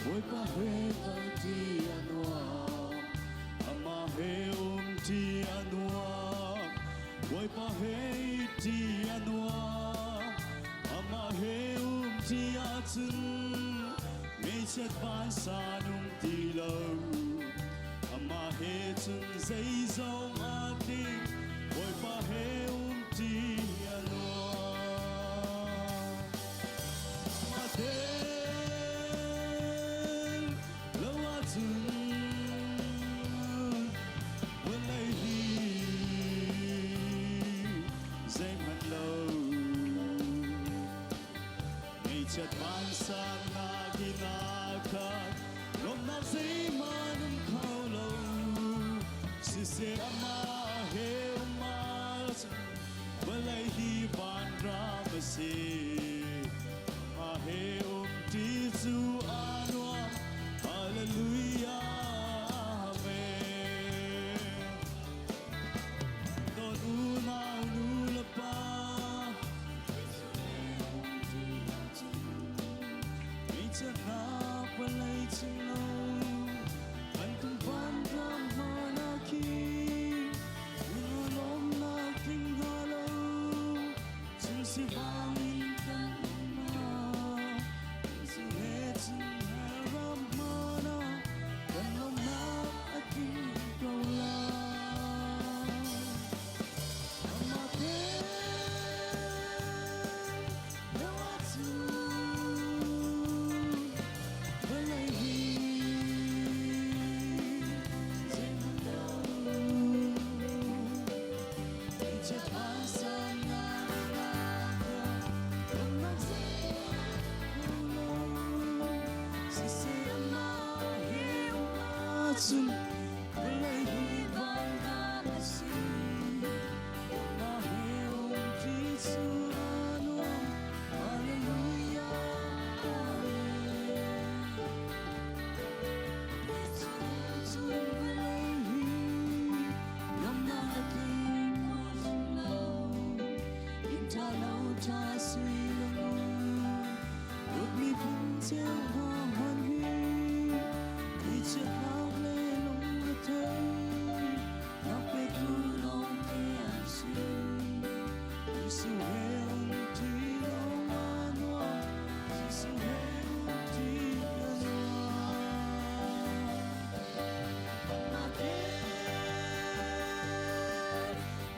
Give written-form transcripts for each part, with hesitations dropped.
Bawipa he kalṭi a nuam, amah he umṭi a nuam. Bawipa he ṭi a nuam, amah he umṭi ahcun meichiat vansan um ti lo. Amah he cun zeizong aa tling, Bawipa he umṭi a nuam. Amah tel lo ahcun vawlei hi zeihmanh lo. Meichiat vansan nak in aa khat, lawmhnak zeihmanh um kho lo. Siseh amah he um ahcun vawlei hi vanram a si. Amah he umṭi cu aa nuam. Hallelujah, Amen. Dawt unau nu le pa, Meichiatnak vawlei cung lo kan tum vanram hmana khi lawmnak tling hnga lo cu si vang in kan um cu he cun ram hmana kan lawmnak a tling ko lai. Amah te lo ahcun vawlei hi zeihmanh lo. Chiat vansan nak lawmnak zeihmanh lo. Siseh amah he um ahcun vawlei hi vanram a si. Amah he umṭi cu a nuam. Hallelujah. Amen. Cun vawlei hi lawmhnak a tling kho lo. Inn ṭha lo ṭha sui le ngun. Dawtmi phun cio hna hmanh hi ngaihchiatnak le lungretheih nak petu lawngte an si. Jesuh he umṭi lawng a nuam. Jesuh he umṭi a nuam. Amah te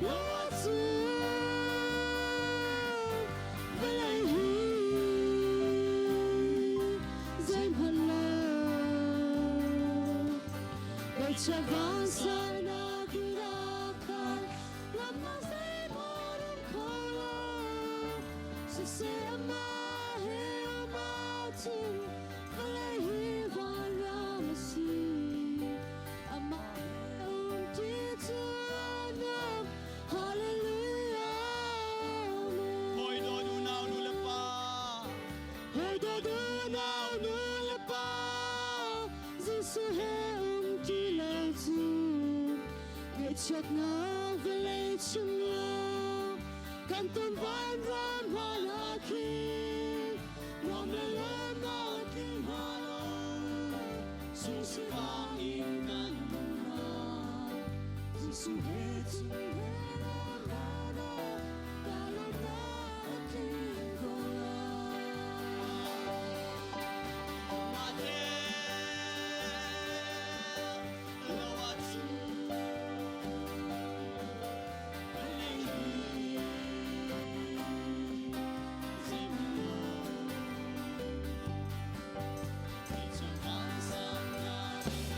lo ahcun vawlei hi zeihmanh lo. Ngaihchia vansannak in khan lamnak zeihmanh um kho lo. Siseh amah he amah cun vawlei hi vanram a si. Amah he umṭi cu a nuam. Hallelujah. Amen. Hawi dawt unau nu le pa. Hawi dawt unau nu le pa, Jesuh he umṭi lo cu ngaihchiatnak vawlei chungah kan ton vanram hmaiah khin nuam le lawmnak tling hna lo sungsivang in kan hna. Jesuh he cun he lawmnak ka lawmnak a tling ko lai. Mah te lo ahcun vawlei hi zeihmanh lo. Ngaihchia vansannak in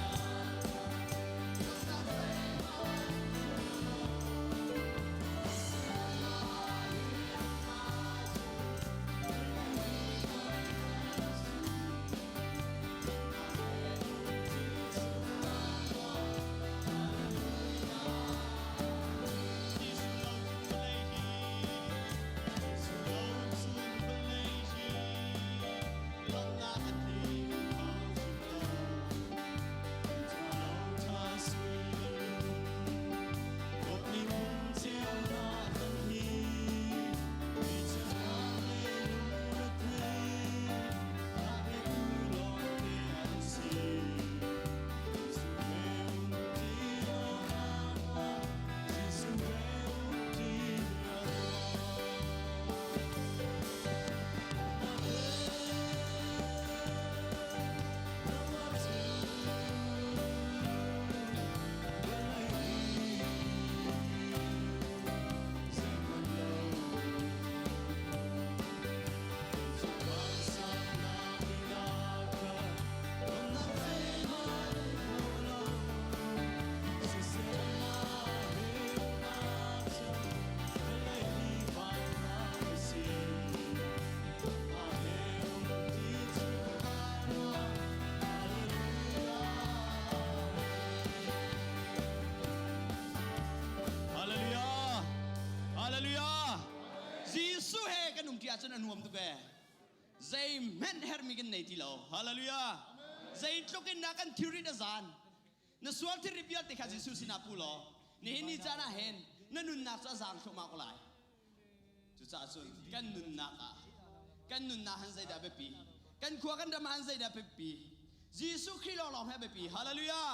ahcun a nuam tuk ee. Zeihmanh herhmi kan nei ti lo. Hallelujah. Zeitluk in dah kan thilrit a zan. Na sual thilrit vialte kha Jesuh sinah pu law nihin ni caan ah hin na nunnak cu a zaang thluahmah ko lai. Cucaah cun kan nunnak ah kan nunnak han zeidah biapi? Kan khua kan ram han zeidah biapi? Jesuh Khrih lawnglawng he biapi. Hallelujah!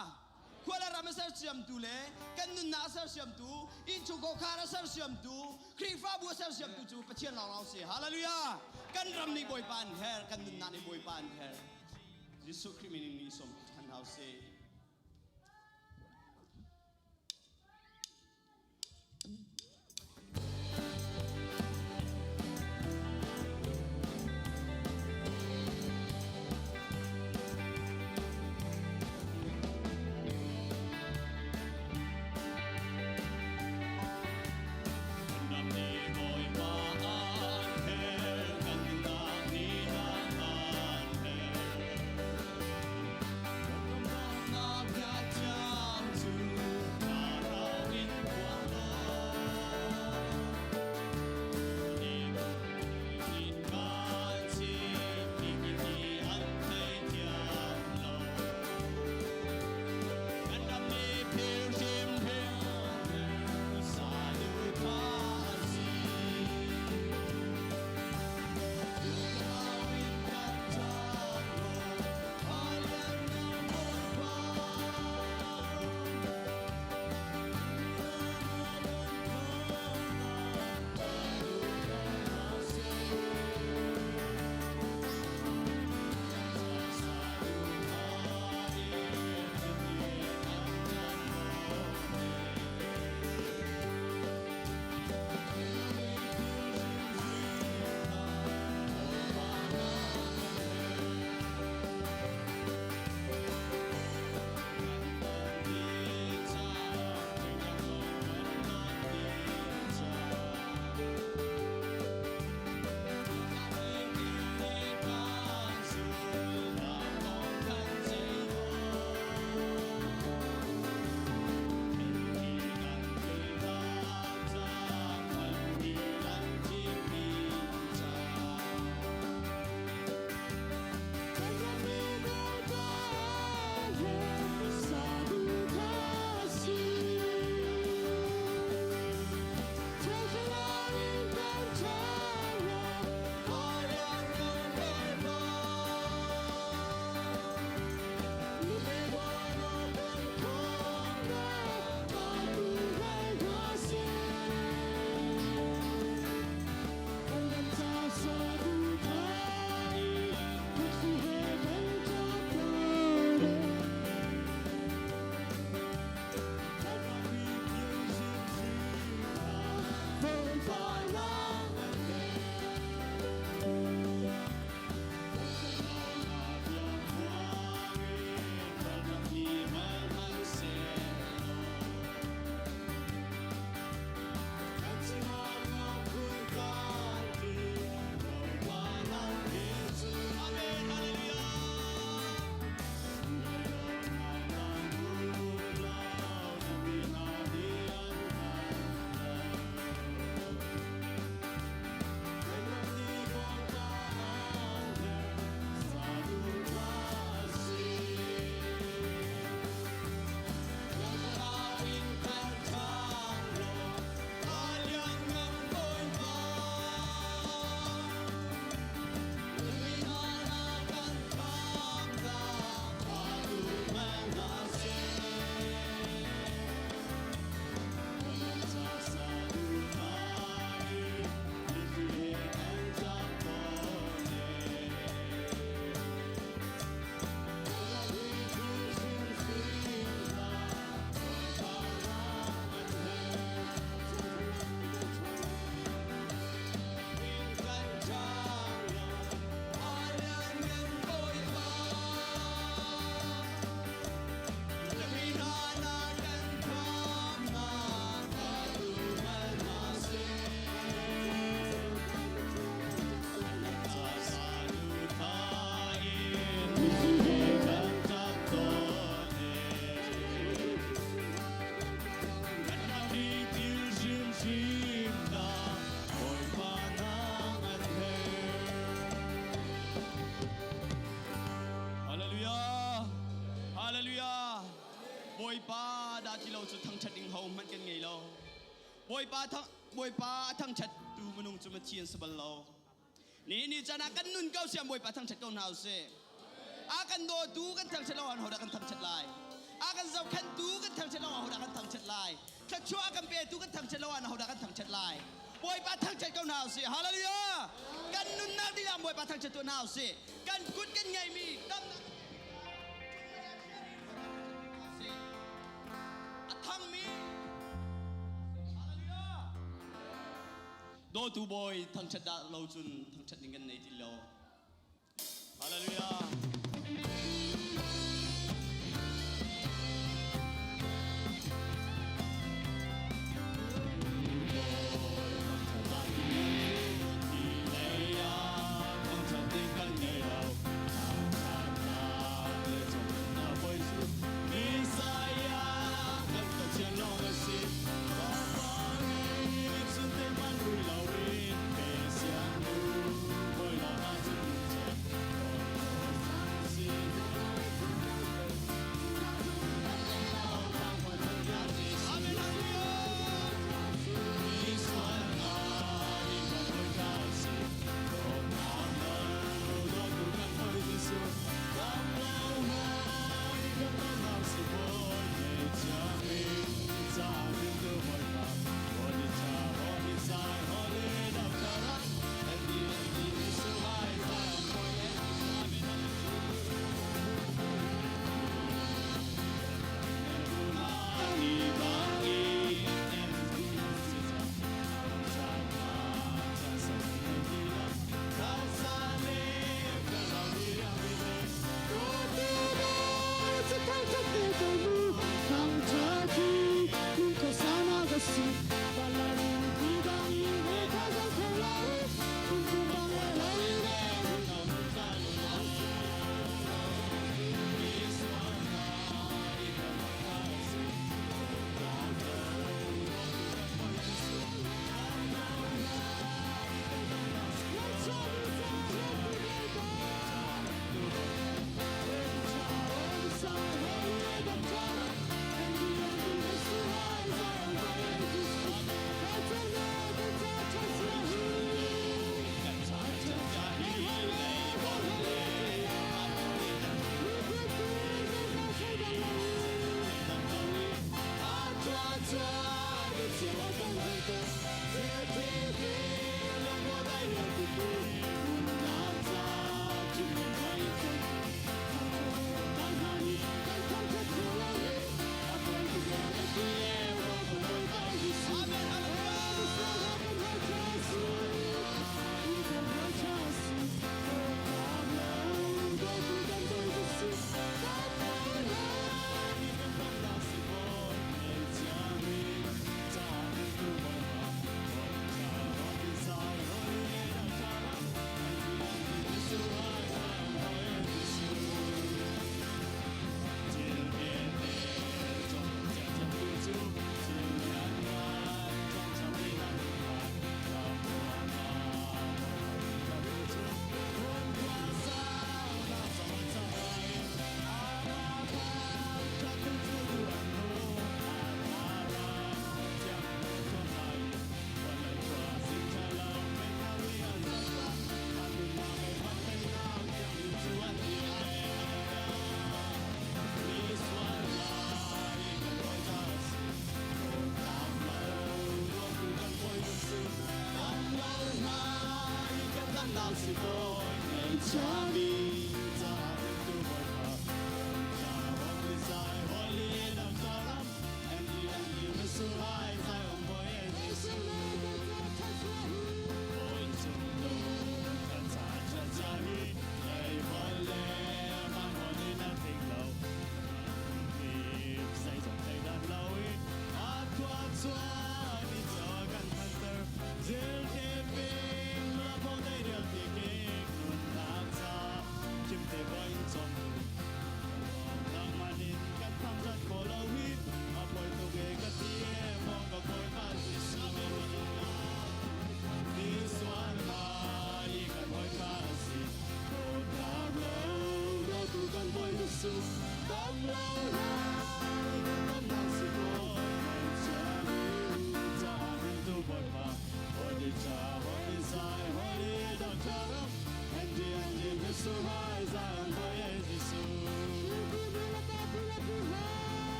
Khua le ram a sersiamtu le kan nunnak a sersiamtu, innchungkhar khar a sersiamtu, Khrihfabu a sersiamtu cu Pathian lawnglawng si. Hallelujah! Kan ram nih Bawipa an her, kan nunnak nih Bawipa an her. Jesuh Khrih min in ni sawm ṭhan hau sih. Bawipa dah ti lo cu thangṭhat ding hohmanh kan ngei lo. Bawipa thang Bawipa a thangṭhat tu minung cu mathi an si bal lo. Nihin ni caan ah kan nun ko siam Bawipa thangṭhat ko hna usih. A kan dawtu kan thangṭhat lo ahcun hodah kan thangṭhat lai? A kan zohkhenhtu kan thangṭhat lo ahcun hodah kan thangṭhat lai? Thluachuah a kan petu kan thangṭhat lo ahcun hodah kan thangṭhat lai? Bawipa thangṭhat ko hna usih. Hallelujah! Kan nunnak dihlak Bawipa thangṭhat tuah hna usih. Kan kut kan ngeihmi damnak a thangmi Hallelujah! Dawtu Bawi thangṭhat dah lo cun thangṭhat ding kan nei ti lo. Hallelujah.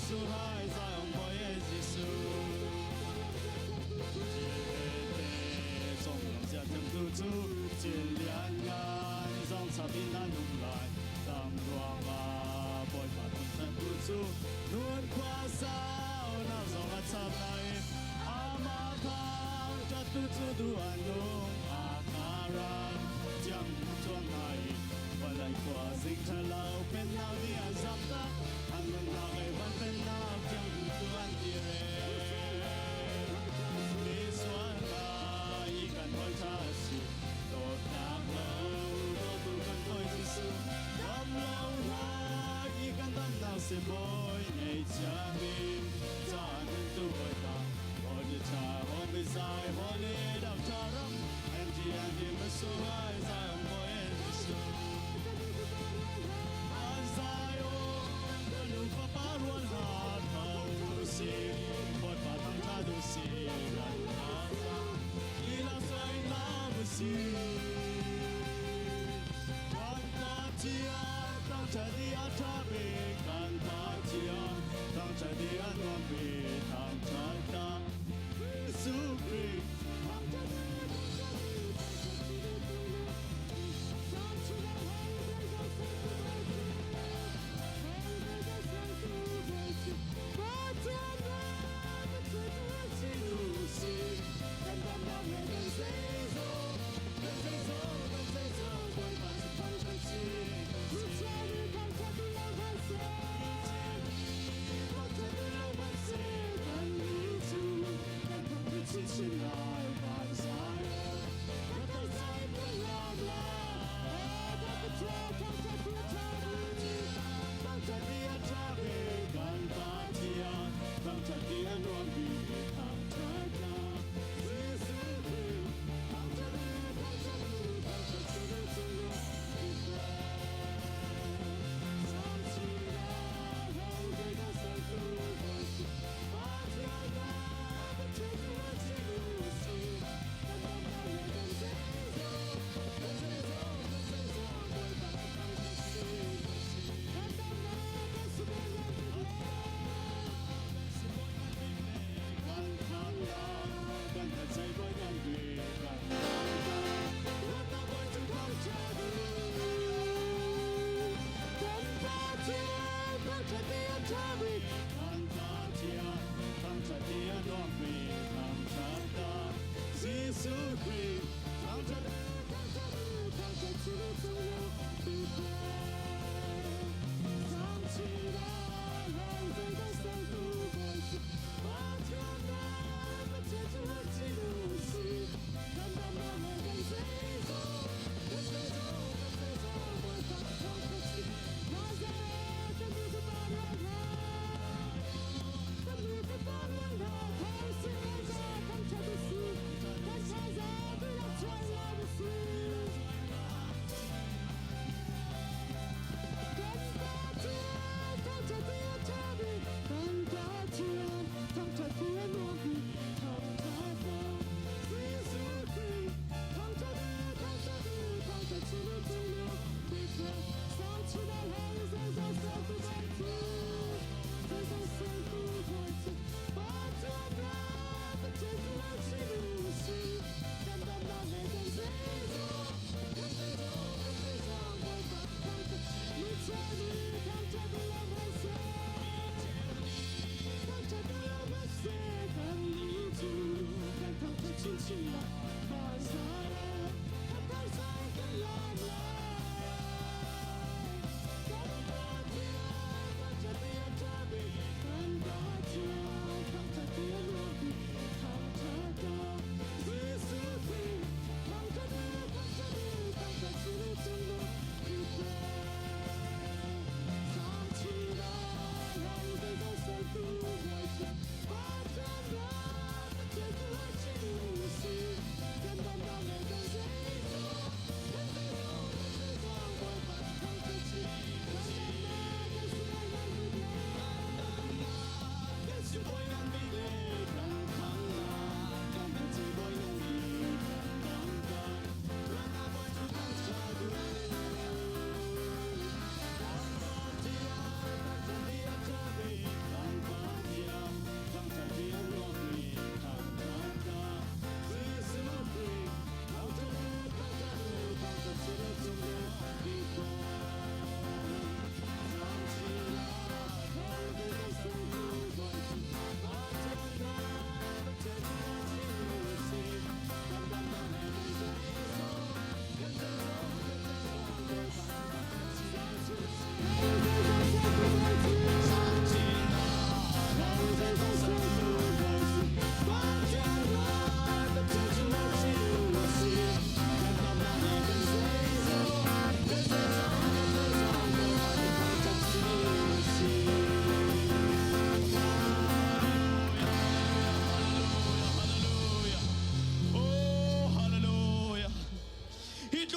Misuhai Zion Boy Jesuh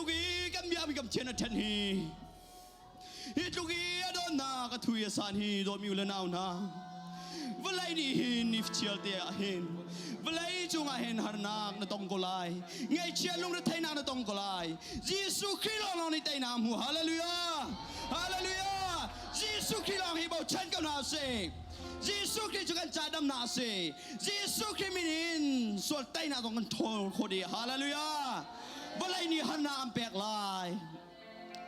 tluk i kan bia mi kam thian a ṭhen hi. Hi tluk i a dawtnak a thui a san hi dawtmi u le nau hna. Vawlei nih hin ni chial te ah hin vawlei cungah hin harnak na tong ko lai. Ngaihchia lungretheihnak na tong ko lai. Jesuh Khrih lawnglawng nih teinak hmu. Hallelujah! Hallelujah! Jesuh Khrih lawng hi bochan ko hna usih. Jesuh Khrih cu kan ca damnak a si. Jesuh Khrih min in sual teinak zong kan ṭhawl khawh dih. Hallelujah! Vawlei nih harnak an pek lai.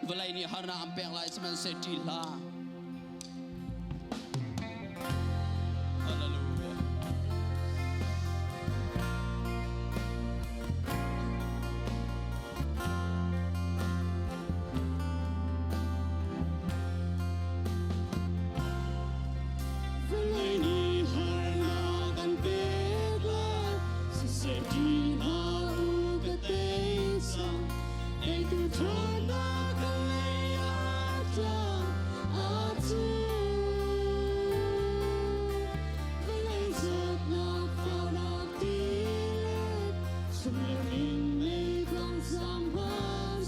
Vawlei nih harnak an pek lai sihmanhseh ṭih hlah. Hallelujah. Vawlei nih harnak an pek lai, siseh ṭih hlah u ka tei cang. Eitu ṭhawnnak ka lei ah tlang aa cu. Vawlei zawtnak fahnak tilet, sumlung in meikang zang hmanh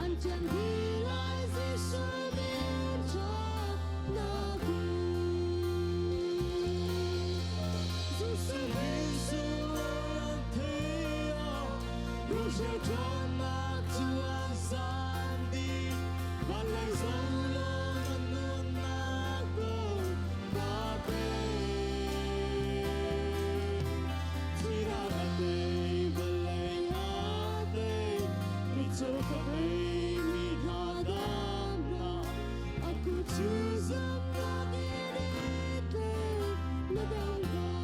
An ṭan dih lai Jesuh min ṭhatnak in. Jesuh min sunglawi an thei ah, Ruhro ṭhawnnak cu an san dih. Van lei zoh law na nunnak Bawipa pe. Thihnak a tei, vawlei a tei, mitcaw ka beimi hna damnak, a kut cu zamnak in i tlei, na dang hlah.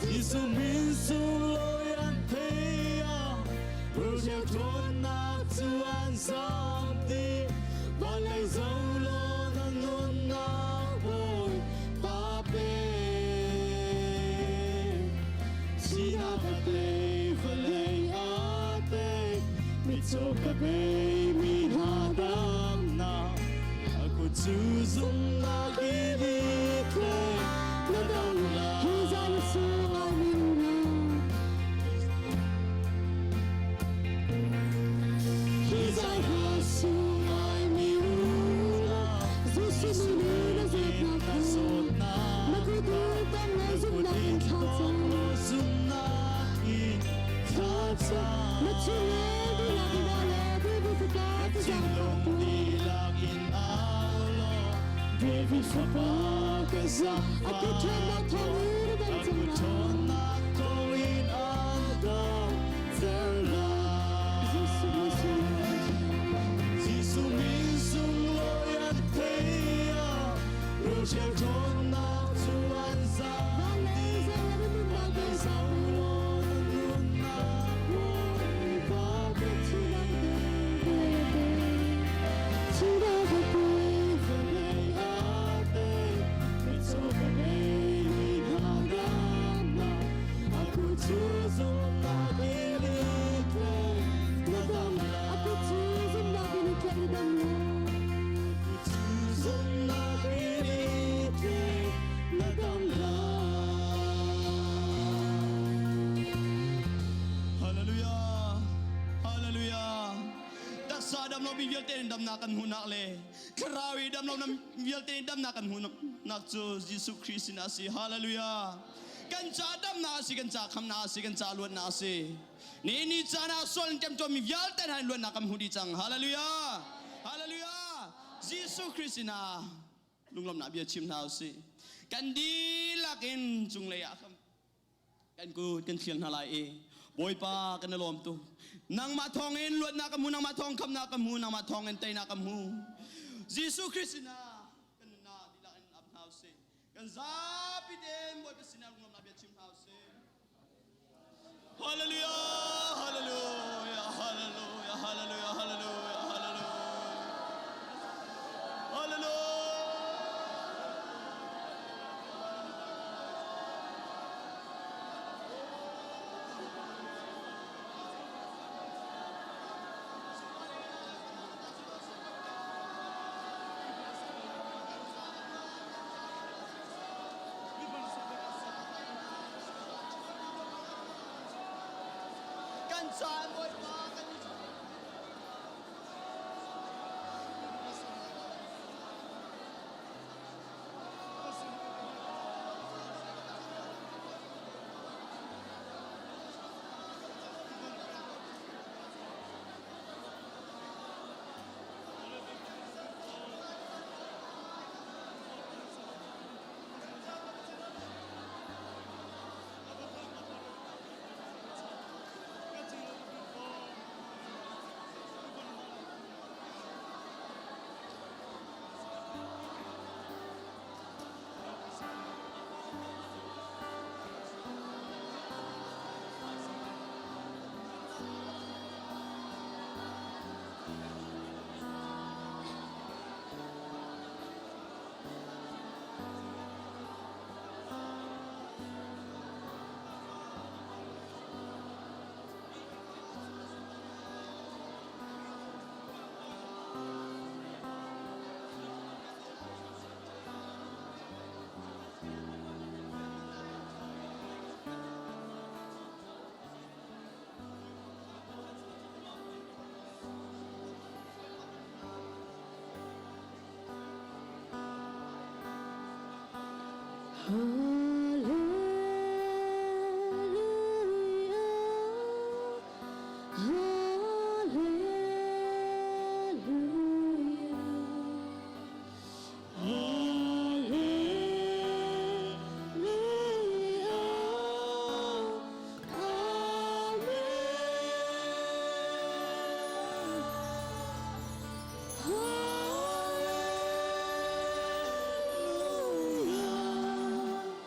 Jesuh min sunglawi an thei ah Rorel ṭhawnnak cu an zam dih. Van lei zo law na nunnak bawi. Sinak a tei, vawlei a tei, mitcaw ka bei mi hna damnak. A kut cu zumhnak in i tlei, na dam lai. Hi zan a sung ngaimi unau. Hi zai hla sung ngaimi unau. Jesuh min in na zawtnak kha na kut in tong le zumhnak in thla cam. Zumhnak in thla cam. Na chung le dihlak in wa le David fapa ka zaangfah Thinlung tuah. dihlak in au law David fapa ka A kut ṭhawnnak thawngin na dam A cang kut lai. ṭhawnnak thawngin an dam cang lai. Jesuh min sunglawi Jesuh min sunglawi an thei ah Rochel ṭhawnnak cu an zam Van le zei le na nunnak kan Zoh law na nunnak Bawipa ka Thinak a tei, vawlei a tei. Thinak a tei, Vawlei a tei, mitcaw ka bei mi hna damnak, a kut cu zumhnak in i tlei, na dam A lai. kut cu zumhnak in i tlaih na dam lai. Kut cu zumhnak in i tlei, na dam lai. Hallelujah. Hallelujah. Taksa dam lo mi vialte in damnak kan hmuhnak le thlarau i dam lo na vialte in damnak kan hmuhnak cu Jesuh Khrist sin a si. Hallelujah. Kan ca damnak a si, kan ca khamnak a si, kan ca luatnak a si. Ni ni caan ah sual in ṭemṭuam mi vialte hna in luatnak kan hmu dih cang. Hallelujah. Hallelujah. Jesuh Khrist sinah lunglawmhnak bia chim hna usih. Kan dihlak in cunglei ah kan kut kan thlial hna lai i Bawipa kan i lawm tuk. Nangmah thawngin luatnak ka hmu, nangmah thawng khamnak ka hmu, nangmah thawngin teinak ka hmu. Jesuh Khrist sinah kan nunnak dihlak in ap hna usih. Kan zapi tein Bawipa sinah lunglawmhnak bia chim hna usih. Hallelujah, hallelujah, hallelujah, hallelujah, hallelujah, hallelujah. Hallelujah. Kan caan Bawipa kan Hallelujah. Hallelujah. Hallelujah. Amen. Hallelujah.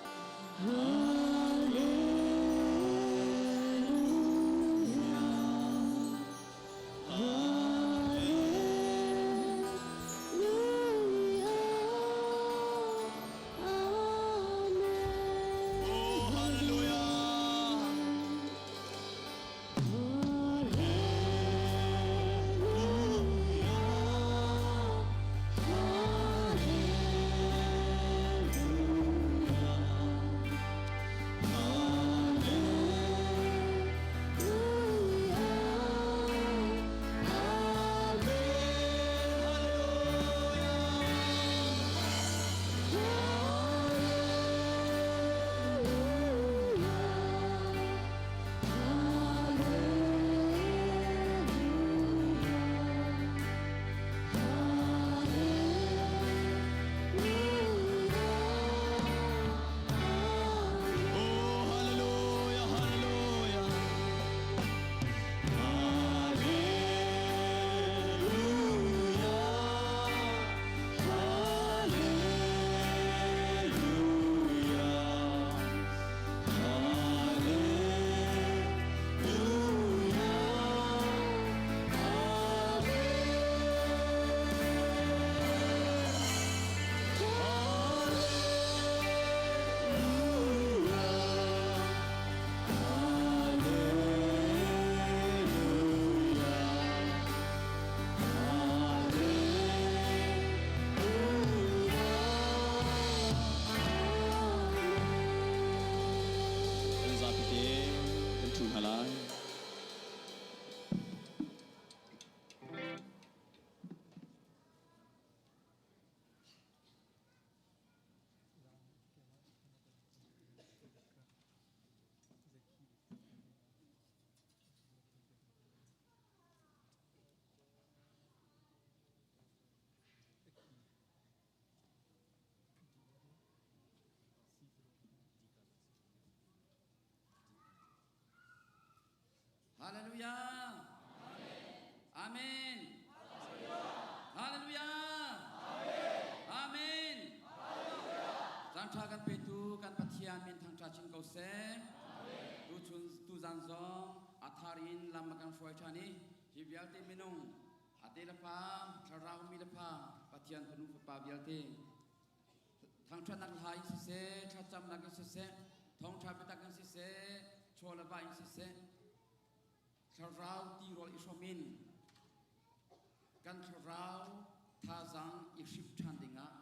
thangṭha chin ko seh. Tuchun tuzan zong a thar in lam a kan hruai ṭhan i hi vialte minung a te le fa thlarau mi le fa Pathian fanu fapa vialte thangṭhatnak hla in siseh thlacamnak in siseh thawngṭha biatak in siseh chaw le va in siseh thlarau tirawl i hrawm in kan thlarau thazaang i hrimh ṭhan dingah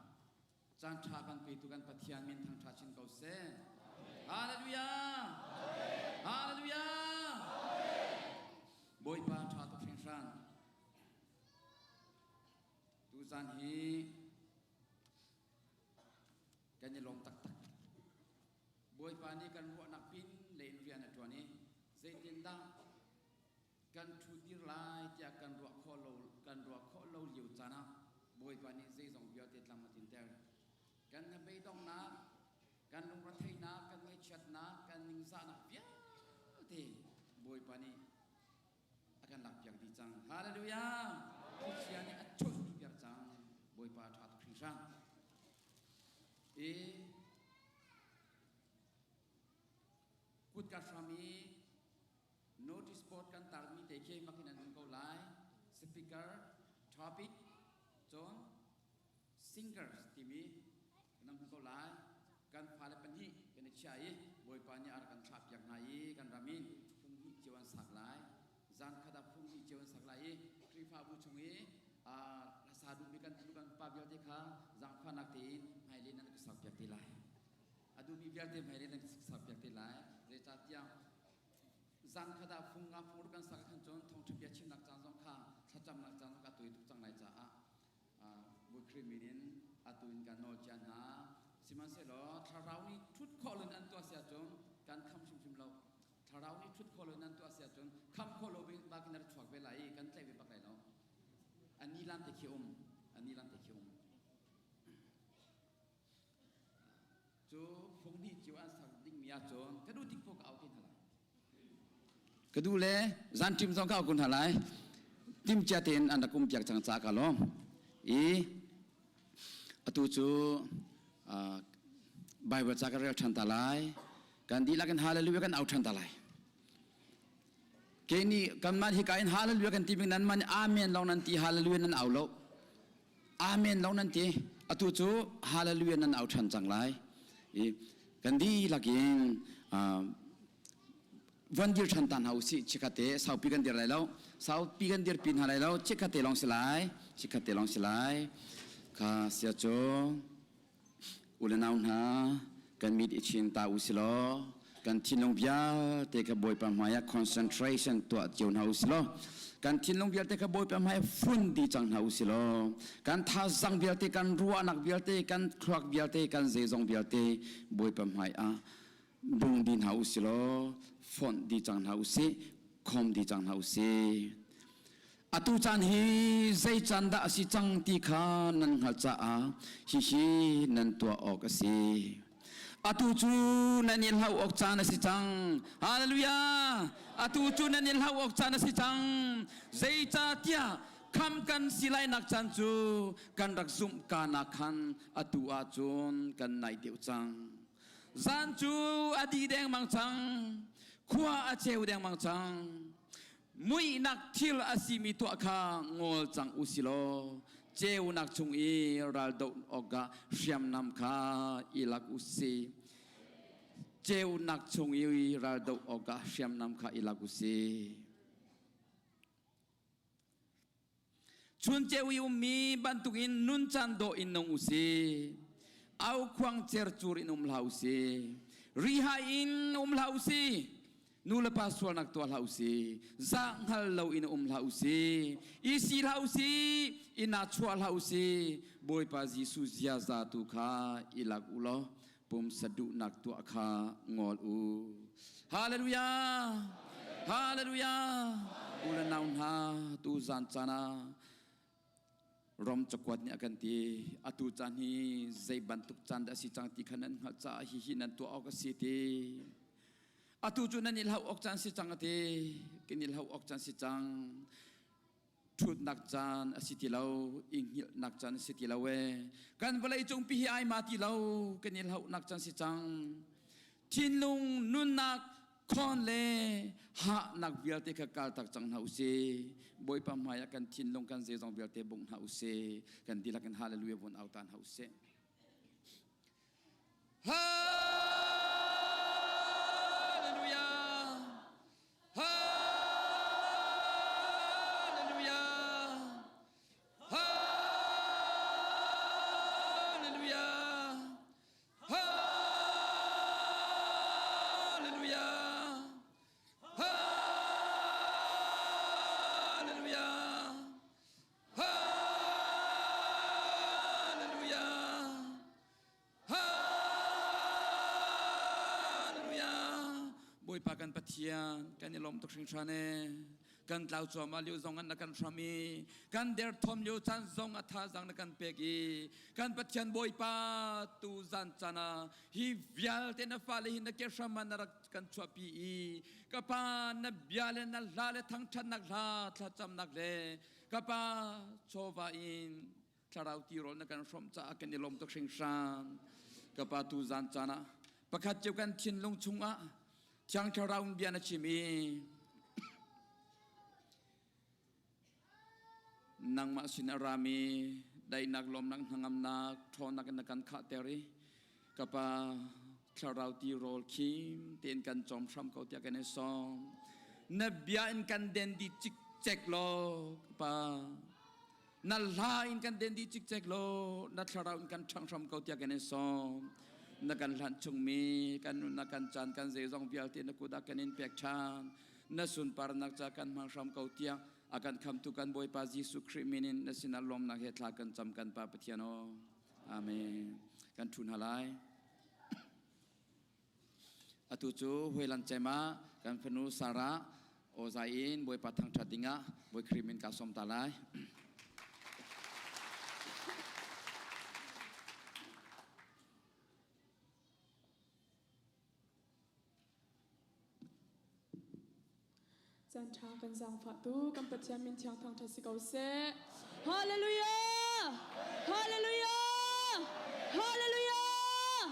caan ṭha kan petu kan Pathian min thangṭha chin ko seh. Hallelujah! Hallelujah! Bawipa ṭha tuk hringhran. Tuzan hi kan i lawm taktak. Bawipa nih kan ruahnak pin lein rian a ṭuan i zeitindah kan ṭhutir lai tiah kan ruah khawh lo kan ruah khawh lo lio caan ah Bawipa nih zeizong vialte tlam a tlinter. Kan hnabeidonghnak, kan lungretheihnak, kan ngaihchiatnak, kan ningzahnak vialte Bawipa nih a kan lakpiak dih cang. Hallelujah! Thlichia nih a choih dih piak cang. Bawipa ṭha tuk hringhran. I kutka hram i notice board kan tarmi te khi makin an um ko lai. Speaker, topic, cun singers timi kan um ko lai. Kan fale pahnih kan i chia i Bawipa nih a rak kan thlah piak hna i kan ram in fung hnih cio an sak lai. Zan khat ah fung hnih cio an sak lai i Khrihfabu chung i hlasa duhmi kan nu kan pa vialte kha zaangfahnak tein hmailei nan ka sak piak te lai. A duhmi vialte hmailei nan ka sak piak te lai. Zeicahtiah zan khat ah fung nga fung kan sak khan cun thawngṭha bia chimnak caan zong kha thlacamnak caan zong kha tawi tuk cang lai caah Bawi Khrih min in atu in kan nawl cia hna. Sihmanhsehlaw thlarau nih ṭhut khawh loin an tuah si ahcun kan kham hrimhrim lo. Thlarau nih ṭhut khawh loin an tuah si ahcun kham khawh lo bakin a chuak ve lai i kan tlaih ve bak lai lo. A ni lam te khi um. A ni lam te khi um. Cu fung hnih cio an sak dingmi ahcun ka duh tik poh ka au te hna lai. Ka duh le zan ṭim zong ka au kun hna lai. Timcia tein an rak um piak cang ca ka lawm. I atu cu Bible ca ka rel ṭhan ta lai. Kan dihlak in hallelujah kan au ṭhan ta lai. Ke nih kanmah hika in hallelujah kan ti bing nan man amen lawng nan ti hallelujah nan au lo. Amen lo nan ti. Atu cu hallelujah nan au ṭhan cang lai. I kan dihlak in van dir ṭhan ta hna usih chikkhatte saupi kan dir lai lo. Saupi kan dir pi hna lai lo. Chikkhatte lawng si lai. Chikkhatte lawng si lai. Kha sia cu u le nau hna kan mit i chin ta u si law kan thinlung vialte kha Bawipa hmai ah concentration tuah cio hna u si law kan thinlung vialte kha Bawipa hmai ah fun dih cang hna u si law kan thazang vialte kan ruahnak vialte kan thluak vialte kan zeizong vialte Bawipa hmai ah bung dih hna u si law fonh dih cang hna u sih khom dih cang hna u sih Atu caan hi zei caan dah a si cang ti kha nan hngalh caah hihi nan tuah awk a si. Atu cu nan i hlauh awk caan a si cang. Hallelujah! Atu cu nan i hlauh awk caan a si cang. Zeicahtiah kham kan si lainak caan cu kan rak zumh kanak khan atu ahcun kan naih deuh cang. Zan cu a dih dengmang cang. Khua a ceu dengmang cang. Muihnak thil a simi tuah kha ngol cang u si law ceunak chung i raldoh awkah hriamnam kha i lak u si. Ceunak chung i raldoh awkah hriamnam kha i lak u si. Chun ceu i ummi bantukin nun caan dawh in nung u si. Aukhuang cercur in um hlah u si. Rihai in um hlah u si. Nu le pa sualnak tuah hlah u si. Zah hngal lo in um hlah u si. I si hlah u si. I chuah hlah u si. Bawipa Jesuh ziaza tu kha i lak u law pumsa duhnak tuah kha ngol u. Hallelujah! Hallelujah! U le nau hna, tu zan caan ah Rom cakuat nih a kan ti atu caan hi zei bantuk caan dah a si cang ti kha nan hngalh caah hihi nan tuah awk a si ti. Atu cu nan i hlauh awk caan si cang a ti. Kan i hlauh awk caan si cang. Ṭhutnak caan a si ti lo, i hngilhnak caan a si ti lo ee. Kan vawlei cungpi hi ai ma ti lo, kan i hlauhnak caan si cang. Thinlung nunnak khawn le hahnak vialte kha kaltak cang hna usih. Bawipa hmai ah kan thinlung kan zeizong vialte bungh hna usih. Kan dihlak in hallelujah vun au ta hna usih. Hallelujah! Hallelujah! Hallelujah! Hallelujah! Hallelujah! Hallelujah! Hallelujah! Bawipa kan Pathian, kan i lawm tuk hringhran e. Kan tlau cuahmah lio zong an na kan hram i kan derthawm lio caan zong a thazaang na kan pek i kan Pathian Bawipa tu zan caan ah hi vialte na fale hi na ke hram ah na rak kan chuahpi i ka pa na bia le na hla le thangṭhatnak hla thlacamnak le ka pa chawva in thlarau tirawl na kan hrawmh caah kan i lawm tuk hringhran. Ka pa tu zan caan ah pakhat cio kan thinlung chungah Thiang Thlarau in bia na chim i nangmah sin a rami daihnak lawmnak hnangamnak ṭhawnnak in na kan khahter i ka pa thlarau tirawl khim tein kan cawm hram ko tiah kan i sawm. Na bia in kan den dih cikcek law ka pa Na hla in kan den dih cikcek law na thlarau in kan ṭhangh hram ko tiah kan in sawm. Na kan hlanh chungmi kan nunnak kan caan kan zeizong vialte na kut ah kan in pek ṭhan. Na sunparnak ca kan hmang hram ko tiah a kan khamtu kan Bawipa Jesuh Khrih min in na sinah lawmnak he thla kan cam kan Pa Pathian aw. Amen. Kan ṭhu hna lai. Atu cu Huilan cem ah kan fanu Sarah awzai in Bawipa thangṭhat dingah Bawi Khrih min kaa sawm ta lai. Caan ṭha kan zaangfahtu kan Pathian min thiang thangṭhat si ko seh. Hallelujah! Hallelujah! Hallelujah!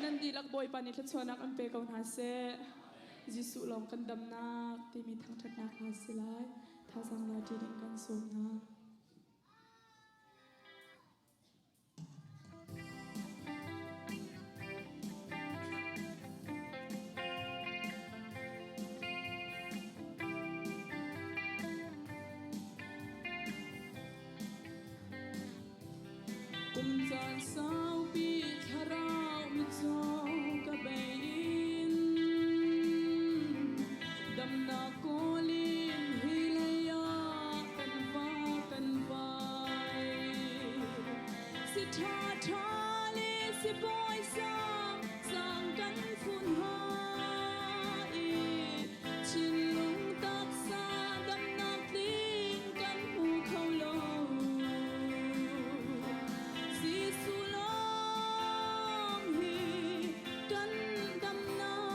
Nan dihlak Bawipa nih thluachuahnak an pe ko hna seh. Jesuh lawng kan damnak timi thangṭhatnak hna si lai. Thazaang la ṭi ding kan sawm hna. Kum caan saupi thlarau mitcaw ka bei in damnak kawl in hi lei ah kan va kan vai. Si ṭha ṭha le si bawi sang sang kan fun hai i thinlung taksa damnak tling kan hmu kho lo. Jesuh lawng hi kan damnak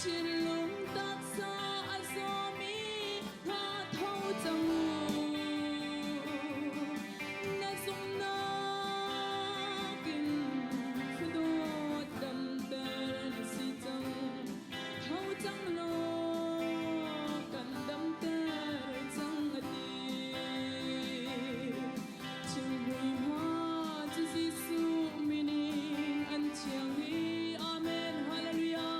thinlung taksa a zawmi hna tho cang u. Na zumhnak in phudawt damter na si cang. Tho cang law kan damter cang a ti. Thinghmui hma cu Jesuh min in an thiang i Amen Hallelujah.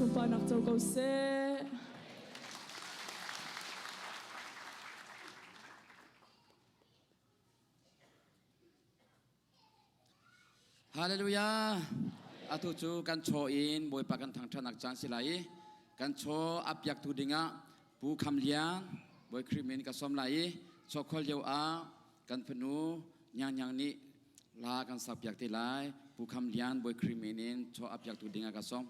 sunparnak co ko seh. Hallelujah. Atu cu kan chaw in Bawipa kan thangṭhatnak caan si lai i kan chaw a piaktu dingah Pu Kham Liang Bawi Khrih min ka sawm lai i chaw khol lio ah kan fanu Nyang Nyang nih la kan sak piak te lai. Pu Kham Lian Bawi Khrih min in chaw a piaktu dingah ka sawm.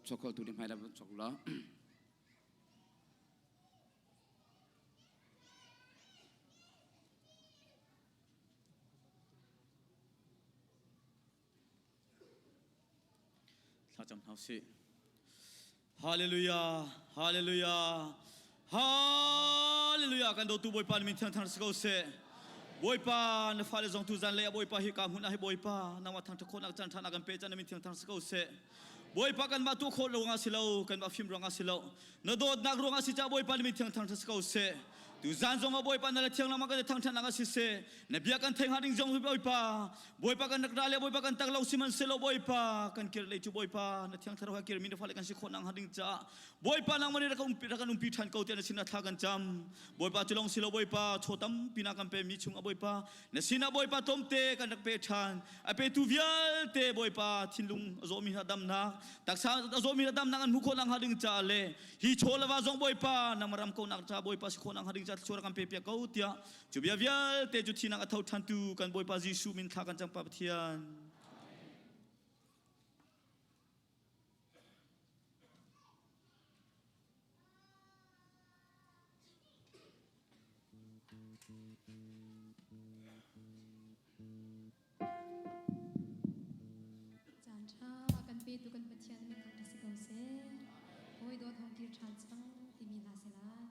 Chaw kholtu ding hmai la chok law. Thlacam hna usih. Hallelujah, hallelujah, hallelujah. Kan dawtu Bawipa na min thiang thang si ko seh. Bawipa na fale zong tu zan le Bawipa hi ka hmun ah hi Bawipa nangmah thangṭhat khawhnak caan ṭha na kan pe caan na min thiang thang si ko seh. Bawipa kanmah tuah khawh lo ruangah si lo, kanmah fim ruangah si lo. Na dawtnak ruangah si cah Bawipa na min thiang thangṭhat si ko seh. Tu zan zong ah Bawipa na le thiang lam ah kan i thangṭhatnak ah siseh, na bia kan theih hnga ding zong Bawipa, Bawipa kan rak ra le Bawipa kan tak lo sihmanhsehlaw Bawipa kan kir lei cu Bawipa na thiang thlarau he kirmi na fale kan si khawh nak hnga ding caah Bawipa nangmah nih rak kan umpi rak kan umpi ṭhan ko tiah na sinah thla kan cam. Bawipa cu lawng si lo Bawipa chaw tampi na kan pe mi chung ah Bawipa na sinah Bawipa tlawmte kan rak pe ṭhan. A petu vialte Bawipa thinlung a zawmi hna damnak, taksa a zawmi hna damnak an hmuh khawh nakhnga ding caah le hi chaw le va zong Bawipa nangmah ram konak ca Bawipa si khawh nakhnga ding caah thluachuah kan pe piak ko tiah cu bia vialte cu thinak a tho ṭhantu kan Bawipa Jesuh min thla kan cam Pa Pathian. Caan ṭha kan petu kan Pathian min thangṭhat si ko seh. Hawi dawt hong kir ṭhan cang timi hla si lai.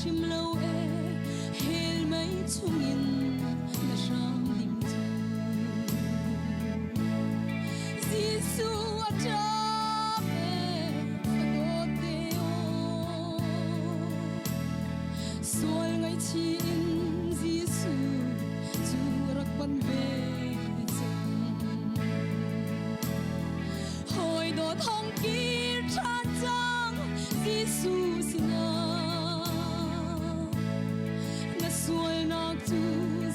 hrim lo e hell mei chungin na hram ding cu. Jesuh a ṭap e ka dawt te aw. Sual ngaihchih in Jesuh cu rak panh ve cang. Hawi dawt hong kir ṭhan cang Jesuh sinah. Na sualnak cu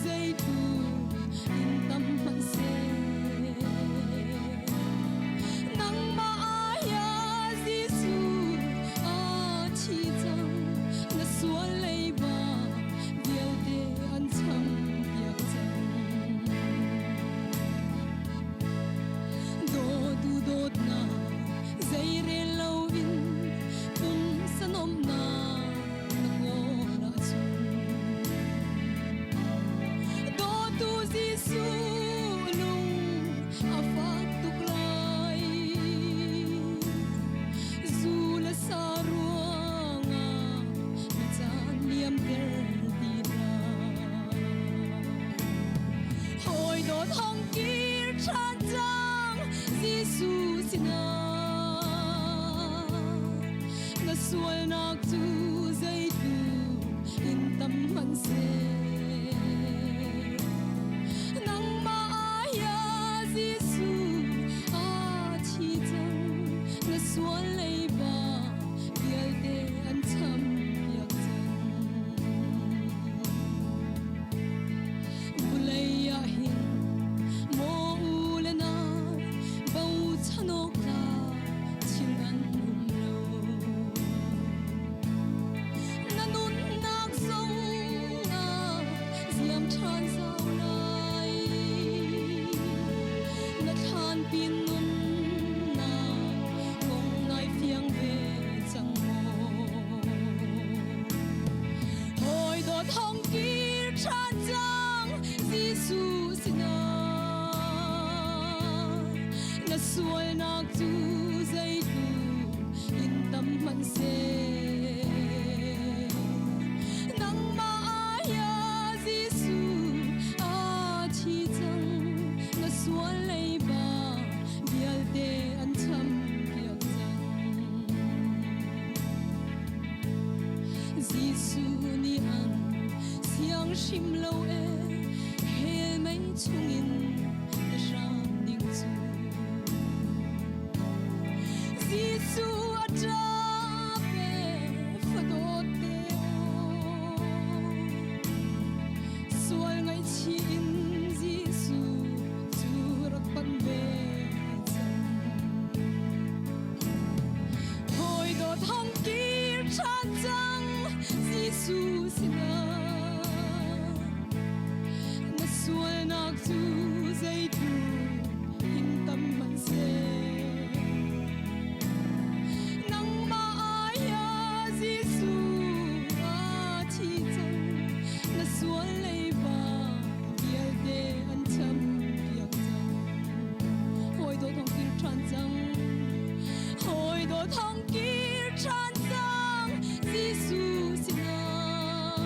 zeitluk in tam hmanhseh. Nangmah aiah Jesuh aa thi cang. Na sual leiba vialte an cham piak cang. Dawtu dawtnak zeirel loin pumsa nuamhnak na kawl ahcun Dawtu Jesuh lung a fak tuk lai. Zu le sa ruangah na caan liamter ti hlah. Hawi dawt hong kir ṭhan cang Jesuh sinah. Na sualnak cu zeitluk in tam hmanhseh. Nangmah aiah Jesuh aa thi cang. Na sual leiba vialte an cham piak cang. Vulei ah hin maw u le nau bochan awk tlak thil an um lo. Na nunnak zong ah ziam ṭhan zau lai. Na thlan pin nunnak kong nai fiang ve cang maw? Hawi dawt hong kir ṭhan cang Jesuh sinah. Na sualnak cu zeitluk in tam hmanhseh. Nangmah aiah Jesuh aa thi cang. Na sual leiba vialte an cham piak cang. Jesuh nih an siang hrim lo e hell mei chungin na hram ding cu. Jesuh a ṭap e fadawt te aw. Sual ngaihchih in Jesuh cu rak panh ve cang. Hawi dawt hong kir ṭhan cang Jesuh sinah. Na sualnak cu zeitluk in tam hmanhseh. Nangmah aiah Jesuh aa thi cang. Na sual leiba vialte an cham piak cang. Hawi dawt hong kir ṭhan cang. Hawi dawt hong kir ṭhan cang Jesuh sinah.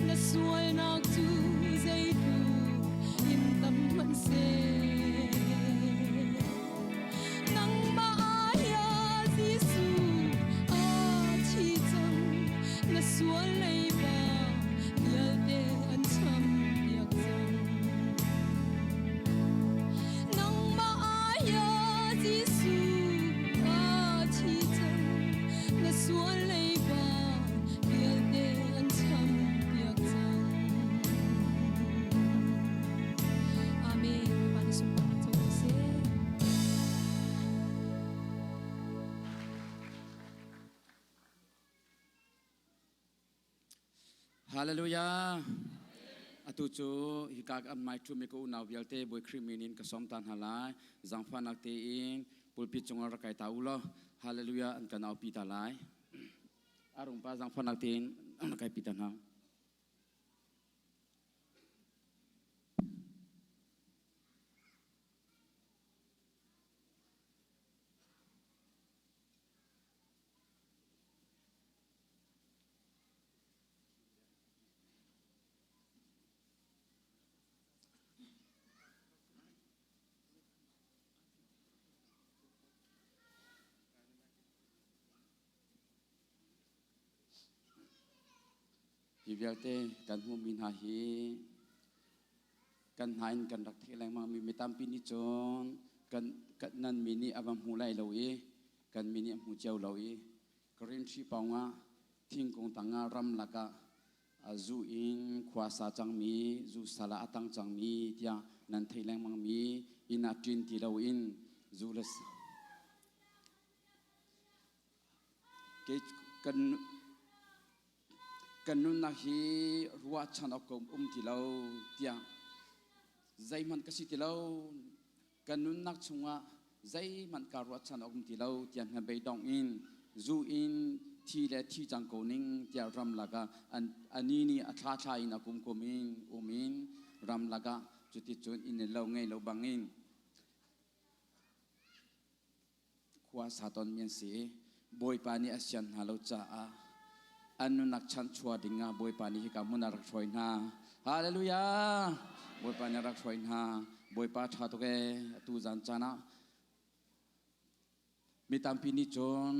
Na sualnak cu zeitluk in tam hmanhseh. Nangmah aiah Jesuh aa thi cang. Na sual leiba vialte an cham piak cang. Nangmah aiah Jesuh aa thi cang. Na sual leiba vialte an cham piak cang. Amen. Bawipa nih sunparnak co ko seh. Hallelujah. Atu cu hika an mai ṭhumi ka unau vialte Bawi Khrih min in ka sawm ta hna lai. Zaangfahnak tein pulpit cungah rak kai ta u law Hallelujah an kan aupi ta lai. Arung pa zaangfahnak tein rak kai pi ta hna. Hi vialte kan hmuhmi hna hi kan hna in kan rak theih lengmangmi mi tampi nih cun kan, kan nan mi nih a va hmu lai lo i kan mi nih a hmu cio lo i Green Tree pawng ah thingkung tangah ramlak ah a zu in khua sa cangmi zu sal ah a tang cangmi tiah nan theih lengmangmi inn ah ṭin ti loin zu le kei kan kan nunnak hi ruahchan awk ka um ti lo tiah zeihmanh ka si ti lo kan nunnak chungah zeihmanh kaa ruahchan awk um ti lo tiah hnabeidongh in zu in thi le thi cang ko ning tiah ramlak ah ani nih a thla thla in a kum kum in um in ramlak ah cuticun inn le lo ngei lo bangin khua sa tawnmi an si i Bawipa nih a sian hna lo caah an nunnak chanchuah dingah Bawipa nih hika hmun ah rak hruai hna. Hallelujah! Bawipa nih a rak hruai hna. Bawipa ṭha tuk ee atu zan caan ah mi tampi nih cun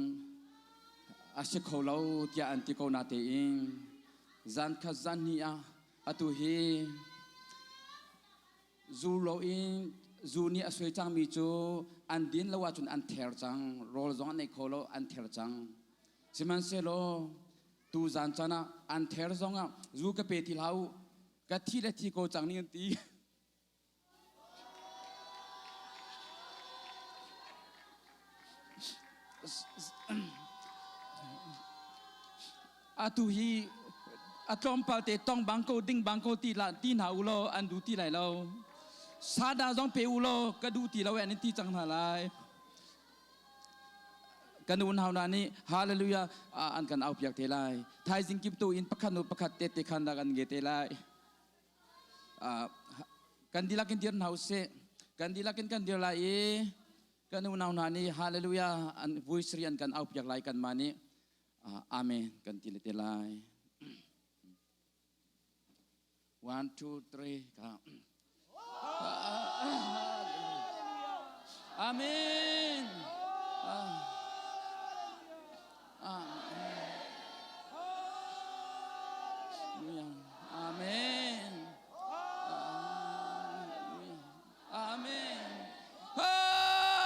a si kho lo tiah an ti ko na tein zan khat zan hnih ah atu hi Zu loin zu nih a suai cangmi cu an din lo ahcun an ther cang, rawl zong an ei kho lo, an ther cang. Sihmanhsehlaw tu zan caan ah an ther zong ah zu ka pe ti hlah u, ka thi le thi ko cang ning an ti. Atu hi a tlawmpal te tong bang ko ding bang ko ti la ti hna u law an duh ti lai lo. Sada zong pe u law ka duh ti lo an in ti cang hna lai. Kan unau hna nih hallelujah an kan au piak te lai. Thaizing kim tu in pakhat nu pakhat te te khan dak an nge te lai. Kan dihlak in dir hna usih. Kan dihlak in kan dir lai i kan unau hna nih hallelujah an vui sri an kan au piak lai kan mah nih amen kan ti le te lai. One, two, three, ka. Amen. Amen. Amen. Hallelujah.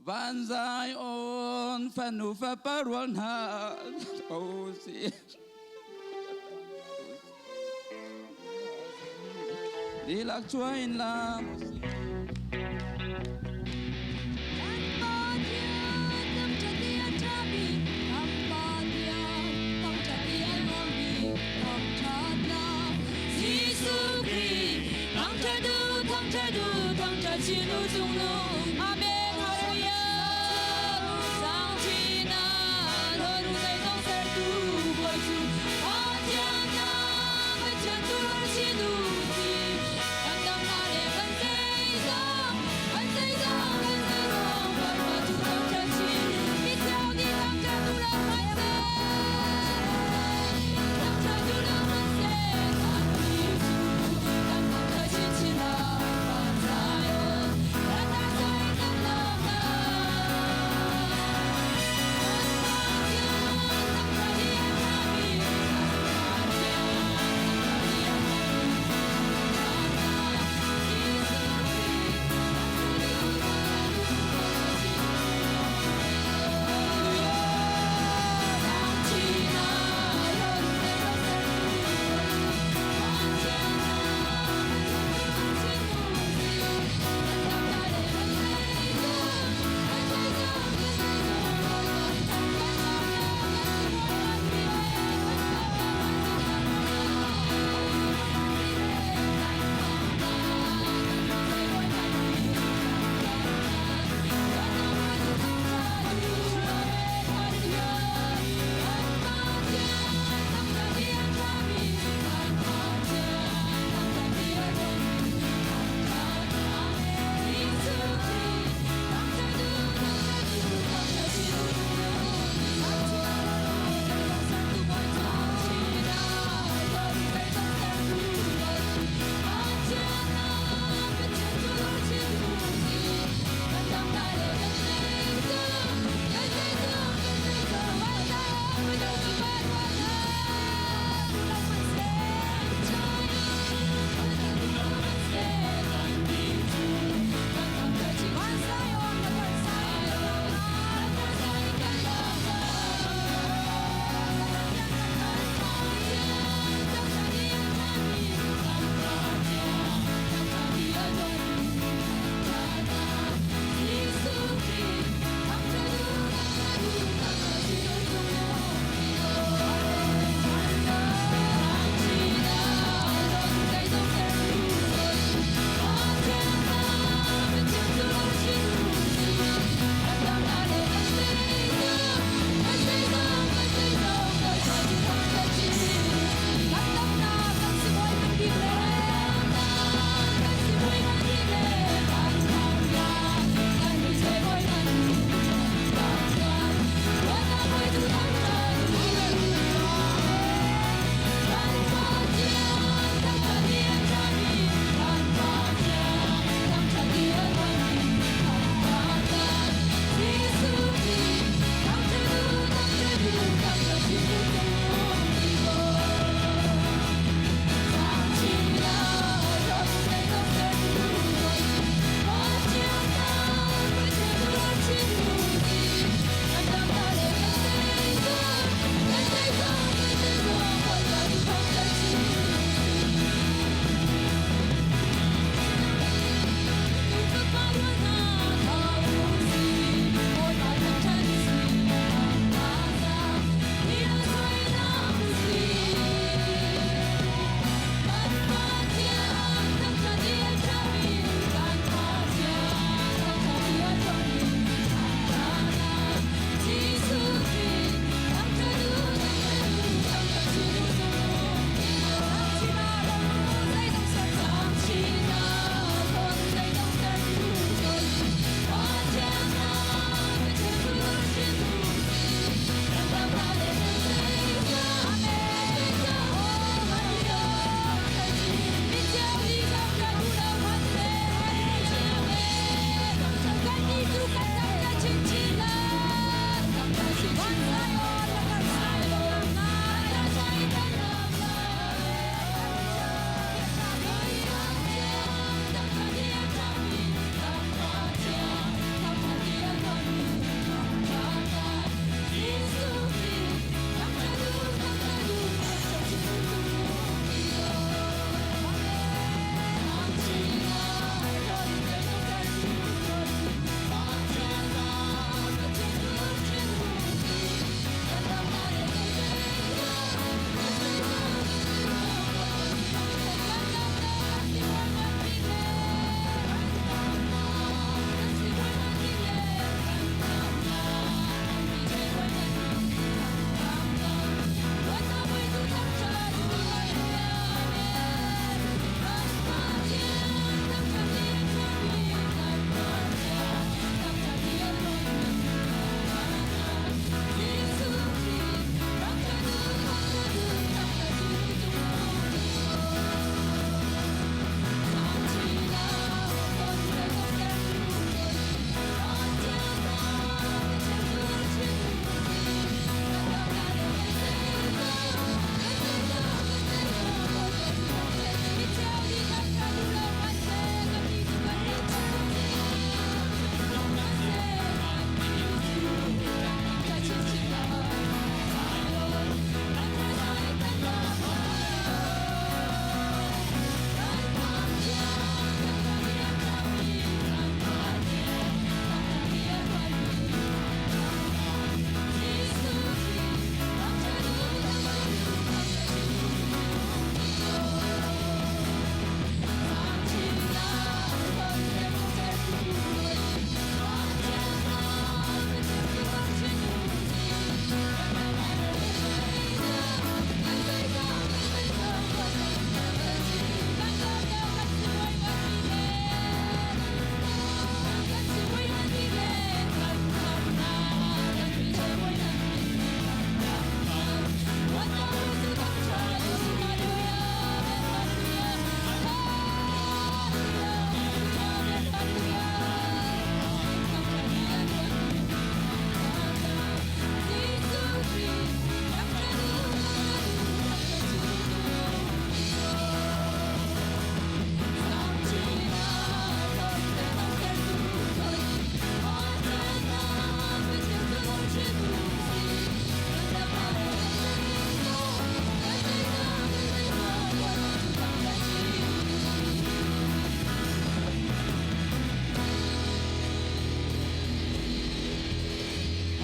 Van zai on fanu fapa rual hna o si. Dilak chuain lam Jesuh Khrih thang ṭha du thang ṭha du thang ṭha chin u cung nung Amen Hallelujah Sang China honu zeizong sertu Bawi cu Pathian na Pathian tu chin u si kan damnak le kan zeizong kan zeizong kan zeizong Bawipa cu thang ṭha chin mithiang nih thang ṭha tu lo hmaiseh thang ṭha tu lo hmaiseh kan Jesuh kan thang ṭha chin chin lai van Zion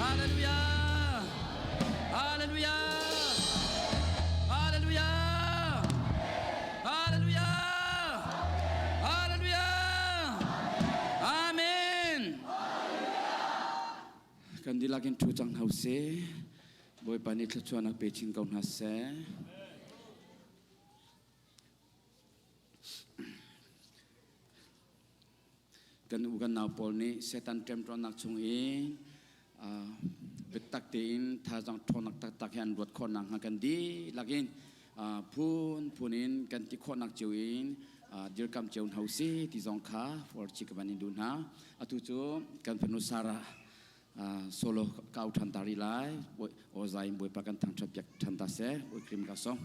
Hallelujah! Hallelujah! Hallelujah! Hallelujah! Hallelujah! Amen! Kan dihlak in ṭhu cang hna usih. Bawipa nih thluachuahnak pe chin ko hna seh. Kan u kan nau pawl nih Satan ṭemṭuannak chung i biatak tein thazaang ṭhawnnak taktak he an ruat khawh nakhnga kan dihlak in phunphun in kan ti khawhnak cio in dirkam cio hna usih ti zong kha forci ka van in duh hna. Atu cu kan fanu Sarah solo kau ṭhan ta rih lai. Aw zai in Bawipa kan thangṭhat piak ṭhan ta seh. Bawi Krim ka song.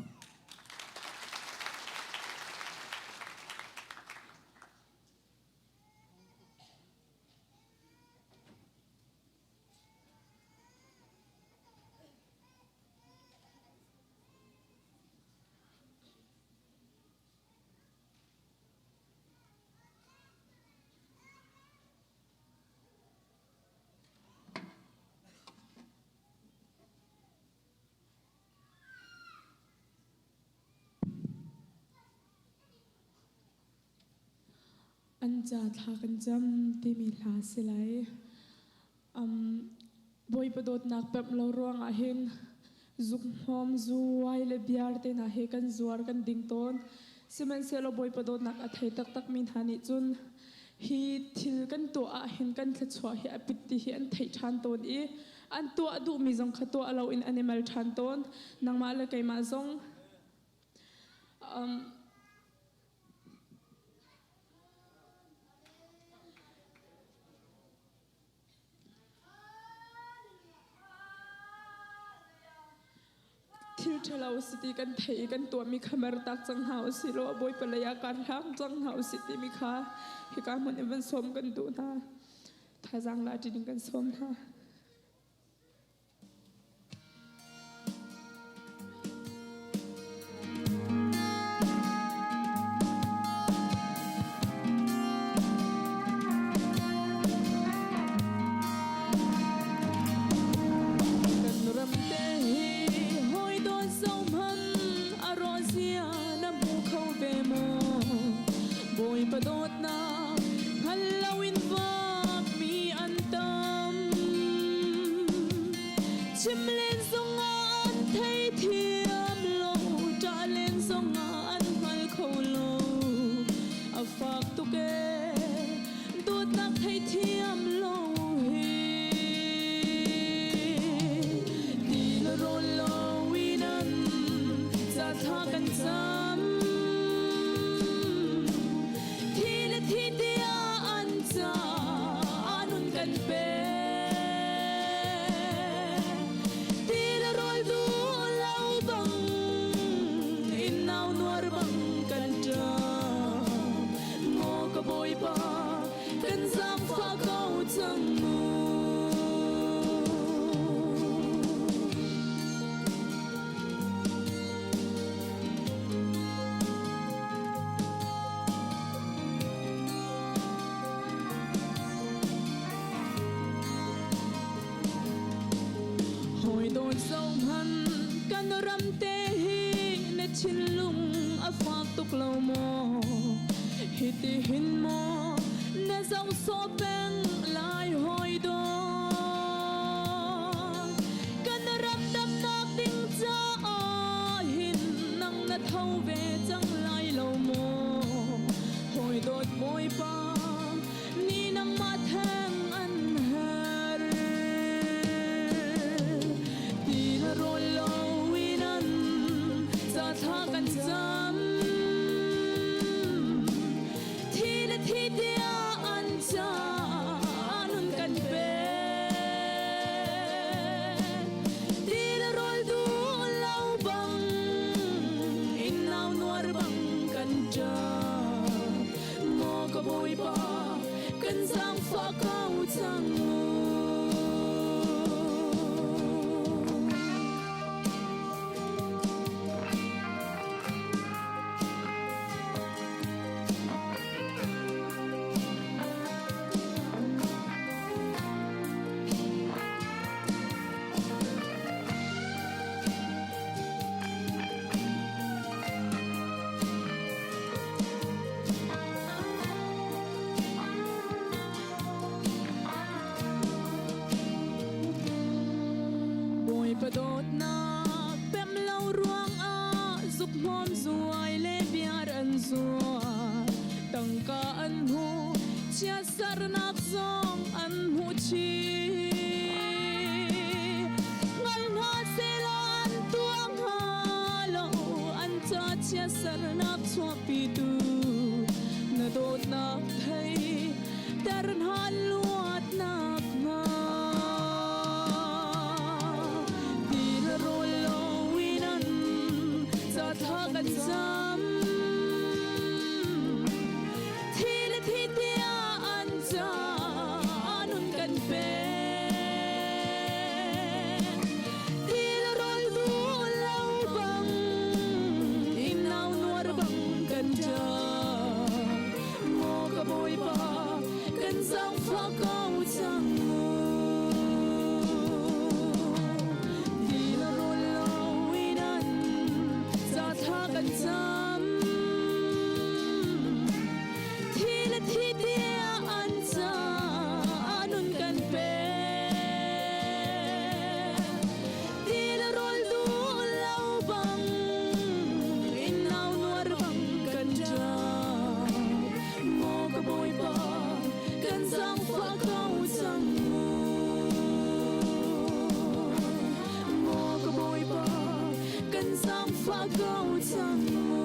An ca thla kan cam timi hla si lai. Bawipa dawtnak pemh lo ruangah hin zuk hmawm zu wai le biar te hna he kan zuar kan ding tawn. Sihmanhsehlaw Bawipa dawtnak a thei taktak mi hna nih cun hi thil kan tuah ah hin kan thluachuah hi a pit ti hi an theih ṭhan tawn i an tuah duhmi zong kha tuah loin an i mal ṭhan tawn. Nangmah le keimah zong Thil ṭhalo si ti kan theih i kan tuahmi kha mertak cang hna u sih law Bawipa lei ah kaan hlang cang hna u sih timi kha hika hmun in van sawm kan duh hna. Thazaang la ṭi ding kan sawm hna. Kan ram te hi hawi dawt zohhmanh a rawh zia na hmu kho ve maw? Bawipa dawtnak hngal loin vakmi an tam. Chim len zongah an theithiam lo, ṭah len zongah an hngal kho lo. A fak tuk ee, dawtnak theithiam lo hi. Ti le rawl lo in an ca thla kan cam. Thi le thi tiah an ca nun kan pe. Ti le rawl duh lo bang in nau nuar bang kan ṭap. Maw ka Bawipa, kan zaangfah ko cang mu. Hawi dawt zohhmanh kan ram te hi na thinlung a fak tuk lo maw? Hiti hin maw na zoh sawh peng lai hawi dawt? Kan ram damnak ding caah hin nang na tho ve cang lai lo maw? Hawi dawt Bawipa ni nangmah theng an her. Ti le rawl lo in an ca thla kan cam. Thi le thi tiah an ca nun. Bawipa dawtnak pem lo ruangah zuk hmawm zuai le biar an zuar. Tangka an hmu, chiatsarnak zong an hmuh chih. Hngal hna sehlaw an tuah hnga lo, an ca chiatsarnak chuahpitu na dawtnak thei ter hna luatnak hnga. Ti le rawl loin an ca thla kan cam. Thi le thi tiah an ca nun kan pek. Ti le rawl duh lo bang innau nuar bang kan ṭap. Maw ka Bawipa, kan zaangfah ko cang mu. Ti le rawl loin an ca thla kan cam. Thi le thi tiah an ca nun kan pek. Ti le rawl duh lo bang innau nuar bang kan ṭap. Maw ka Bawipa, kan zaangfah ko cang mu. Maw ka Bawipa, kan zaangfah ko cang mu.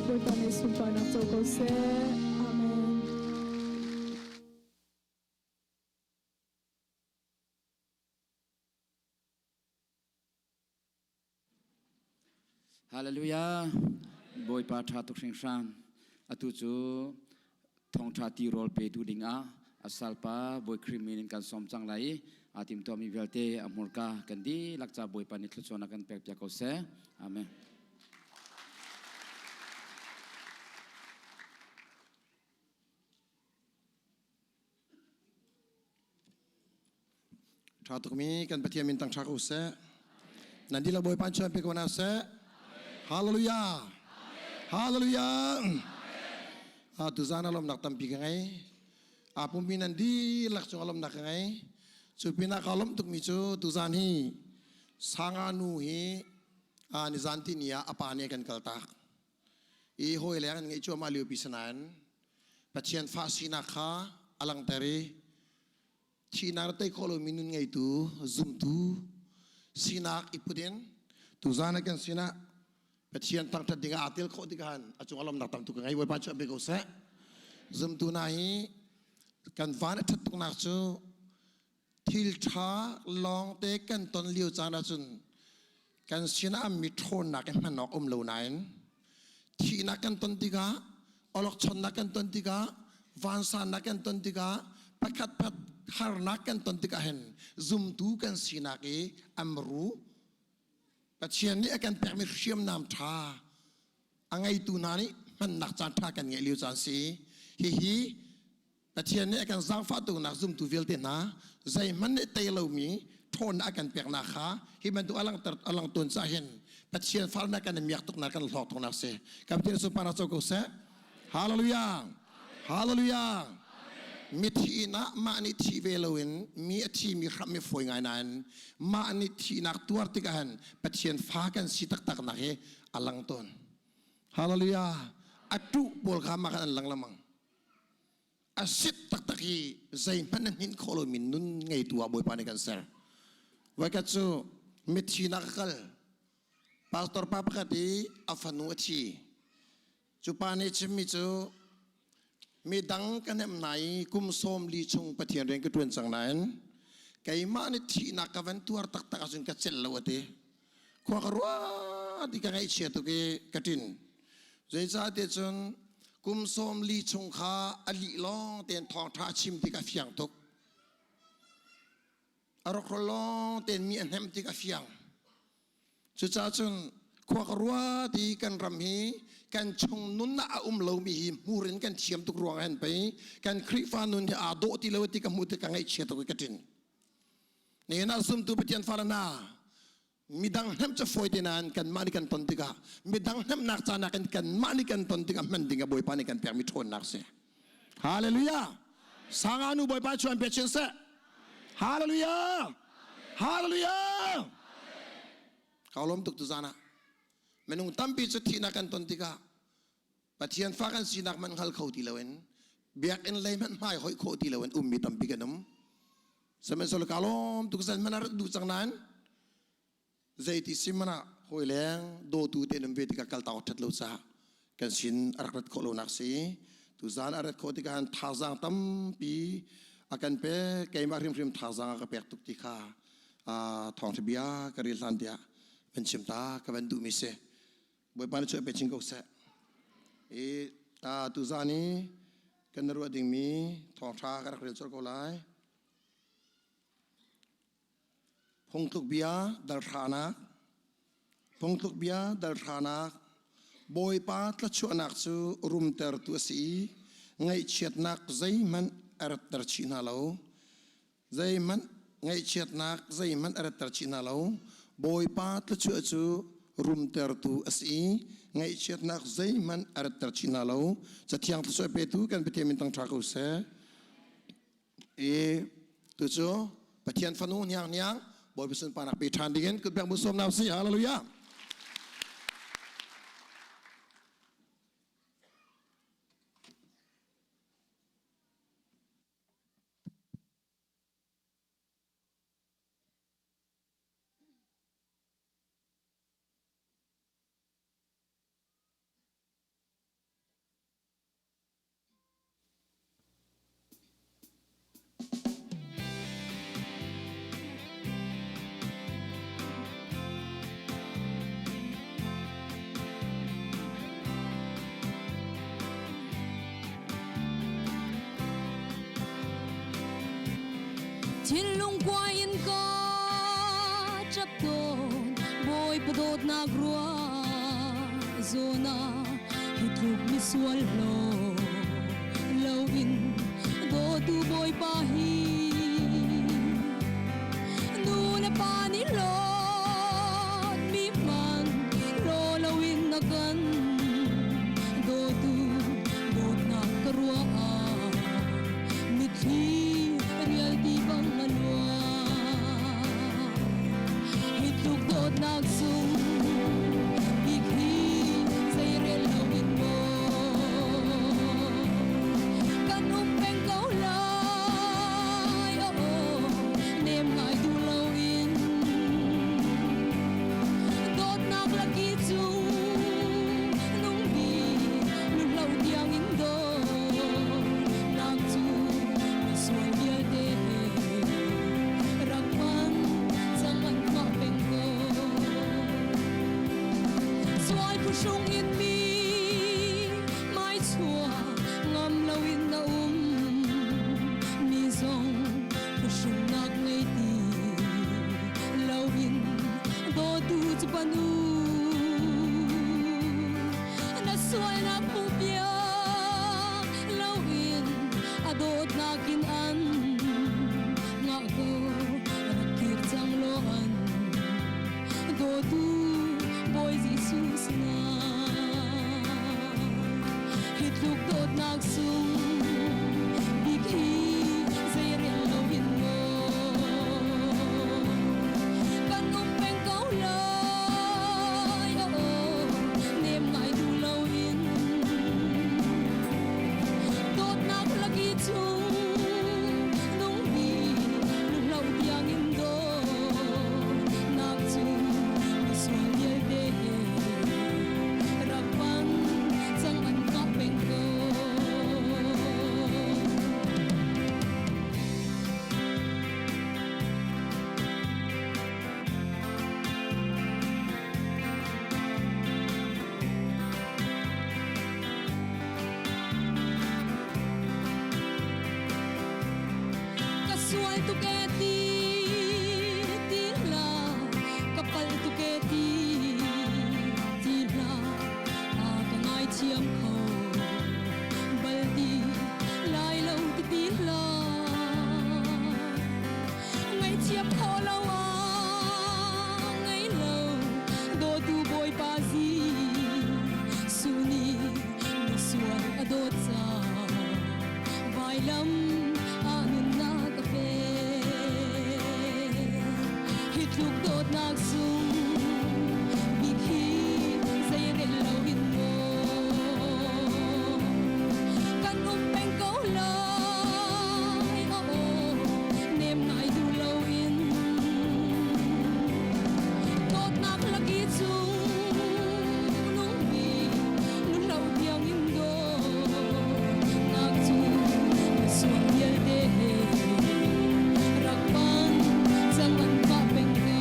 Bawipa nih sunparnak co ko seh. Amen. Hallelujah. Bawipa ṭha tuk hringhran. Atu cu thawngṭha ti rawl petu dingah a salpa Bawi Khrih min in kan sawm cang lai i aa timtuahmi vialte a hmurka kan dihlak ca Bawipa nih thluachuahnak kan pekpiak ko seh. Amen. Ṭha tukmi kan Pathian min tang ṭha ko seh. Nan dihlak Bawipa chuan pe ko hna seh. Hallelujah. Hallelujah. Ah tuzan a lawmnak tampi ka ngei. Aa pummi nan dihlak cung a lawmnak ka ngei. Cu pinah ka lawmh tukmi cu tuzan hi Sanga nu hi ah nizan ti ni ah a pa nih a kan kaltak. I hawi leng an ngeih cuahmah liopi sinain Pathian fa sinak kha a langhter i thihnak na tei khawh lomi nun ngeitu zumtu sinak i put in tuzan ah kan sinah Pathian thangṭhat dingah aa tel khawh tikah han a cung a lawmnak tam tuk ka ngei Bawipa cu a pe ko seh zumtu hna hi kan van a ṭhat tuknak cu thil ṭha lawngte kan ton lio caan ahcun kan sinah mi ṭhawnnak i hman awk um lo nain thihnak kan ton tikah awlokchonnak kan ton tikah vansannak kan ton tikah pakhat pakhat harnak kan ton tikah hin zumtu kan sinak i amru Pathian nih a kan pekmi hriamnam ṭha a ngeitu hna nih hmannak caan ṭha kan ngeih lio caan si hihi Pathian nih a kan zaangfah tuknak zumtu vialte hna zeihmanh nih tei lomi ṭhawnnak a kan peknak kha hi bantuk a langhter a lang tawn caah hin Pathian farnak kan i miak tuknak kan hlawk tuknak si. Kan Pathian sunparnak co ko seh. Hallelujah. Hallelujah. Mithi inn ah mah nih thi ve loin mi a thimi hram mi fawi ngai nain mah nih thihnak tuar tikah hin Pathian fa kan si taktak nak hi a lang tawn. Hallelujah. A tuh pawl kha mah khan an lang lamang. A sit taktak i zeihmanh na hninh khawh lomi nun ngeitu ah Bawipa nih kan ser. Voikhat cu mithi nak a kal. Pastor pa pakhat i a fanu a thi. Cu pa nih chimmi cu midang ka hnemh na i kum 40 chung Pathian rian ka ṭuan cang nain keimah nih thihnak ka van tuar taktak ahcun ka celh lo a ti. Khua ka ruah ti ka ngaihchia tuk i ka ṭin. Zeicahtiah cun kum 40 chung kha a lih lawng tein thawngṭha a chim tik a fiang tuk. A rawkhrol lawng tein mi a hnemh tik a fiang. Cucaah cun khua ka ruah ti kan ram hi kan chung nun ah a um lomi hi hmur in kan thiam tuk ruang ah hin pei kan Khrihfa nun hi aa dawh ti lo ti ka hmuh tik ka ngaihchia tuk i ka ṭin. Nihin ah zumtu Pathian fale hna, midang hnemh cu fawi te nain kanmah nih kan ton tikah midang hnemhnak ca nakin kanmah nih kan ton tikah hman ding ah Bawipa nih kan pekmi ṭhawnnak si. Hallelujah! Sanga nu Bawipa chuan pe chin seh. Hallelujah! Hallelujah! Ka lawm tuk tu zan ah minung tampi cu thihnak kan ton tikah Pathian fa kan sinak man hngal kho ti loin biakinn lei hmanh hmai hoih khawh ti loin ummi tampi kan um. Sihmanhsehlaw ka lawm tuk zan hmanh a rat duh cang nain zeiti si hmanh ah hawi leng dawtu te um ve tikah kaltak awk ṭhat lo caah kan sin a rak rat khawh lonak si. Tuzaan a rat khawh tikah han thazaang tampi a kan pek keimah hrimhrim thazaang a ka pek tuk ti kha thawngṭha bia ka rel hlan tiah van chim ta ka van duhmi si. Bawipa nih chuah pe chin ko seh. I ta tuzaan i kan ruah dingmi thawngṭha ka rak rel colh ko lai. Phungtluk bia dal hranak Phungtluk bia dal hranak Bawipa tlachuahnak cu rumtertu a si i ngaihchiatnak zeihmanh a ratter chih hna lo. Zeihmanh ngaihchiatnak zeihmanh a ratter chih hna lo. Bawipa thluachuah cu rumtertu a si i ngaihchiatnak zeihmanh a ratter chih hna lo. Cathiang thluachuah petu kan Pathian min tang ṭha ko seh. I tucu Pathian fanu niang niang Bawipa sunparnak pe ṭhan dingin kut bek bu sawm na si. Hallelujah. Thinlung kuai in ka ṭap tawn Bawipa dawtnak ruah zawn ah hi tluk misual hlaw lo in dawtu Bawipa hi nu le pa nih lawt mi hman law lo in na kan dawtu dawtnak ka ruah ah mitthli rial ti bang a luang hi tluk dawtnak sung bik hi zeirel lo in maw kan um peng ko lai oh nem ngai duh lo in dawtnak laki cu nung mi luhlo tiang in dawtnak cu misual vialte rak man cang an mah peng ko sual phuhrung in mi mai chua ngam lo in na um mi zong phuhrungnak ngei ti lo in dawtu cu panu na sualnak hmuh piak lo in a dawtnak in an ngah ko rak kir cang law an dawtu Bawi Jesuh sinah. Ngaihthiam khawh lo ah ngei lo dawtu Bawipa Jesuh nih misual a dawt caah vailam ah nunnak a pek. Hi tluk dawtnak sung bik hi zeirel lo in maw kan um peng ko lai. Oh, nem ngai duh loin dawtnak laki chung nungmi lunglo tiang in dawtnak cu misual vialte he rak pan cang an kah peng ko.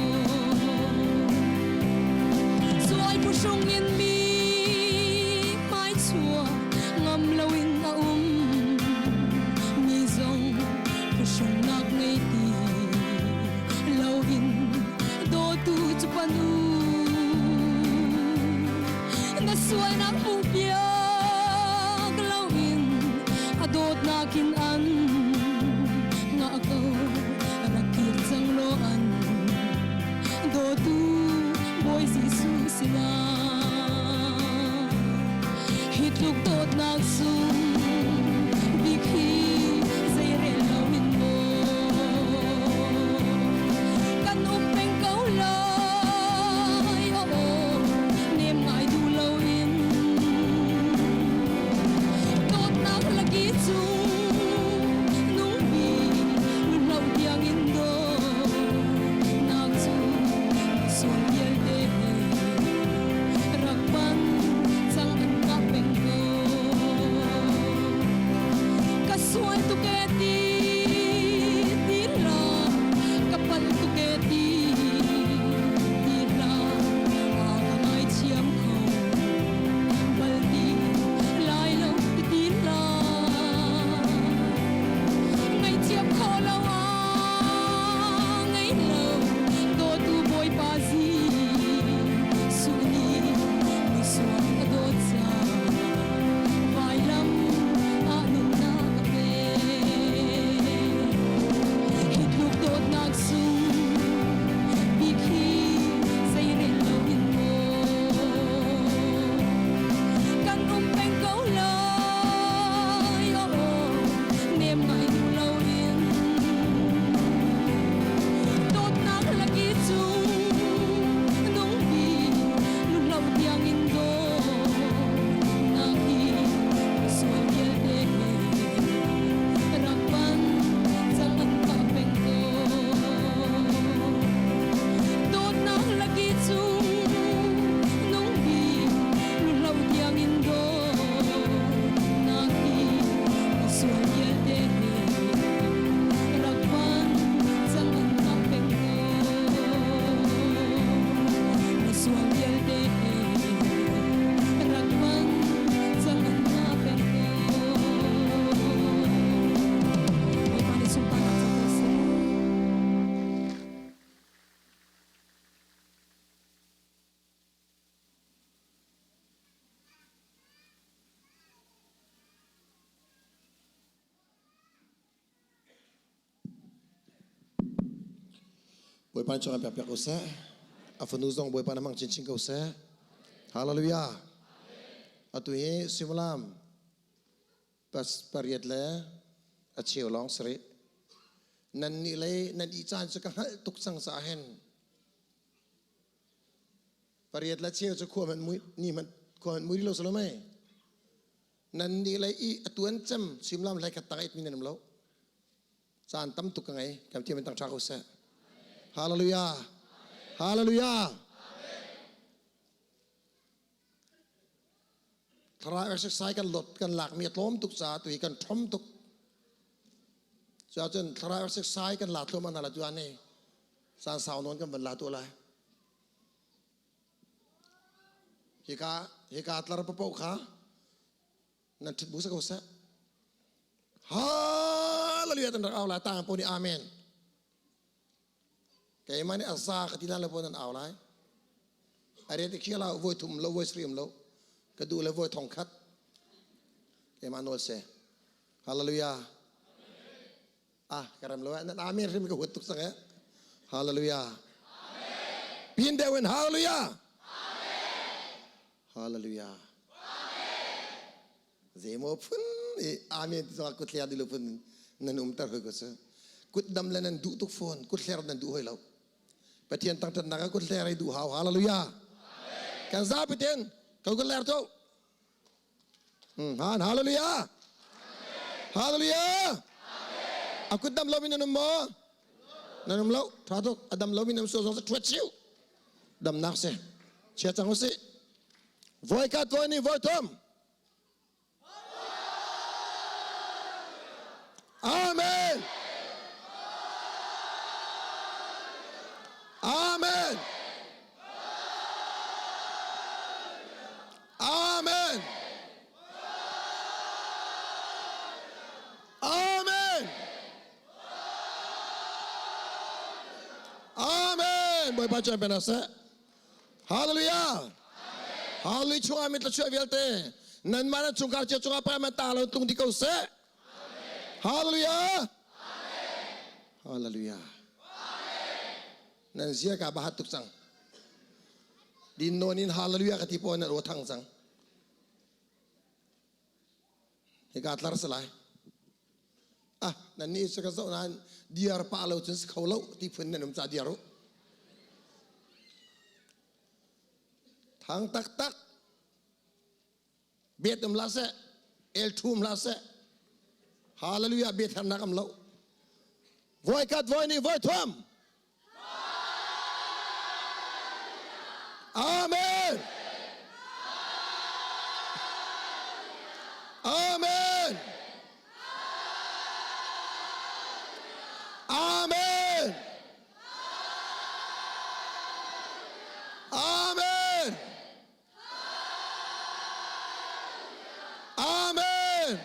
Sual phuhrung in mi hmai chuah ngam loin a um mi zong phuhrungnak ngei ti loin dawtu cu panu na sualnak hmuhpiak loin a dawtnak in an ngah ko rak kir cang law an dawtu Bawi Jesuh sinah hi tluk dawtnak sung bik hi zeirel loin maw kan um peng ko lai. Oh, oh, nem ngai duh loin dawtnak laki cung nungmi lunglo tiang in dawtnak cu sual vialte he rak pan cang an kah peng ko. Ka sual tuk e ti ti la ka pal tuk e ti ti la a ka ngaithiam kho bal ti lai lo ti ti la ngaihthiam kho lo ah ngei lo dawtu Bawipa Jesuh nih misual a dawt caah vailam ah nunnak a pek. Hi tluk dawtnak sung bik hi zeirel lo in maw kan um peng ko lai. Oh, nem ngai duh loin dawtnak laki cung nungpi lunglo tiang in dawtnak hi sual vialte he rak pan cang an kah peng ko. Dawtnak laki cung nungpi lunglo tiang in dawtnak hi sual vialte he rak pan cang an kah peng ko. Misual vialte he rak pan cang an kah peng ko. Bawipa nih sunparnak co ko seh. Bawipa nih cawng piak piak ko seh. A fanu zong Bawipa na mang chinchin ko seh. Hallelujah. Atu hi suimilam pas pariat le a cheu lawng sarih. Nan nih lei nan i caan cu ka hngalh tuk cang caah hin pariat le cheu cu khua hmanh mui ni hmanh khua hmanh mui lo si lo mei. Nan nih lei i a tuan cem suimilam hlei khat tang it mi nan um lo. Caan tam tuk ka ngei. Kan thiam in tang ṭha ko seh. Hallelujah. Hallelujah. Thlarau exercise kan lot kan lak mi a tlawm tuk caah tu hi kan ṭhom tuk. Cuahcun thlarau exercise kan la thluahmah hna la tu ah ni caan sau nawn kan van la tu lai. Hika hika tlar papoh kha nan ṭhit bu sa ko seh. Hallelujah tan rak au lai tang po nih amen. Keimah nih a za ka ti lan le po nan au lai. A rian ti khia la voi thum lo voi srim lo ka duh le voi thong khat. Keimah nawl se. Hallelujah. Ah ka rem lo nan amen hrim ka huat tuk sang eh. Hallelujah. Pin deuh in hallelujah. Hallelujah. Zeimaw phun i amen ti zongah kut hler dilo phun nan umter hoi ko cu. Kut dam le nan duh tuk fawn, kut hler nan duh hoi lo. Pathian tangtatnak ah kut hler i duh hau. Hallelujah. Kan zapi ten ko kut hler to. Han hallelujah. Hallelujah. A kut dam lo mi nan um maw? Nan um lo. Tha tuk. A dam lo mi nan so zong sa thuat siu. Damnak si. Chia cang usih. Voi kat voi ni voi thum. Amen. Amen. Amen. Amen. Amen. Bawipa chan pen seh. Hallelujah. Hallelujah chungah mit la vialte nan mah nan chungkhar cio cungah pa man ta lo tung di ko seh. Hallelujah. Hallelujah. Nan zia ka bahat tuk cang. Din nawn in hallelujah ka ti po nan ro thang cang. Hika tlar salai. Ah, nan ni sa ka zoh nain diar pa lo cun si kho lo ti phun nan um ca diar u. Thang taktak. Bet um la seh. El thum la seh. Hallelujah bet harnak am lo. Voi kat voi ni voi thum. Amen. Amen. Amen. Amen. Amen.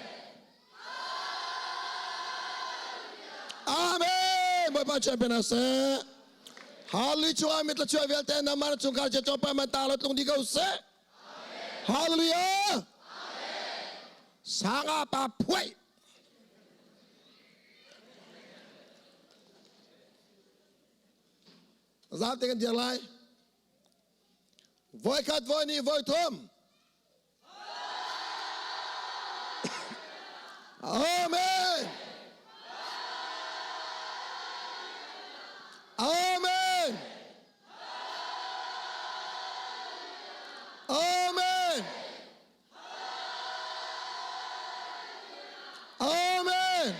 Amen. Bawipa champion a seh. Hallelujah chua mit la chua vialte na mar chungkhar che chopa man ta lo tlung di ko seh. Hallelujah. Sanga pa phuai. Zap te kan dir lai. Voi khat voi ni voi thum. Amen. Amen. Amen. Amen.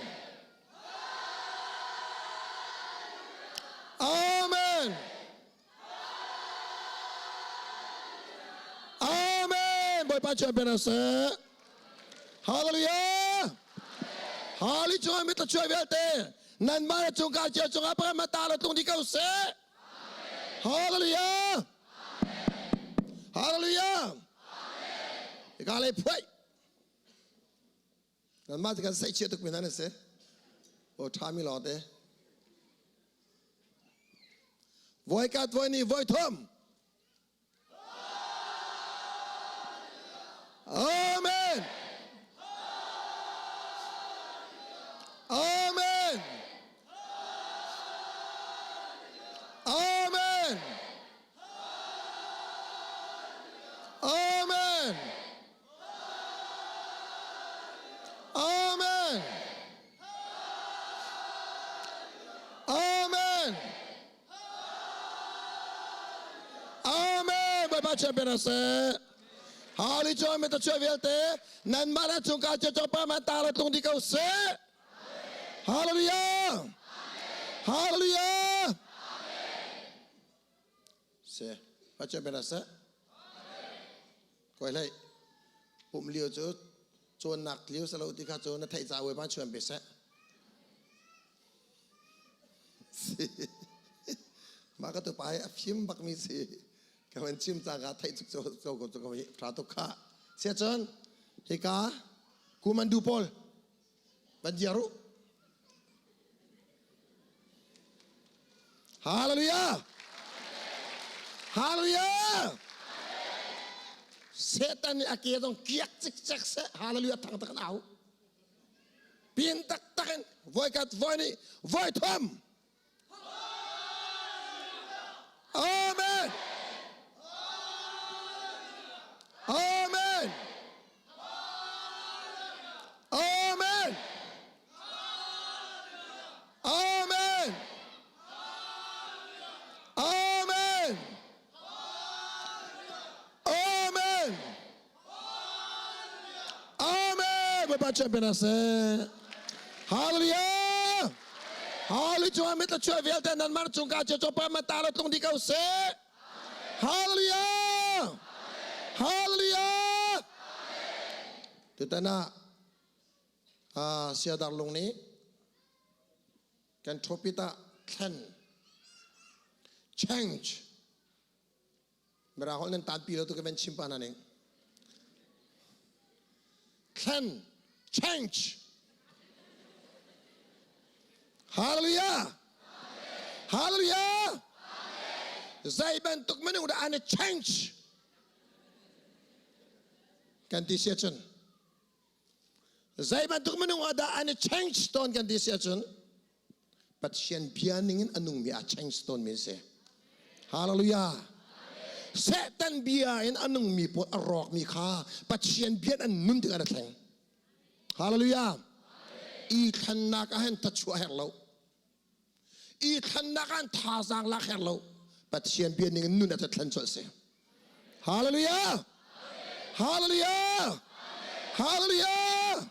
Amen. Amen. Bawipa champion a seh. Hallelujah. Hali cungah mit chuai vialte nan mah le cungka cio cungah pakhat mata lo tlung di ko seh. Hallelujah. Hallelujah. Ika lei phuai. Nanmah cu kan saihchiah tukmi hna nan si. Aw ṭhami lawngte. Voikat voi ni voi thum. Amen. Amen. Amen. Amen. Amen. Amen. Amen. Bawipa champion a seh. Hali chuan mi ta chuai vialte nan mah le chungka cio cio pa man ta lo tlung di ko seh. Hallelujah. Hallelujah. Se. Pa champion a seh. Koi hlei pum lio cu cawnnak lio salo ti kha cu na theih ca wei ma chuan pe seh. Mah ka tu pa hi a fim bak mi si. Ka van chim ca ka theih cuk co ko cu ko hi tha tuk kha. Sia cun hika kumandu pawl van diar u. Hallelujah! Hallelujah! Satan nih a ke zong kiak cikcek seh hallelujah thang tak in au. Pin taktak in voikhat voi nih voi thum. Bawipa chuah pe hna seh. Hallelujah! Hallelujah! Cung mit chuah vialte nan mar cung ka cho pa ma ta lo tlung di ko seh. Hallelujah! Hallelujah! Tutan ah siadar lung nih kan topic ah thlen change Mirang holh nan tanpi lo tu ka van chim pa na ning. Thlen, change. Hallelujah. Hallelujah. Zei bantuk minung dah an change. Kan ti sia cun. Zei bantuk minung ah dah an change tawn kan ti sia cun. Pathian bia ningin a nungmi a change tawnmi an si. Hallelujah. Satan bia in a nungmi pawl a rawkmi kha Pathian bia an nun tikah an thleng. Hallelujah. I thlennak ah hin thachuah herh lo. I thlennak ah thazaang lak herh lo. Pathian bia ningin nun a thlen colh si. Hallelujah! Hallelujah! Hallelujah!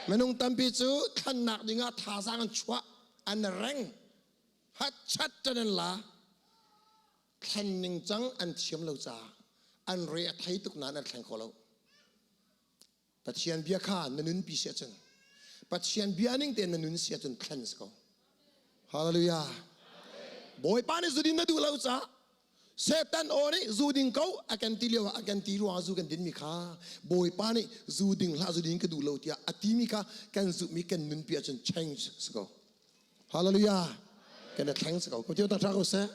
Minung tampi cu thlannak dingah thazaang an chuah, an reng, hatchat tan an la. Thlen ning cang an thiam lo caah an re a thei tuk nain an thleng kho lo. Pathian bia kha na nunpi si ahcun Pathian bia ning tein na nun si ahcun thlen si ko. Hallelujah. Bawipa nih zudin na duh lo caah Satan aw nih zu ding ko a kan ti lio ah a kan ti ruangah zu kan dinmi kha Bawipa nih zu ding hlah zu ding ka duh lo tiah a timi kha kan zumhmi kan nunpi ahcun change si ko. Hallelujah. Kan i thleng si ko. Ko ta ko seh.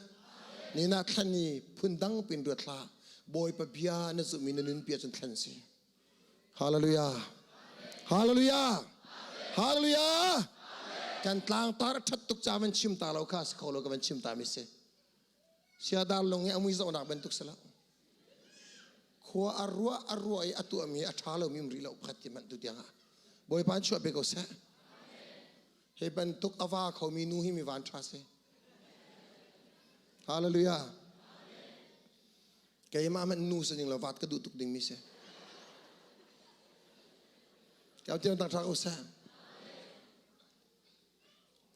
Ni na thlen i phundang pin ruat hlah. Bawipa bia na zumhmi na nunpi ahcun thlen si. Hallelujah. Hallelujah. Hallelujah. Kan tlangtar a ṭhat tuk ca van chim ta lo kha si kho lo ka van chim ta mi si. Siadar lung i a mui zohnak bantuk si lo. Khua a ruah a ruah i a tuahmi a ṭha lomi um rih lo pakhat ti hmanh tu tiang ah. Bawipa in chuah pe ko seh. Hi bantuk a va khomi nu hi mi van ṭha si. Hallelujah. Keimah hmanh nu si ning lo vat ka duh tuk ding mi si. Kau tiang tang ṭha ko seh.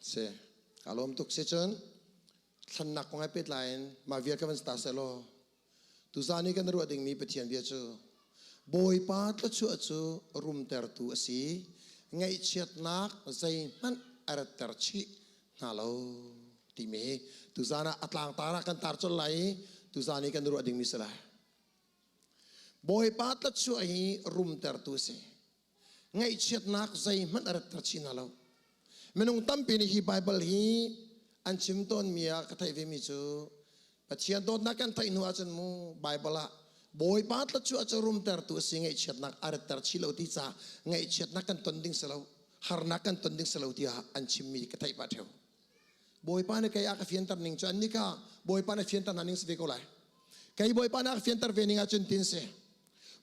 Si. Ka lawm tuk si cun thlannak kong he pehtlai in mah vial ka van ta seh law tuzan i kan ruah dingmi Pathian bia cu Bawipa thluachuah cu rumtertu a si ngaihchiatnak zeihmanh a ratter chih hna lo timi tuzan ah a tlangtar ah kan tar colh lai i tuzan i kan ruah dingmi si lai. Bawipa thluachuah hi rumtertu a si. Ngaihchiatnak zeihmanh a ratter chih hna lo. Minung tampi nih hi Baibal hi an chim tawnmi ah ka theih vemi cu Pathian dawtnak kan theih hnu ahcun mu Baibal ah Bawipa thluachuah cu rumtertu a si ngaihchiatnak a ratter chih lo ti ca ngaihchiatnak kan ton ding si lo harnak kan ton ding si lo tiah an chimmi ka theih pah ṭheo. Bawipa nih kei a ka fianter ning cu annih kha Bawipa nih fianter hna ning si ve ko lai. Kei Bawipa nih a ka fianter ve ning ahcun tin si.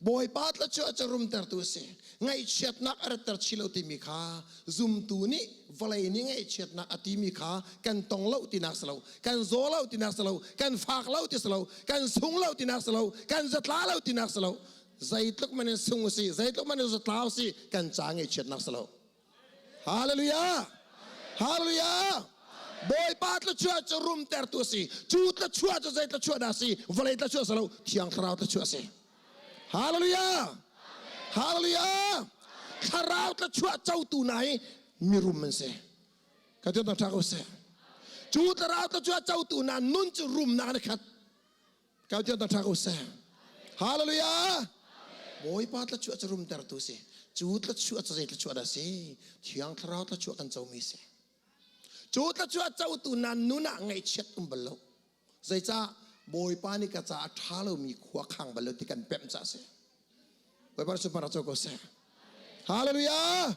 Bawipa thluachuah cu rumtertu a si. Ngaihchiatnak a ratter chih lo timi kha zumtu nih vawlei nih ngaihchiatnak a timi kha kan tong lo tinak si lo, kan zaw lo tinak si lo, kan fak lo ti si lo, kan sung lo tinak si lo, kan zatla lo tinak si lo. Zeitluk man in sung u si, zeitluk man in zatla u si, kan ca ngaihchiatnak si lo. Hallelujah! Hallelujah! Bawipa thluachuah cu rumtertu a si. Cu thluachuah cu zei thluachuah dah a si? Vawlei thluachuah si lo, Thiang Thlarau thluachuah a si. Hallelujah! Hallelujah! Thlarau thluachuah cotu hna hi mirum an si. Ka ti ṭha ko seh. Cu thlarau thluachuah cotu hna nun cu rumnak an khat. Kau tiang ṭha ko seh. Hallelujah! Bawipa tlachuah cu rumtertu si. Cu tlachuah cu zei tlachuah dah si? Thiang Thlarau tlachuah kan comi si. Cu tlachuah cotu nan nun ah ngaihchiat um bal lo. Zeicah Bawipa nih ka caah ṭha lomi khua khang bal lo ti kan pemh caah si. Bawipa super co ko seh. Hallelujah!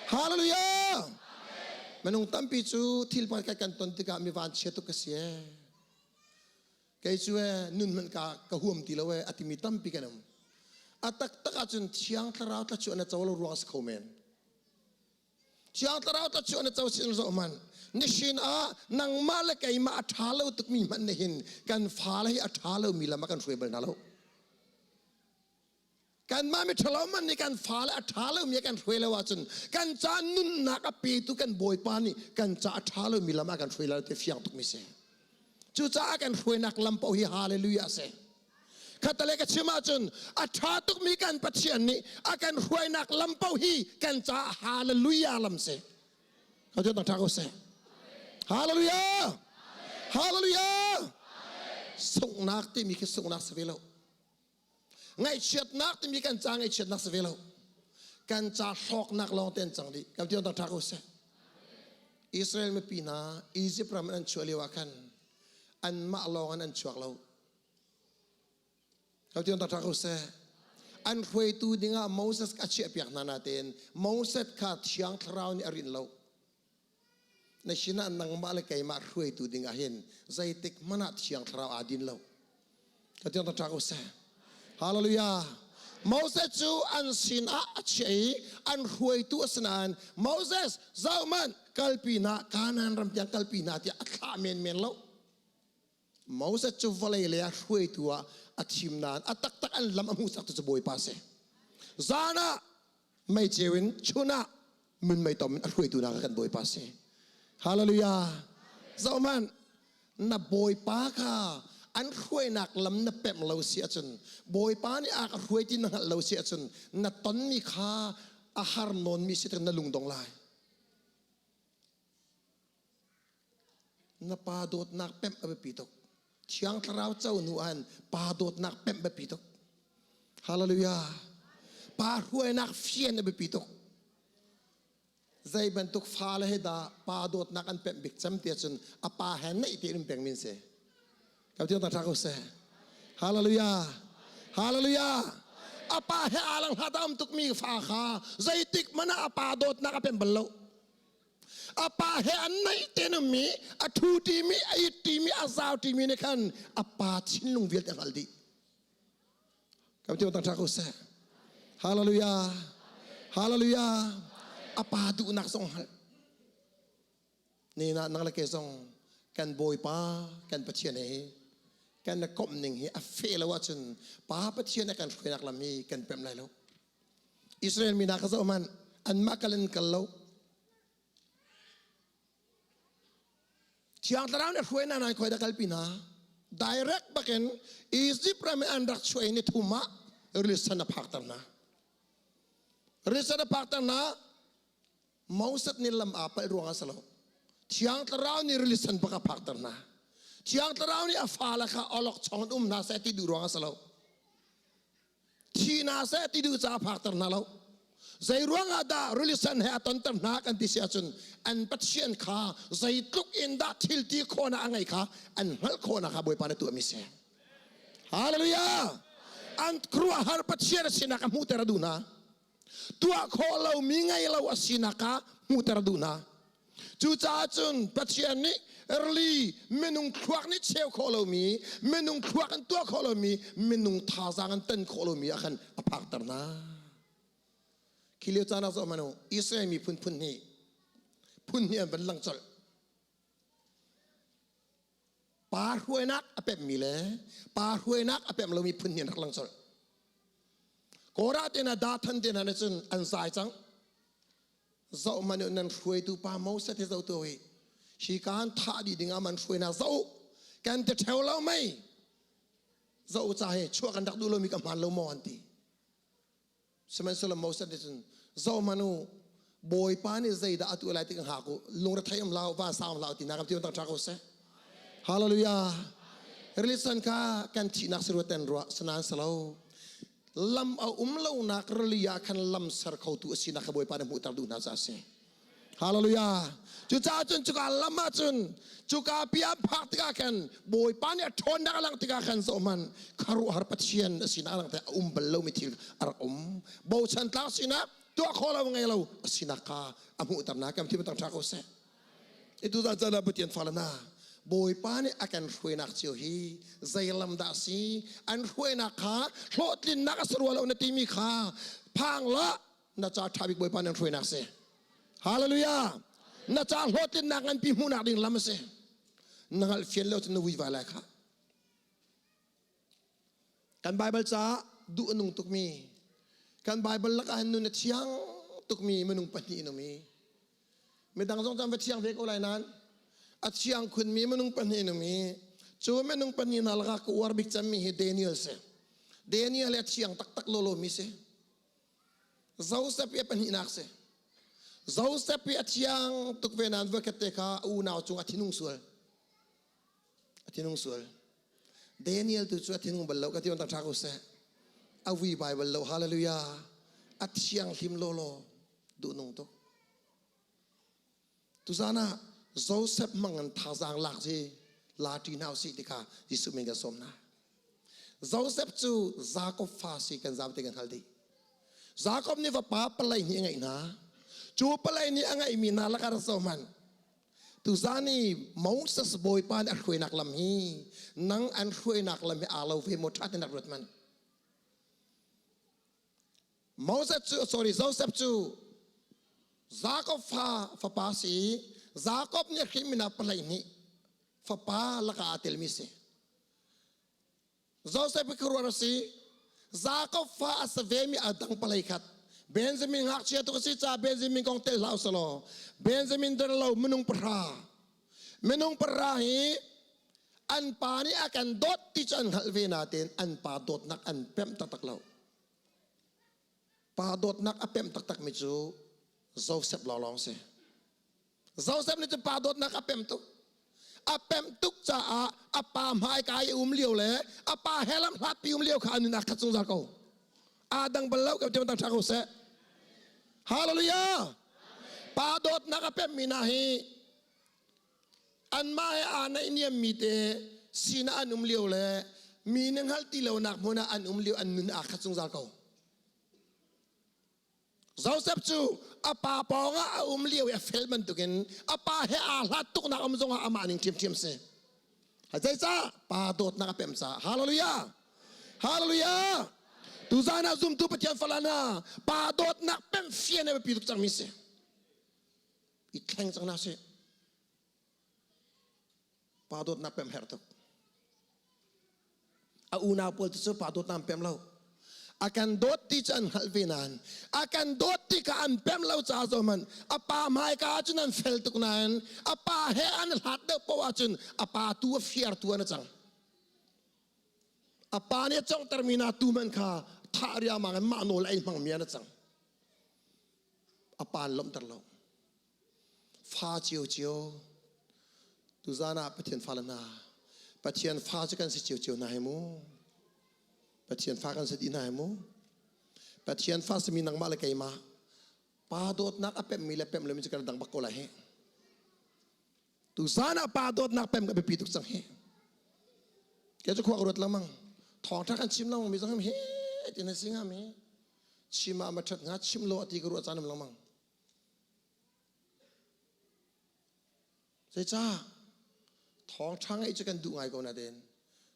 Hallelujah! Minung tampi cu thil pakhat kan ton tikah mi vanchia tuk ka si ee. Kei cu ee nun hmanh ka ka huam ti lo ee a timi tampi kan um. A taktak ahcun Thiang Thlarau thlachuah na co lo ruang a si kho men. Thiang Thlarau thlachuah na co sin zoh hmanh. Nihin ah nangmah le keimah a ṭha lo tukmi hmanh nih hin kan fale hi a ṭha lomi lam ah kan hruai bal hna lo. Kanmah miṭhalo man nih kan fale a ṭha lomi a kan hruai lo ahcun kan ca nunnak a petu kan Bawipa nih kan ca a ṭha lomi lam ah kan hruai lo ti fiang tukmi si. Cucaah kan hruainak lam paoh hi hallelujah a si. Khatale ka chim ahcun a ṭha tukmi kan Pathian nih a kan hruainak lam paoh hi kan caah hallelujah lam si. Ka cu ṭha ko seh. Hallelujah! Hallelujah! Sunghnak timi khi sunghnak si ve lo. Ngaihchiatnak timi kan ca ngaihchiatnak si ve lo. Kan ca hlawknak lawng te an cang dih. Kan ti ṭha ko seh. Israel mipi hna Egypt ram an chuah lio ah khan anmah lawng in an chuak lo. Kan ti ṭha ko seh. An hruaitu dingah Moses a chiahpiak hna nain Moses kha Thiang Thlarau nih a rinh lo. Na sinah nangmah le keimah hruaitu ding ah hin zeitik hmanh ah Thiang Thlarau aa din lo. Ka tiang ṭha ko seh. Hallelujah. Moses cu an sinah a chiah i an hruaitu a si nain Moses zohmanh kalpi hna Kanaan ram tiang kalpi hna tiah a thlah menmen lo. Moses cu vawlei lei ah hruaitu ah a thim nain a taktak an lam a hmuhsaktu cu Bawipa a si. Zan ah meiceu in chun ah minmei tom in a hruaitu hna kha kan Bawipa a si. Hallelujah. Zohhmanh, na Bawipa kha an hruainak lam na pemh lo si ahcun Bawipa nih a ka hruai ti na hngalh lo si ahcun na tonmi kha a har nawnmi si na lungdong lai. Na pa dawtnak pemh a biapi tuk. Thiang Thlarau co hnu ahhin pa dawtnak pemh biapi tuk. Hallelujah. Pa hruainak fian a biapi tuk. Zei bantuk fale he dah pa dawtnak an pemh bik cem ti ahcun a pa he naih tein um peng min si. Kau tiang ta ko seh. Hallelujah. Hallelujah. A pa he aa lang hlat a um tukmi fa kha zeitik hmanh ah a pa dawtnak a pem bal lo. A pa he an naih te mi a thu ṭimi a it ṭimi a zau ṭimi nih khan a pa thinlung vialte a hngalh dih. Kam ti tang ṭha ko seh. Hallelujah. Hallelujah. A pa duhnak zong hngalh. Ni na nang le ke zong kan Bawipa kan Pathian he kan na komh ning hi a fe lo ahcun Pa Pathian a kan hruainak lam hi kan pemh lai lo. Israel mi hna kha zoh hmanh, anmah kal in kal lo. Thiang Thlarau nih hruai hna nai khoi dah kalpi hna. Direct bakin Egypt ram in an rak chuah i ni thum ah rili sen a phakter hna. Rili sen a phakter hna. Moses nih lam aa palh ruangah si lo. Thiang Thlarau nih rili sen bak a phakter hna. Thiang Thlarau nih a fale kha awlokchong in um hna seh ti duh ruangah si lo. Thi hna seh ti duh caah phakter hna lo. Zei ruangah dah rili sen he a tonter hna kan ti si ahcun an Pathian kha zeitluk in dah thil ti khawhnak a ngei kha an hngalh khawhnak kha Bawipa nih tuahmi si. Hallelujah! An khuaruahhar Pathian a sinak a hmuhter a duh hna. Tuah khawh lomi ngei lo a sinak kha hmuhter a duh hna. Cucaah cun Pathian nih early minung thluak nih cheu khawh lomi, minung thluak in tuah khawh lomi, minung thazaang in tan khawh lomi ah khan a phakter hna. Khi lio caan ah zoh hmanh u, Israel miphun phun hnih, phun hnih an van lang colh. Pa hruainak a pemhmi le pa hruainak a pemh lomi phun hnih an rak lang colh. Korah te hna, Dathan te hna nih cun an zai cang. Zoh hmanh u nan hruaitu pa Moses hi zoh tu hi hi kaan thah dih ding ah man hruai na zoh kan ti theo lo mei zoh ca he chuah kan rak duh lomi ka hmaan lo maw an ti sihmanhsehlaw Moses nih cun zoh hmanh u Bawipa nih zeidah a tuah lai ti ka hngak u lungre thei um hlah u van sang hlah u ti na kam ti tang tha ko seh Hallelujah religion kha kan thihnak si ruat ten ruah sanan salo lam a um lonak rili ah khan lam ser khotu a sinak kha Bawipa nih hmuhter duh hna caah a si. Hallelujah. Cucaah cun cuka lam ah cun cuka pi an phak tikah khan Bawipa nih a ṭhawnnak a langh tikah khan zohhmanh khuaruahhar Pathian a sinak a langh a um bal lomi thil a rak um. Bochan tlak sinak tuah khawh lo ngei lo a sinak kha a hmuhter hna kan thim tang ṭha ko seh. Itu zan caan ah Pathian fale hna Bawipa nih a kan hruainak cio hi zei lam dah a si an hruainak kha hlawhtlinnak a si rua lo na timi kha phang la na ca ṭha bik Bawipa nih an hruainak si Hallelujah na ca hlawhtlinnak nganpi hmuhnak ding lam a si na hngalh fian lo cun na vui vai lai kha kan Bible caah duh a nung tukmi. Kan Bible lakah hin nun a thiang tukmi minung pahnih in um i midang zong cu an va thiang ve ko lai nain a thiang khunmi minung pahnih in um i cu minung pahnih hna lakah ka uar bik cemmi hi Daniel si. Daniel hi a thiang taktak lawlawmi si. Joseph hi a pahnihnak si. Joseph hi a thiang tuk ve nain voikhat te kha a unau cung a thinung sual. A thinung sual. Daniel tu cu a thinung bal lo ka ti on tha ko seh. A vui bai bal lo. Hallelujah. A thianghlim lawlaw. Duh nung tuk. Tuzan ah Joseph hmang in thazaang lak si la ṭi hna usih ti kha Jesuh min kan sawm hna. Joseph cu Jakob fa si kan zapi kan hngal dih. Jakob nih fapa palei hnih a ngeih hna. Cu palei nih a ngeihmi hna lakah rak zoh hmanh. Tuzan i Moses Bawipa nih a hruainak lam hi nang an hruainak lam hi aa lo ve maw ṭha tein rak ruat hmanh. Moses cu sorry Joseph cu Jakob fa fapa si Jakob nih a hrinmi hna palei nih fapa lakah aa telmi si. Joseph hi khuaruahhar a si. Jakob fa a si vemi a dang palei khat. Benjamin ngakchia tuk a si caah Benjamin kong tel hlah usalaw Benjamin der lo minung pahra. Minung pahra hi an pa nih a kan dawt ti cu an hngalh ve nain an pa dawtnak an pemh taktak lo. Pa dawtnak a pemh taktakmi cu Joseph lawnglawng si. Joseph nih cun pa dawtnak a pemh tuk. A pemh tuk caah a pa hmaika i um lio le a pa he lam hlatpi um lio kha a nun aa khat zungzal ko. Aa dang bal lo ko ti dang ṭha ko seh. Hallelujah! Pa dawtnak a pemhmi hna hi anmah he aa naihniammi te sinah an um lio le mi na hngalh ti lonak hmun ah an um lio an nun aa khat zungzal ko. Joseph cu a pa pawngah a um lio i a fel bantukin a pa he aa hlat tuknak um zongah amah ning ṭhiamṭhiam si. Zeicah? Pa dawtnak a pem caah. Hallelujah! Hallelujah! Tuzaan ah zumtu Pathian fala hna pa dawtnak pem fian a biapi tuk cangmi si. I thleng cang hna sih. Pa dawtnak pem herh tuk. A unau pawl cu pa dawtnak an pem lo. A kan dawt ti cu an hngalh ve nain a kan dawt ti kha an pem lo caah zohhmanh a pa hmaika ah cun an fel tuk nain a pa he an hlat deuh paoh ahcun a pa tu a fiar tu an a cang. A pa nih a conghtermi hna tu hmanh kha thah riangmang in mah nawl ei hmangmi an a cang. A pa an lawmhter lo. Fa ciocio tuzaan ah Pathian fale hna Pathian fa cu kan si ciocio hna hi mu. Pathian fa kan si dih hna hi mu. Pathian fa simi nangmah le keimah pa dawtnak a pemmi le pem lomi cu kan dang bak ko lai hi. Tuzaan ah pa dawtnak pem ka biapi tuk cang hi. Kei cu khua ka ruat lengmang. Thawngṭha kan chim lengmang mi zong hi ti na si hnga mi. Chim ah ma ṭhat hnga chim lo a ti ka ruah caan um lengmang. Zeicah? Thawngṭha ngeih cu kan duh ngai ko nain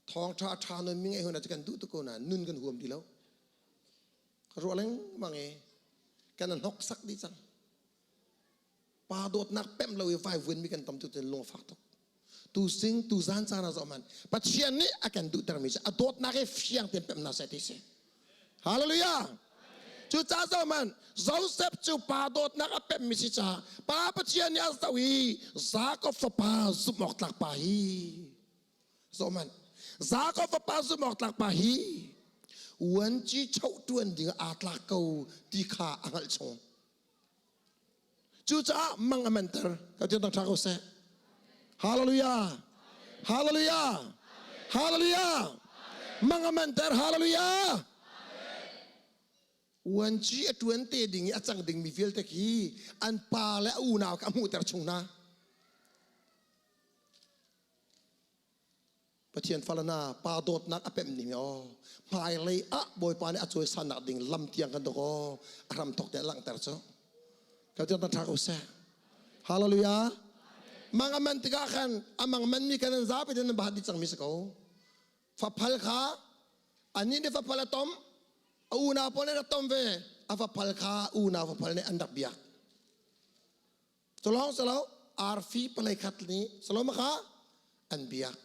thawngṭha a ṭha nawn mi ngeih huna cu kan duh tuk ko nain nun kan huam ti lo. Ka ruah lengmang i kan hnoksak dih cang. Pa dawtnak pemh lo i vaivuan mi kan tam tuk cun lung a fak tuk. Tu sing tu zan caan ah zoh hmanh Pathian nih a kan duhtermi cu a dawtnak hi fiang tein pemh hna seh ti si. Hallelujah! Cucaah zoh hmanh Joseph cu pa dawtnak a pemhmi si caah pa Pathian nih a zoh i Jakob fapa zumh awk tlak pa hi zoh hmanh Jakob fapa zumh awk tlak pa hi uanci choh ṭuan ding aa tlak ko ti kha a hngalh chung. Cucaah mang a manter. Ka tiang tang ṭha ko seh. Hallelujah. Hallelujah. Hallelujah. Mang a manter. Hallelujah. Uanci a ṭuan te ding i a cang dingmi vialte khi an pa le a unau kha a hmuhter chung hna. Pathian fale hna pa dawtnak a pemh ning aw hmailei ah Bawipa nih a cawisannak ding lam tiang kan dok aw a hram thok te a langhter cu ka tiang tan tha ko seh hallelujah mang a man tikah khan a mang man mi kan an zapi ten nan bahat dih cangmi si ko faphal kha anih nih faphal a tom a unau pawl nih rak tom ve a faphal kha unau faphal nih an rak biak Culawng si lo arfi palei khat nih Solomon kha an biak.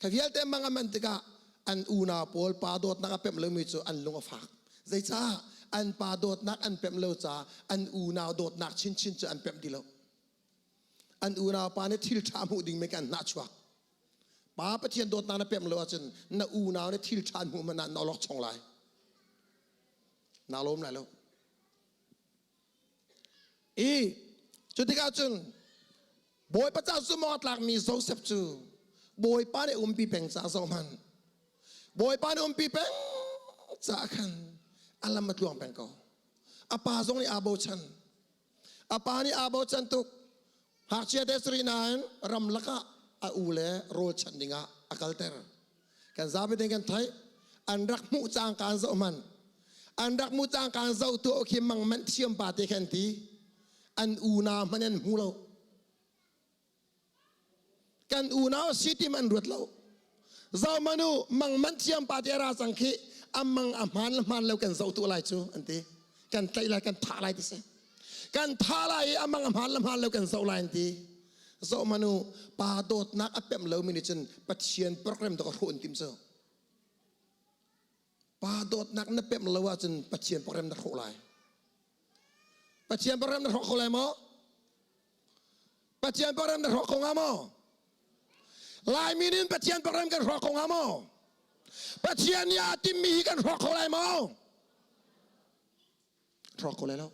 Kha vialte mang a man tikah an unau pawl pa dawtnak a pemh lomi cu an lung a fak. Zeicah an pa dawtnak an pemh lo caah an unau dawtnak chinchin cu an pemh ti lo. An unau pa nih thil ṭha hmuh ding mi kan hnah chuak. Pa Pathian dawtnak na pemh lo ahcun na unau nih thil ṭha an hmuh hmanh ah na awlok chong lai. Naa lawm lai lo. I cu tikah cun Bawipa ca zumh awk a tlakmi Joseph cu Bawipa nih umpi peng caah zoh hmanh. Bawipa nih umpi peng caah khan a lam a tluang peng ko. A pa zong nih aa bochan. A pa nih aa bochan tuk. Ngakchia te sari nain ramlak ah a u le rawl chanh dingah a kalter. Kan zapi tein kan theih. An rak hmuh cangka an zoh hmanh. An rak hmuh cangka an zoh tu khi mang manh thiam pa te khan ti. An unau hmanh an hmu lo. Kan unau si tim an ruat lo. Zoh manu mang manh thiam pa te ra cang khi amang a hmaan le hmaan lo kan zoh tu lai cu an ti. Kan tlaih lai kan thah lai ti si. Kan thah lai i amang a hmaan le hmaan lo kan zoh lai an ti. Zoh manu pa dawtnak a pemh lomi nih cun Pathian program to ka hrawh an tim cu. Pa dawtnak na pemh lo ahcun Pathian program na hrawh lai. Pathian program na hrawk kho lai maw? Pathian program na hrawk kho hnga maw? Laimi nih Pathian program kan hrawk kho hnga maw? Pathian nih aa timmi hi kan hrawk kho lai maw? Hrawk kho lai lo.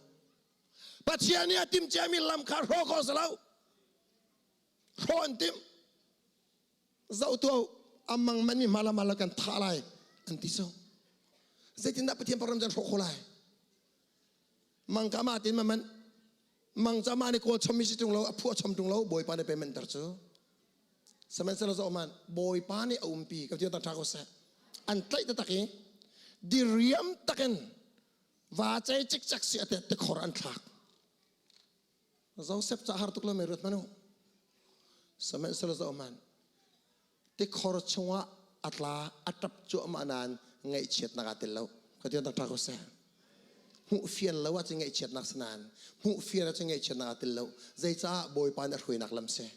Pathian nih a tim ciami lam kha hrawk kho si lo. Hrawh an timh. Zoh tuah amang man mi mala mala kan thah lai an ti so. Zeitindah Pathian program can hrawk kho lai? Mang ka ma tin ma man mang cha ma ni kawl chom mi si tung lo a phuah chom tung lo bawipa nih payment ter cu sihmanhsehlaw zoh man bawipa nih a umpi ka tiang tha ko seh an tlaih taktak i diriam takin va cei cikcek si ate tikhor an thlak Joseph ca har tuk lo me ruat manu sihmanhsehlaw zoh man tikhor chungah a tla a ṭap cuahmah nain ngaihchiatnak aa tel lo ka tiang tak ṭha ko seh hmuh fian lo ahcun ngaihchiatnak si nain hmuh fian ahcun ngaihchiatnak aa tel lo zeicah bawipa nih a hruainak lam si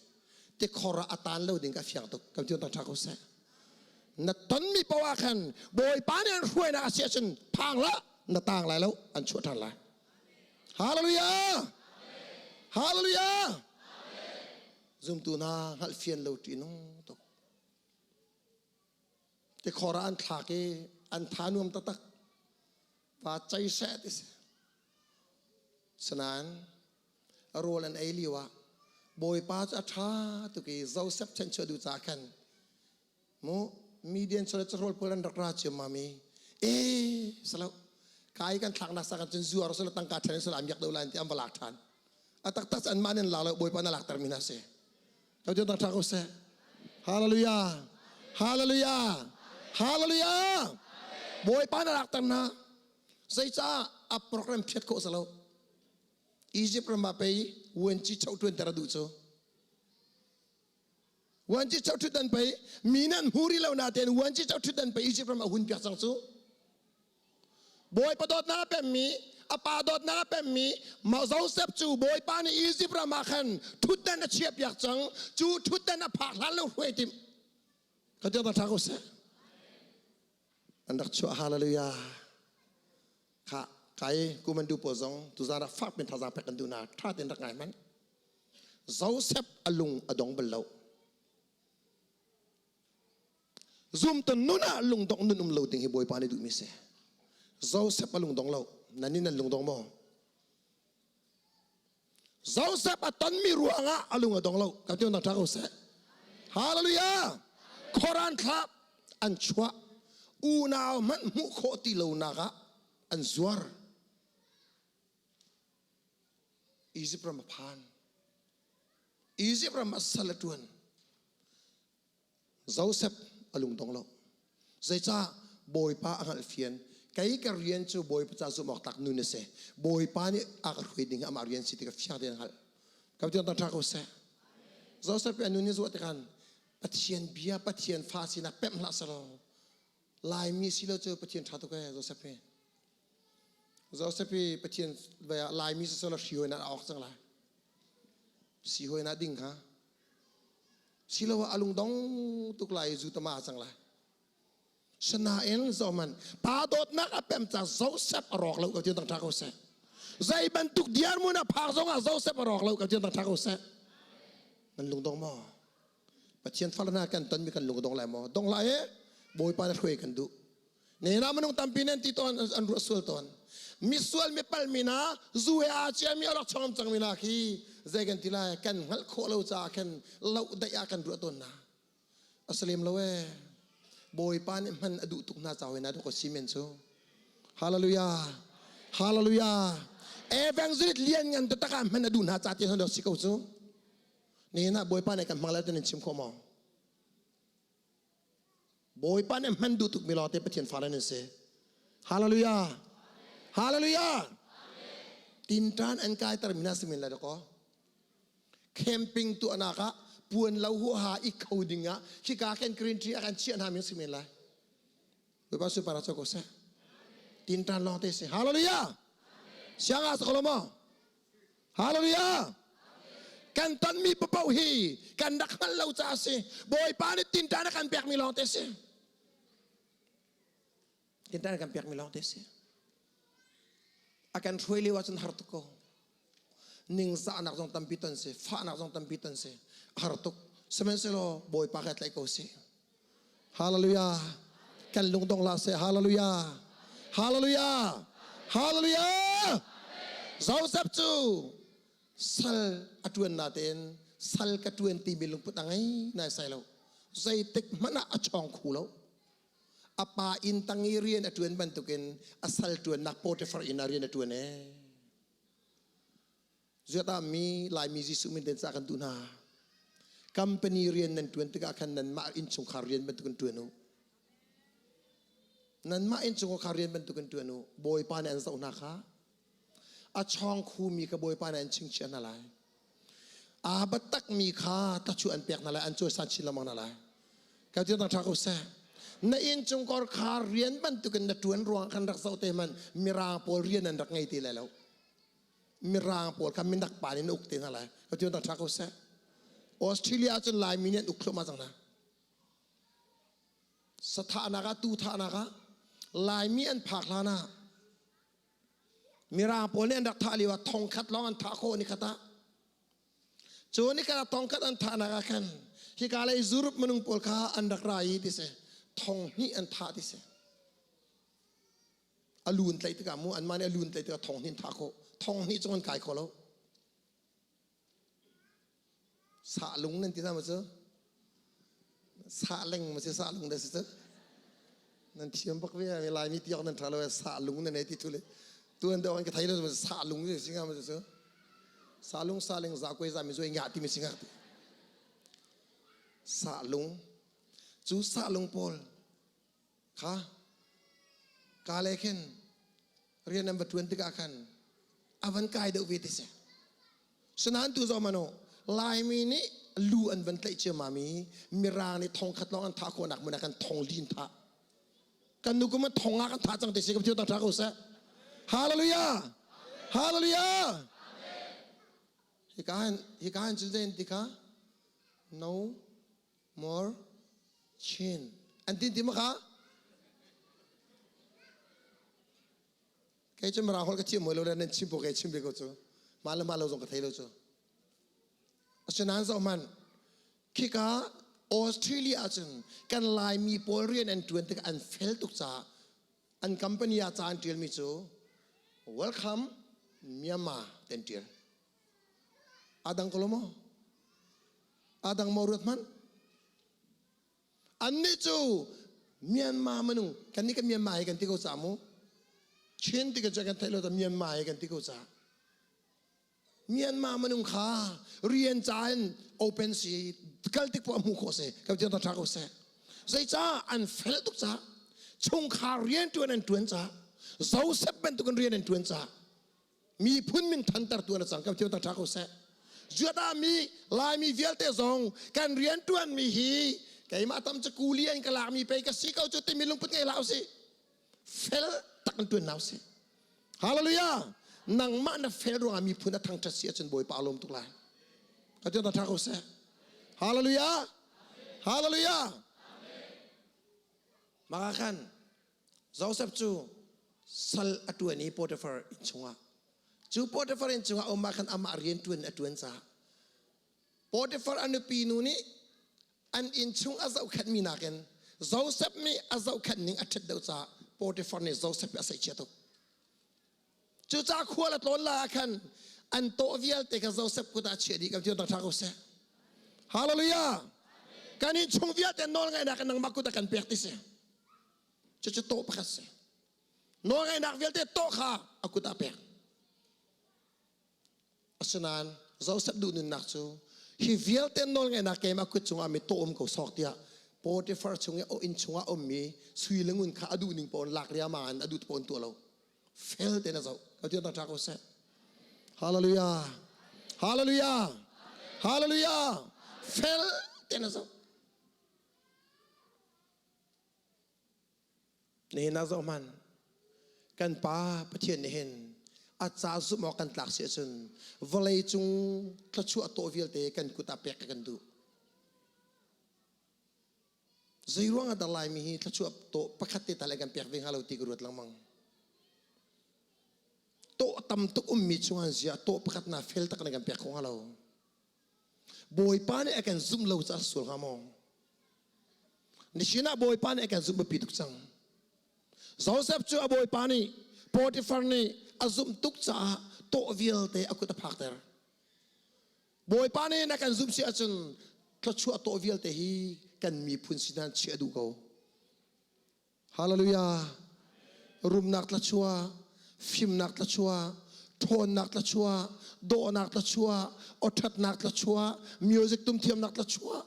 tikhor ah a taan lo ding ka fiang tuk ka tiang tak ṭha ko seh na tonmi paoh ah khan bawipa nih an hruainak a si ahcun phang hlah na taang lai lo an chuah ṭhan lai Hallelujah! Hallelujah! Zumtu hna hngalhfian lo ṭihnung tuk. Tikhor ah an thlak i an tha nuam taktak. Va cei seh ti si. Sinain rawl an ei lio ah Bawipa cu a ṭha tuk i Joseph chanchuah duh caah khan mu median chole chahrawl pawl an rak ra ciammam i e salo kai kan thlak nak sa kan cun zuar sala tangka ṭhen sala am yak do lai ti an va lak ṭhan a taktak an mah nin la lo bawipa na lakter mi hna si to tion tang ṭha ko seh hallelujah hallelujah hallelujah bawipa na lakter na zeicah a program phiat khawh salo Egypt ram ah pei vuanci choh ṭuan ter a duh cu Vuanci cho ṭhutdan pei mi nan hmu rih lo natein vuanci cho ṭhutdan pei Egypt ram a hun piak cang cu. Bawipa dawtnak a pemmi, a pa dawtnak a pemmi Joseph cu Bawipa nih Egypt ram ah khan ṭhutdan a chiah piak cang. Cu ṭhutdan a phak hlan lo hruai timh. Ka tiang ṭha ko seh. An rak chuah hallelujah. Kha kai kumandu pawl zong tuzan ah fak pin thazaang pek kan duh na ṭha tein rak ngai hmanh. Joseph a lung a dong bal lo. Zumtu nun ah lungdongh nun um lo ding hi Bawipa nih duhmi si. Joseph a lungdong lo. Nan nih nan lungdong maw? Joseph a tonmi ruangah a lung a dong lo. Kan ti ṭha ko seh. Hallelujah! Khoran thla an chuah. Unau hmanh hmuh khawh ti lo nak ah an zuar. Egypt ram a phan. Egypt ram ah sal a ṭuan. Joseph a lungdong lo. Zeicah Bawipa a hngalhfian. Kei ka rian cu Bawipa ca zumh awk tlak nun a si. Bawipa nih a ka hruai ding amah rian si ti ka fiang tein hngalh. Ka tiang ṭha ko seh. Joseph i a nun hi zuah tikhan Pathian bia Pathian fa sinak pemh hlah selaw Laimi si lo cu Pathian ṭha tuk ee Joseph hi. Joseph hi Pathian vai ah Laimi si selaw hri hoi na awk cang lai. Si hoi na ding kha. Silo ah a lungdong tuk lai zu tama cang lai. Sinain zohman pa dawtnak a pem ca Joseph a rawk lo ko ti tang tha ko seh. Zei bantuk diarmun a phak zong ah Joseph a rawk lo ko ti tang tha ko seh. Nan lungdong maw? Pathian fal hna kan ton mi kan lungdong lai maw? Dong lai e Bawipa na hruai kan duh. Ne na minung tampi nan ti tawn an ruah sual tawn. Mi sual mi pal mi na zu he aa cia mi a rak chong cang mi na khi zei kan ti lai kan hngalh khawh lo caah khan loh daih ah kan ruah tawn na. A si lem lo ee. Bawipa nih hman a duh tuk hna ca hoi na dawk si men cu. Hallelujah. Hallelujah. Evangelist lian ngan taktak ah hman a duh hna ca ti hna si ko cu. Nihin ah Bawipa nih kan hmang lai tin chim kho maw? Bawipa nih hman duh tuk mi lawng te Pathian fale nan si. Hallelujah. Hallelujah. Tinṭan an kaiter mi hna si men lai dakaw. Camping tuahnak ah puan lo huaha i kho ding ah khika kan green tree ah kan chiah hna mi si men lai. Bawipa super ah ko seh. Tinṭan lawng te si. Hallelujah. Siang ah sa ko lo maw? Hallelujah. Kan tonmi papoh hi kan rak hngalh lo caah a si. Bawipa nih tinṭan a kan pekmi lawng te si. Tinṭan a kan pekmi lawng te si. A kan hruai lio ahcun har tuk ko. Ningzahnak zong tampi ton si, fahnak zong tampi ton si. Har tuk. Sihmanhsehlaw Bawipa kha tlaih ko si. Hallelujah. Kan lungdong la seh. Hallelujah. Hallelujah. Hallelujah. Joseph cu sal a ṭuan natein sal ka ṭuan timi lungput a ngei nai sai lo. Zeitik hmanh ah a chawng khu lo. A pa inn tang i rian a ṭuan bantukin a sal ṭuannak Potiphar inn ah rian a ṭuan ee. Ziatah mi Laimi Jesuh min ten ca kan duh hna. Company rian nan ṭuan tikah khan nanmah innchungkhar rian bantukin ṭuan u. Nanmah innchungkhar rian bantukin ṭuan u. Bawipa nih an zoh hna kha. A chawng khumi kha Bawipa nih an chingchiah hna lai. Aa biatakmi kha thlachuah an pek hna lai, an cawisan chin lengmang hna lai. Ka ti ṭha ko seh. Na innchungkhar kha rian bantukin na ṭuan ruangah khan rak zoh te hmanh mirang pawl rian an rak ngei ti lai lo. Mirang pawl kha minak pa nih na uk te hna lai. Ka ti ṭha ko seh. Australia ahcun Laimi nih an uk thluahmah cang hna. Sathahnak ah tu thahnak ah Laimi an phak hlan ah Mirang pawl nih an rak thah lio ah thong khat lawng an thah khawh ni khat ah. Cu ni khat ah thong khat an thahnak ah khan hika lei Europe minung pawl kha an rak ra i ti si thong hnih an thah ti si. A lu an tlaih tikah mu anmah nih a lu an tlaih tikah thong hnih an thah khawh. Thong hnih cung an kai kho lo. Sah lung nan ti hna maw cu? Sah leng maw si sah lung dah si cu? Nan thiam bak ve mi Laimi ti awk nan ṭha lo sah lung nan ei ti thu le tuan deuh an ka thei lo sah lung si hnga maw cu? Sah lung sah leng za kuai za mi zuai ngah ti mi si hnga ti. Sah lung cu sah lung pawl Kha ka le khin rian an va ṭuan tikah khan a van kai deuh ve ti si. Sinain tu zong manu Laimi nih lu an van tlaih ciammam i Mirang nih thong khat lawng an thah khawhnak hmun ah kan thong lin thah. Kan nu kum thong ah kan thah cang ti si ka tang ṭha ko seh. Hallelujah! Hallelujah! Hika hin hika hin cun zei an ti kha? No more Chin an tin ti maka kei cu mirang holh ka thiam lo le nan chim po kei chim ve ko cu mah le mah lo zong ka thei lo cu asinain zoh hmanh khika Australia ahcun kan Laimi pawl rian an ṭuan tikah an fel tuk caah an company ah ca an ṭialmi cu welcome Myanmar ti an ṭial adang ko lo maw adang maw ruat hmanh Annih cu Myanmar minung kan nih kan Myanmar hi kan ti ko ca mu. Chin ti kan kan theih lo ta Myanmar hi kan ti ko ca. Myanmar minung kha rian ca in open si kal tik poah hmu khawh si kan ti tha ko seh. Zeicah an fel tuk ca chungkhar rian tuan an tuan ca Joseph bantukin rian an tuan ca miphun min thanter tu na cang kan thiam tha ko seh Judah mi Laimi vialte zong kan rian tuan mi hi keimah tam cu kuli an ka lak mi pei ka si ko cu timi lungput ngei hlah usih fel tak in tuan nau si hallelujah nangmah na fel ruangah miphun a thangthat si ahcun Bawipa a lawm tuk lai ka thiam tha ko seh hallelujah hallelujah. Mah ah khan Joseph cu sal a ṭuan i Potiphar inn chungah cu Potiphar inn chungah a um ah khan amah rian ṭuan a ṭuan caah Potiphar a nupi nu nih an inn chung a zohkhenhmi nakin Joseph nih a zohkhenh ning a ṭhat deuh caah Potiphar nih Joseph a saihchia tuk. Cucaah khual a tlawn lai ah khan an tawh vialte kha Joseph kut ah chiah dih kan ti ṭha ko seh. Hallelujah! Kan inn chung vialte nawlngaihnak in nangmah kut ah kan pek ti si. Cucu tawh pakhat si. Nawlngaihnak vialte tawh kha a kut ah pek. Asinain Joseph duh nunnak cu hi vialte nawlngaihnak keimah kut cungah mi tawh um ko sawk tiah Potiphar chung i inn chungah ummi sui le ngun kha a duh ning pawn lak riama in a duh pawn tuah lo. Fel tein a zoh. Ka tiang ṭha ko seh. Hallelujah. Hallelujah. Hallelujah. Fel tein a zoh. Nihin ah zoh hmanh. Kan Pa Pathian nih hin a ca zumh awk kan tlak si ahcun vawlei cung thluachuah tawh vialte kan kut ah pek kan duh. Zei ruang ah dah Laimi hi thluachuah tawh pakhat te tal kan pek ve hnga lo ti ka ruat lengmang. Tawh tam tuk ummi chung an zia tawh pakhat na fel tak na kan pek kho hnga lo. Bawipa nih a kan zumh lo caah sual hnga maw? Nihin ah Bawipa nih a kan zumh biapi tuk cang. Joseph cu a bawipa nih Potiphar nih a zumh tuk caah tawh vialte a kut a phakter. Bawipa nih na kan zumh si ahcun thluachuah tawh vialte hi kan miphun sinan chiah duh ko. Hallelujah. Rumnak thluachuah, fimnak thluachuah, ṭhawnnak thluachuah, dawhnak thluachuah, awṭhatnak thluachuah, music tumthiamnak thluachuah,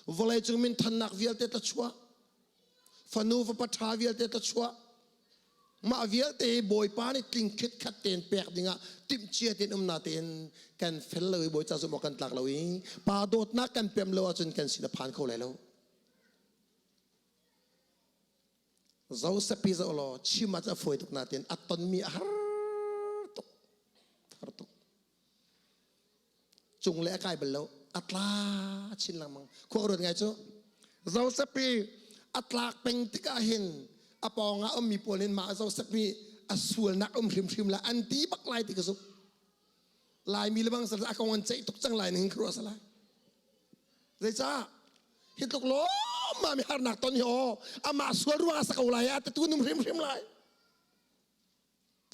vawleicung minthannak vialte thluachuah, fanu fapa ṭha vialte thluachuah, mah vialte hi Bawipa nih tling khitkhat tein pek dingah timhcia tein um natein kan fel lo i Bawi ca zumh awk kan tlak lo i pa dawtnak kan pem lo ahcun kan sin a phan kho lai lo. Joseph hi zoh law chim ah a fawi tuk natein a tonmi a har tuk. Har tuk. Cung le a kai bal lo. A tla chin lengmang. Khua ruat ngai cu. Joseph hi a tlak peng tikah hin a pawng ah ummi pawl in mah Joseph hi a sualnak um hrimhrim la an ti bak lai ti ka zumh. Laimi le bang a kong an ceih tuk cang lai ning ka ruah salai. Zeicah? Hi tluk lawmmam i harnak ton hi aw amah sual ruang ah sa ko lai a tatu num hrimhrim lai.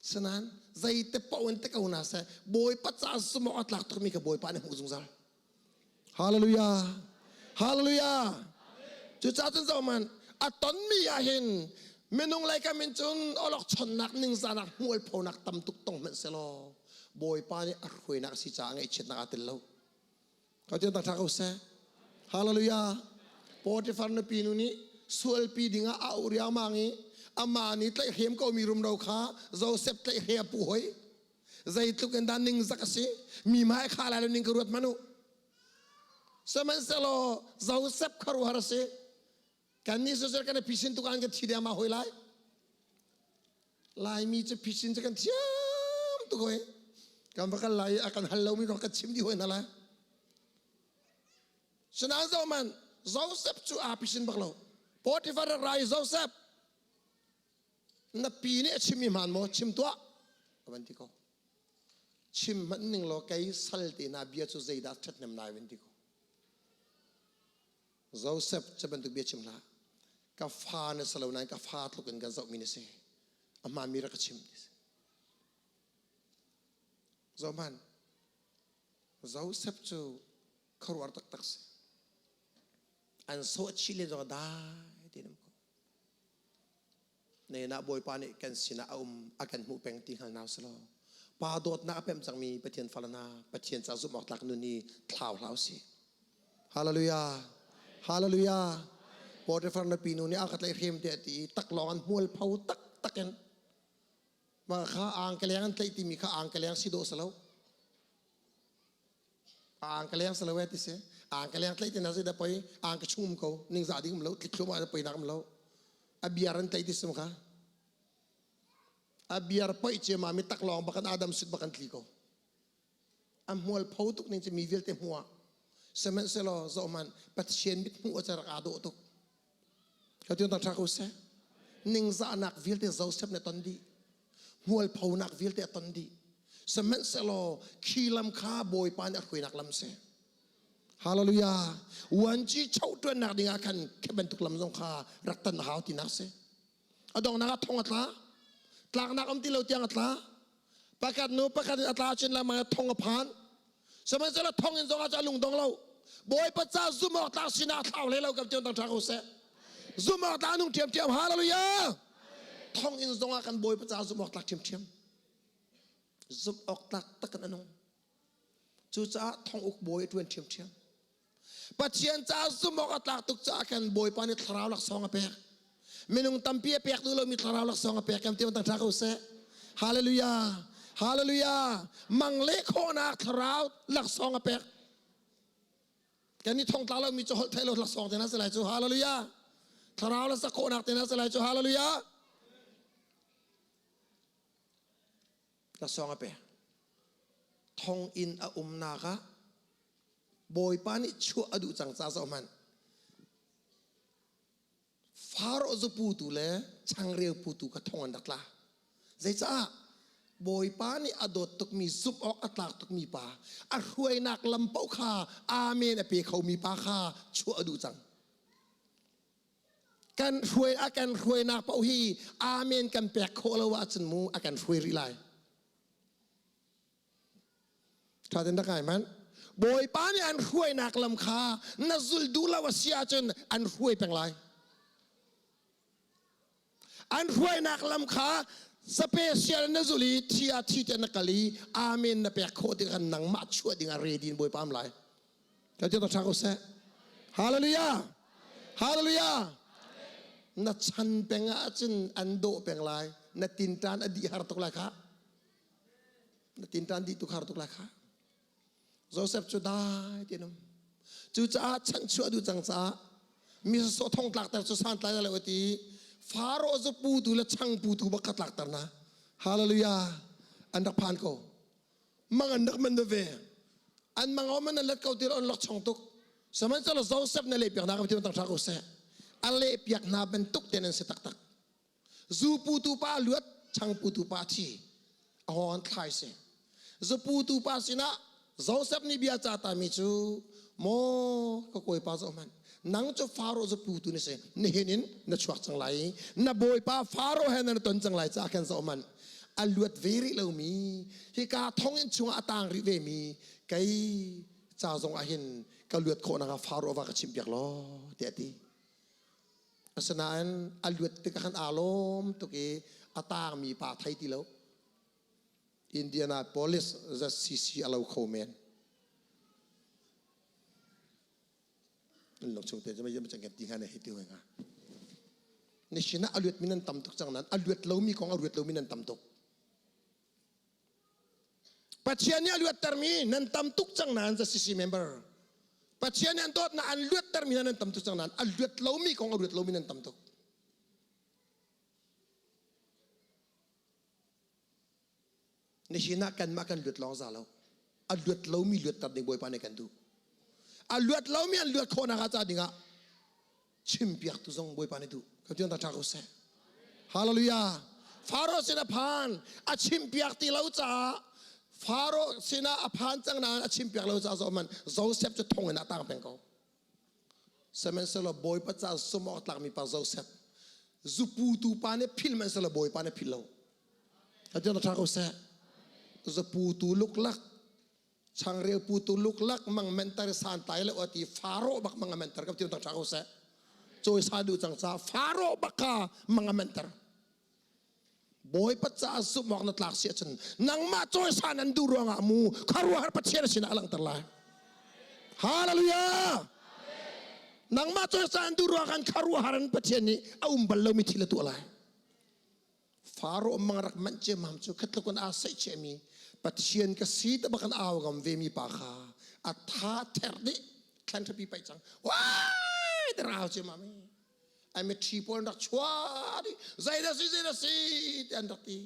Sanan zeite paoh in te ko na seh Bawipa ca sumawk a tlak tukmi kha Bawipa nih hmuh zungzal. Hallelujah. Hallelujah. Cucaah cun zohman a tonmi ah hin minung lei kam in cun awlok chonnak ningzahnak hmualphonak tam tuk tong hmanh selaw Bawipa nih a hruainak a si caah ngaihchiatnak aa tel lo. Ka tiang tak ko seh. Hallelujah. Potiphar nupi nu nih sualpi dingah a auh riangmang i amah nih tlaihhrem ko mi rumro kha Joseph tlaihre a puh hoi. Zeitluk in dah ningzak a si. Mi hmai kha lai lo ning ka ruat hmanh u. Sihmanhsehlaw Joseph khuaruahhar a si. Kan nih siseh kan i phisin tuk ah kan thi deng ma hoi lai. Laimi cu phisin cu kan thiam tuk hoi. Kan va kal lai i a kan hal lomi kong kan chim dih hoi hna lai. Sinain zohman Joseph cu aa phisin bak lo. Potiphar rak ra i Joseph na pi nih a chimmi hmaan maw chim tuah a van ti ko. Chim hmanh ning law kei sal te hna bia cu zeidah ṭhathnem nai van ti ko. Joseph cu bantuk bia chim hlah. Ka fa na si lo nain ka fa tluk in kan zohmi na si. A hmaanmi rak ka chim. Zohman, Joseph cu khuaruahar taktak si. An sawh chih len zong dai tein um ko. Nena Bawipa nih kan sinah a um a kan hmuh peng ti hngal nau selaw. Pa dawtnak a pemh cangmi Pathian fale hna Pathian ca zumh awk tlak nun hi thlau hlah usih. Hallelujah. Hallelujah. Potiphar na pinu nih a ka tlaihhrem tiah a ti i taklawng an hmual pho taktak in mah kha angkeleng an tlaih timi kha angkeleng si dawh si lo. Angkeleng si lo eh ti si. Angkeleng tlaih ti na zei dah poi angke chung um ko ningzah ding um lo tlik thluahmah poi nak um lo. A biar an tlaih ti si kha. A biar poih ciammam i taklawng bak an Adam sut bak an tli ko. A hmual pho tuk ning cu mi vialte hmuh ah. Sihmanhsehlaw zoh hmanh Pathian mit hmuh ah rak aa dawh tuk. Ka tion tang tha ko seh. Ningzahnak vialte Joseph ne ton dih. Hmualphonak vialte a ton dih. Sihmanhsehlaw khi lam kha Bawipa nih a hruainak lam si. Hallelujah. Uanci choh ṭuannak ding ah khan khi bantuk lam zong kha rak tan a hau tinak si. A donghnak ah thong a tla. Tlaknak um ti lo tiang a tla. Pakhat nu pakhat in a tla chin lengmang i thong a phan. Sihmanhsehlaw thong in zong ah cu a lung dong lo. Bawipa ca zumh awk tlak sinah a thlau hlei lo kam tion tang ṭha ko seh. Zumh awk tlak nung ṭhiamṭhiam. Hallelujah. Thong in zong ah kan Bawipa ca zumh awk tlak ṭhiamṭhiam. Zumh awk tlak tak in a nung. Cucaah thong uk bawi a ṭuan ṭhiamṭhiam. Pathian caah zumh awk a tlak tuk caah khan Bawipa nih thlarau laksawng a pek. Minung tampi a pek duh lomi thlarau laksawng a pek kan ti tang ṭha ko seh. Hallelujah. Hallelujah. Mang le khawhnak thlarau laksawng a pek. Kan i thongtla lomi cu holh theih lo laksawng te na si lai cu. Hallelujah. Thlarau la sak khawhnak te na si lai cu. Hallelujah. Laksawng a pek. Thonginn a umnak ah Bawipa nih chuah a duh cang ca zoh hmanh. Faro zupu tu le changreu putu kha thong an rak tla. Zeicah? Bawipa nih a dawt tukmi zumh awk a tlak tukmi pa, a hruainak lam paoh kha amen a pe khomi pa kha chuah a duh cang. Kan hruai a kan hruainak paoh hi amen kan pek khawh lo ahcun mu a kan hruai rih lai. Ṭha tein rak ngai hmanh. Bawipa nih an hruainak lam kha na zul duh lo a si ahcun an hruai peng lai. An hruainak lam kha special na zul i thi ah thi te na kal i amen na pek khawh tikah nangmah chuah ding ah ready in Bawipa am lai. Kan ti ṭha ko seh. Hallelujah. Hallelujah. Na chan peng ahcun an dawh peng lai. Na tinṭan a dih har tuk lai kha. Na tinṭan dih tuk har tuk lai kha. Joseph cu dai ti um. Cucaah chanchuah duh cang caah mi sawsawh thong tlakter cu santlai lo ti Faro zu putu le chang putu bak kha tlakter na. Hallelujah. An rak phan ko. Mang an rak man ve. An mang om an let ko ti on lok chong tuk. Sihmanhsehlaw Joseph na leh piak na ka ti tang tha ko seh. A leh piak hna bantuk ten an si taktak. Zu putu pa luat, chang putu pa thi. A hon thlai si. Zu putu pa sinah Joseph nih bia ca ta mi cu maw ka kawipa zoh hmanh nang cu Faro zu putu na si nihin in na chuak cang lai na bawipa Faro he na ton cang lai caah khan zoh hmanh a luat ve rih lomi hika thonginn chungah a tang rih ve mi kei ca zong ah hin ka luat khawh nakhnga Faro va ka chimpiak law tiah a ti Asinain a luat tikah khan aa lawm tuk i a taangmi pa thei ti lo. Indianapolis ZCC a lo kho men. Nan lung chung te cu mei cang kan ti hnga ne hei ti hoi hnga. Nihin ah a luatmi nan tam tuk cang nain a luat lomi kong a ruat lomi nan tam tuk. Pathian nih a luattermi nan tam tuk cang nain ZCC member. Pathian nih an dawtnak an luattermi nan tam tuk cang nain a luat lomi kong a ruat lomi nan tam tuk. Nihin ah kanmah kan luat lawng za lo. A luat lomi luatter ding Bawipa nih kan duh. A luat lomi an luat khawhnak ah ca dingah chimpiaktu zong Bawipa nih duh. Kan tiang ṭha ko seh. Hallelujah. Faro sin a phan, a chimpiak ti lo caah Faro sinah a phan cang nain a chimpiak lo caah zoh man Joseph cu thong in a tang peng ko. Sihmanhsehlaw Bawipa ca sum awk tlakmi pa Joseph zuputu pa nih phil hmanhsehlaw Bawipa nih phil lo. Kan tiang ṭha ko seh. Zuputu luklak changreu putu luklak mang mentar santai le ati faro bak mang mentar ka tiang tha ko seh cawi sa du cang ca faro bak kha mang mentar bawipa ca zumh awk na tlak si ahcun nangmah cawi san an duh ruangah mu khuaruahhar pathian sinah a langhter lai hallelujah nangmah cawi san an duh ruangah kan khuaruahhar an pathian nih a um bal lomi thil a tuah lai Faro mang rak manh ciammam cu khatluk in aa saih chiahmi Pathian ka si te bak in au ngam ve mi pa kha a tha ther dih thlan ṭhapi paih cang wai te rau ciammam i ai mitthi pawl an rak chua dih zei dah si zei dah si ti an rak ti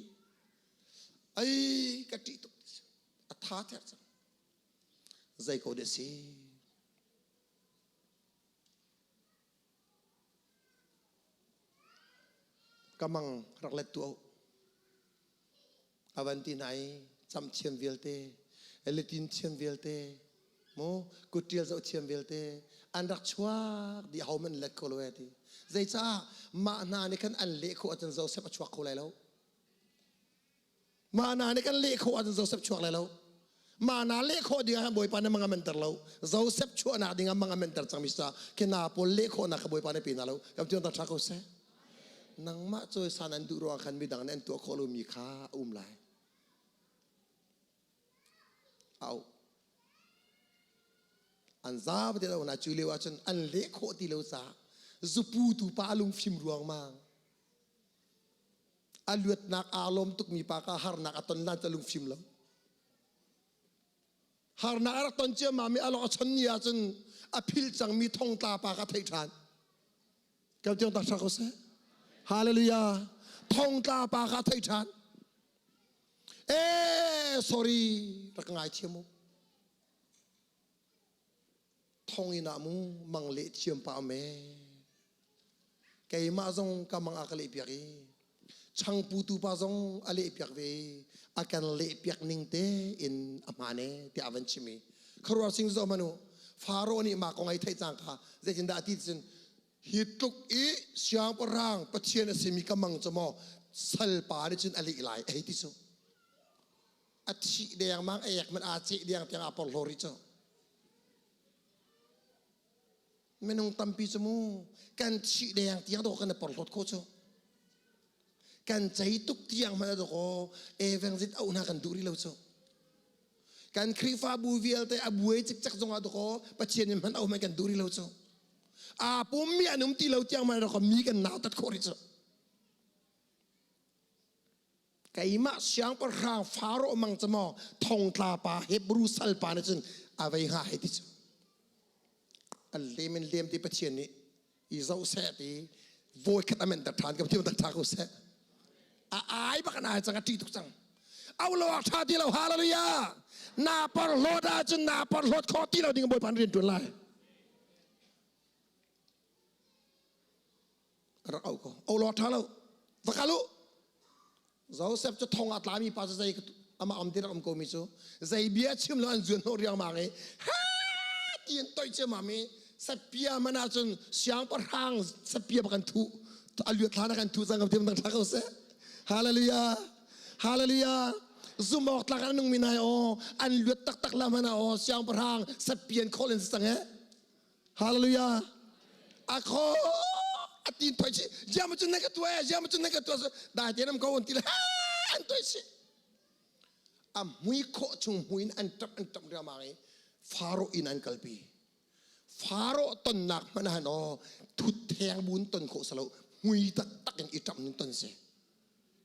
ai ka ṭih tuk a tha ther cang zei ko dah si Ka mang rak let tu avan ti hna i cam thiam vialte litin thiam vialte mu kuttial zoh thiam vialte an rak chuak di ho man let kho lo e ti zeicah mah hna nih khan an leh khawh ahcun Joseph a chuak kho lai lo mah hna nih kan leh khawh ahcun Joseph chuak lai lo mah hna leh khawh ding ah Bawipa nih mang a menter lo Joseph chuahnak ding ah mang a menter cangmi sa khi hna pawl leh khawhnak kha Bawipa nih pe hna lo kam tion tha ko seh nangmah cawisan an duh ruang khan midang nih an tuah khawh lomi kha a um lai au an zaap ti lo na cu lio ahcun an leh khawh ti lo caah zupu tu pa lungfim ruang mang a luatnak aa lawm tukmi pa ka harnak a ton lan ca lungfim lo Harnak a rak ton ciammam i a lawng a chon ni ahcun a phil cangmi thongtla pa kha theih ṭhan. Kau tiang tak ko seh. Hallelujah. Thongtla pa kha theih ṭhan. Eh, sorry, rak ngai thiam u. Thong in ah mu mang leh thiam pa me. Keimah zong ka mang a ka leh piak i changpu tu pa zong a leh piak ve a kan leh piak ning te in a hmaan e tiah a van chim i khuaruah sing zo manu Faro nih mah kong ai theih cang kha zeitindah a ti cun hi tluk i siangpahrang Pathian a simi ka mang cu maw salpa nih cun a leh lai a hei ti cu a thih dengmang a ek man aa ceh deng tiang aa porhlaw rih cu Minung tampi cu mu kan thih deng tiang dawh kan i porhlawt khawh cu. Kan cei tuk tiang hmanh a kaw evangelist auh hna kan duh rih lo cu. Kan Khrihfabu vialte a buai cikcek zongah dakaw Pathian in hmanh auh hmanh kan duh rih lo cu. Aa pummi an um ti lo tiang hmanh dakaw mi kan nautat khawh rih cu. Keimah siangpahrang Faro mang cu maw thongtla pa Hebru salpa nih cun a vei hnga hei ti cu. An lem in lem ti Pathian nih i zoh seh ti vawi khat a menter ṭhan ka Pathian tak ṭha ko seh. A ai bak an ai cang a ṭih tuk cang. Au lo ah ṭha ti lo hallelujah. Na porhlawt ahcun na porhlawt khawh ti lo ding Bawipa an rian ṭuan lai. Rak au ko. Au lo ṭha lo. Va kal u. Joseph cu thong ah tlami pa cu zei amah um ti rak um ko mi cu zei bia chim lo an zuan hnawh riangmang i ha ti in toih ciammam i sapia man ahcun siangpahrang sapia bak an thuh a luat thlan ah kan thuh cang ko ti dang thla ko seh hallelujah hallelujah zum awk tlak an nung mi nai aw an luat taktak la man ah aw siangpahrang sapian khol in sang e Hallelujah. A kho a tin thoi chi jam chun na ka tua jam chun na ka tua dai te nam ko an ti le an toi chi a mui kho chung muin an tap an tap ria ma i faro in an kalpi faro ton nak hman han o thut theng bun ton kho salo mui tak tak in i tap nin ton se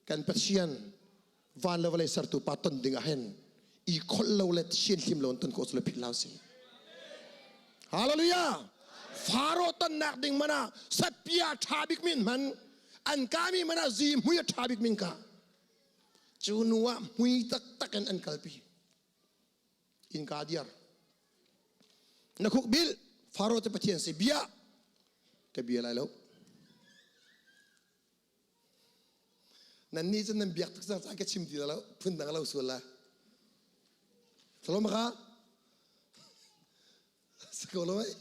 kan pathian van le vawlei sertu pa ton ding ah hin i kholh lo le thian hlim lo in ton khawh cu le philh hlah usih. Hallelujah! Faro tonnak ding man ah satpia ṭha bik min hman an kami man ah zi mui a ṭha bik min ka cu nu ah mui taktak in an kalpi innka diar na khuk bil Faro cu Pathian si bia ka bia lai lo Nannih cu nan biak tuk cang caah ka chim ti lo phundang lo sual la. Thlom kha sako lo ai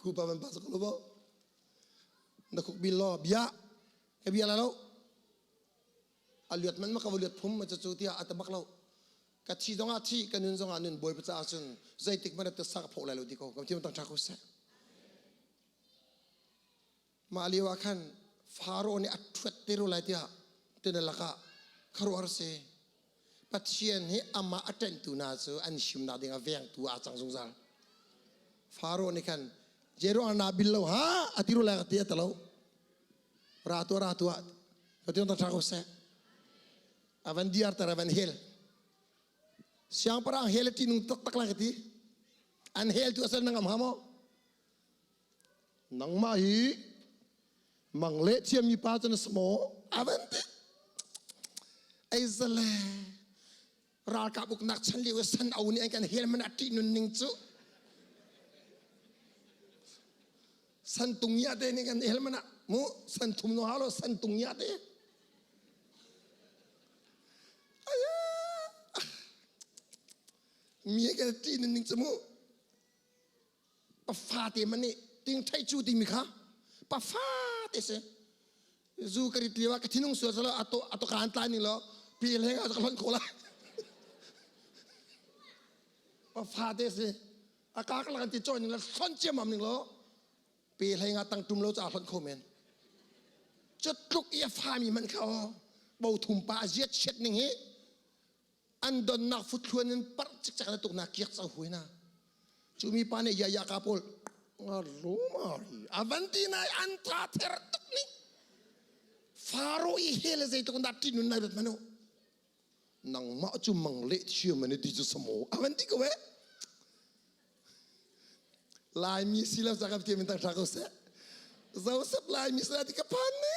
ku pa man pa sako lo bo na khuk bil lo bia ka bia la lo a luat man ma ka luat phum ma cu tiah a tabak lo ka thi zong ah thi ka nun zong ah nun bawi pa caah cun zeitik man ta sak pho lai lo ti ko kam thiam tang tha ko seh Mah lio ah khan Faro nih a ṭhuat te rua lai tiah tina lakah khuaruahhar si. Pathian hi amah a ṭenhtu hna cu an himnak ding ah vengtu aa cang zungzal. Faro nih khan Jeroang na bil lo ha a ti rua lai ka ti a ti lo. Ra tuah ra tuah ka ti ṭha ko seh. A van diarter a van hel. Siangpahrang hel a ṭihnung taktak lai ka ti. An hel tu a sal na ngam hnga maw? Nangmah hi mang le thiammi pa cu na si maw? A van ti. Ei zale ralkap uknak chan lio i san o nih an kan hel man a ṭih nun ning cu. Santung ya te nih kan hel mana mu santhum no halo santung ya te. Aya. Mi ka ti ning chu mu. Pafa te man nih ting thai chu ti mi kha pafa te se zu ka rit liwa ka thinung sual salo ato ato kan tlai ning lo pi leng a ka hlon ko la pafa te se a ka ka lan ti choi ning la hlon chiam am ning lo pe hlei nga tang tum lo cha hlon kho men chutluk i a fa mi man kha o bo thum pa ziat chet ning hi an donnak futhluan in parh cikcek na tuknak kiak cang hui na cu mi pa nih ya ya ka pawl rumari avanti nai an tha ther tuk ni faro i hele zeitluk dah tinun nai rat manu nangmah cu mang le thiam an ti cu samo avanti ko e Laimi si lo cakap ti min tang hra ko seh. Joseph Laimi si ti ka phan ne.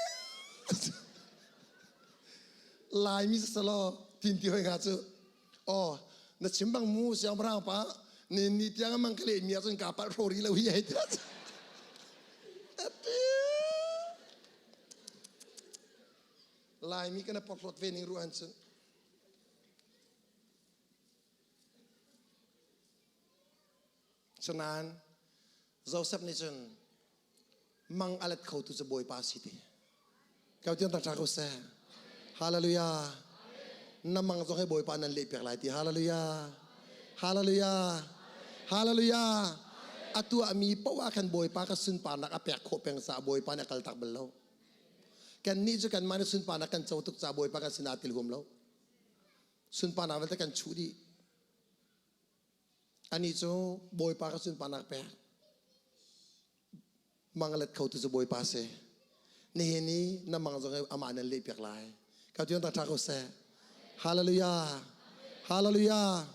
Laimi salo tin ti hoi nga cu. Oh, na chim bang mu siang prang pa ni ni tiang mang ka le mi cun ka pal rori lo hi ai ti. Laimi kana porhlot ve ning ruan cun. Cunain Joseph nih cun mang a let khotu cu Bawipa si ti. Kau tiang tak ko seh. Hallelujah. Na mang zong hi Bawipa nan leh piak lai ti. Hallelujah. Hallelujah. Hallelujah. A tuahmi poah ah khan Bawipa ka sunparnak a pek khawh peng caah Bawipa nih a kal tak bal lo. Kannih cu kanmah nih sunparnak kan co tuk caah Bawipa kan sinah til huam lo. Sunparnak vialte kan chuh dih. Anih cu Bawipa ka sunparnak pek. Mang let kho tu cu Bawipa si. Nihin i na mang zong amah nan leh piak lai. Ka tuan tak ṭha ko seh. Hallelujah. Hallelujah.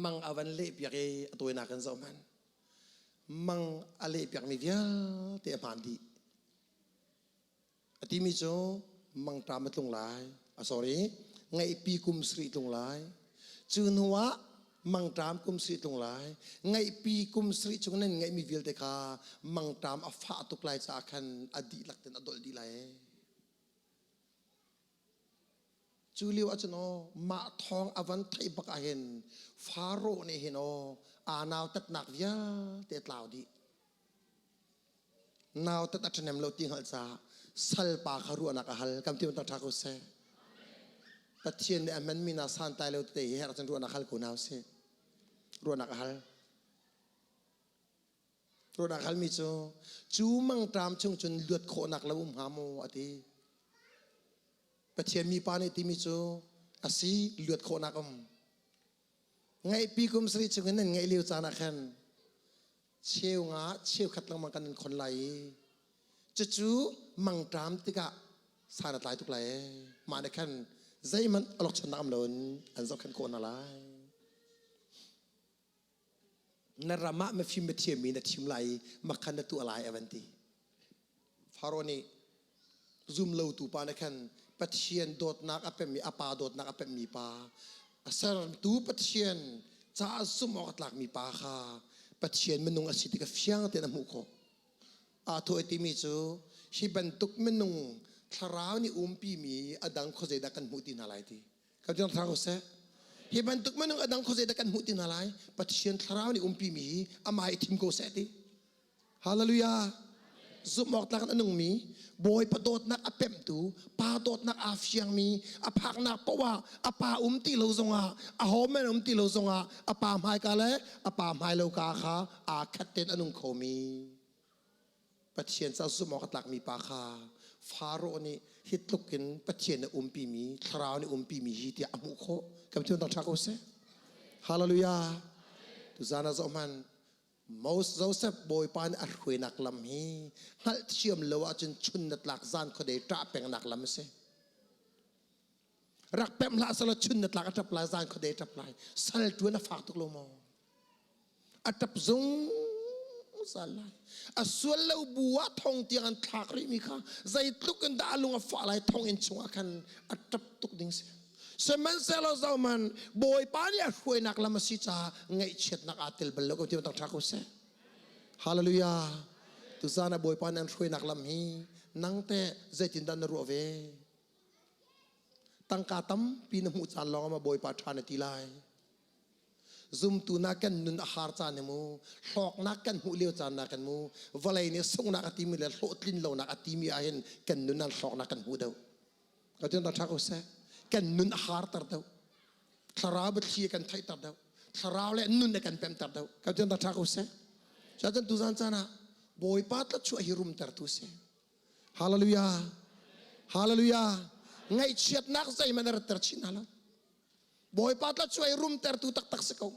Mang a van leh piak i a tawinak kan zoh hmanh. Mang a leh piakmi vialte a hmaan dih. A timi cu mangṭam a tlung lai. A sorry, ngaihpi kum sarih tlung lai. Cu hnu ah mangṭam kum sarih tlung lai. Ngaihpi kum sarih chung nan ngeihmi vialte kha mangṭam a fah tuk lai caah khan a dihlak tein a dolh dih lai. Cu lio ahcun aw mah thawng a van theih bak ah hin Faro nih hin aw aa nautatnak vialte a tlau dih. Nautat a ṭhahnem lo ti hngalh caah salpa kha ruahnak a hal. Kam ti ṭha ko seh. Pathian nih a hmanmi hna santlai lo tete hi herh cun ruahnak hal ko hna usih. Ruahnak a hal. Ruahnak halmi cu cu mangṭam chung cun luat khawhnak lo um hnga maw a ti. Pathian mipa nih timi cu a si luat khawhnak um. Ngaihpi kum sarih chung in nan ngaih lio caan ah khan cheu nga cheukhat lengmang kan in khon lai i cucu mangṭam tikah san a tlai tuk lai ee. Mah nih khan zeihmanh awlokchonnak um loin an zohkhenh khawh hna lai. Na ram ah mifim mithiammi na thim lai i makhan na tuah lai a van ti. Faro nih zum lotu pa nih khan Pathian dawtnak a pemmi a pa dawtnak a pemmi pa a sertu Pathian caah zumh awk a tlakmi pa kha Pathian minung a si ti kha fiang tein a hmuh khawh. Aa thawh i timi cu hi bantuk minung thlarau nih umpimi a dang khuazei dah kan hmuh ti hna lai ti. Kan tiang thlarau seh. Hi bantuk minung a dang khuazei dah kan hmuh ti hna lai. Pathian thlarau nih umpimi hi amah i thim ko seh ti. Hallelujah. Zumh awk tlak in a nungmi, Bawipa dawtnak a pemhtu, pa dawtnak aa fiangmi, a phaknak paoh ah a pa um ti lo zongah, a homen um ti lo zongah, a pa hmaika le a pa hmai lo ka kha aa khat tein a nung khomi. Pathian ca zumh awk a tlakmi pa kha Faro nih hi tluk in Pathian nih umpimi, thlarau nih umpimi hi tiah a hmuh khawh. Kan Pathian thangṭhat ko seh. Hallelujah. Tuzaan ah zoh hmanh. Moses Joseph Bawipa nih a hruainak lam hi hngalhthiam lo ahcun chun na tlak zan khuadei ṭah pengnak lam a si. Rak pemh hlah selaw chun na tlak a ṭap lai zan khuadei a ṭap lai. Sal ṭuan a fak tuk lo maw? A ṭap zungzal lai. A sual lo bu ah thong tiang an thlak rihmi kha zeitluk in dah a lung a fah lai thonginn chungah khan a ṭap tuk ding si. Sihmanhsehlaw zohhmanh Bawipa nih a hruainak lam a si caah ngaihchiatnak aa tel bal lo ko ti ṭha ko seh. Hallelujah. Tuzan ah Bawipa nan hruainak lam hi nang teh zeitindah na ruah ve? Tangka tampi na hmuh caan lawng ah Bawipa ṭha na ti lai. Zumtu na kan nun a har caan hi mu, hlawknak kan hmuh lio caan na kan mu, vawlei nih sunghnak a timi le hlawhtlin lonak a timi ah hin kan nun ah hlawknak kan hmu deuh. Ka tin ṭha ko seh. Kan nun a harter deuh. Thlarau biathli a kan theihter deuh. Thlarau le nun a kan pemter deuh. Ka tin ṭha ko seh. Cuacun tuzan caan ah Bawipa tlachuah hi rumtertu si. Hallelujah. Hallelujah. Ngaihchiatnak zeihmanh a ratter chin hna lo. Bawipa tlachuah hi rumtertu taktak si ko.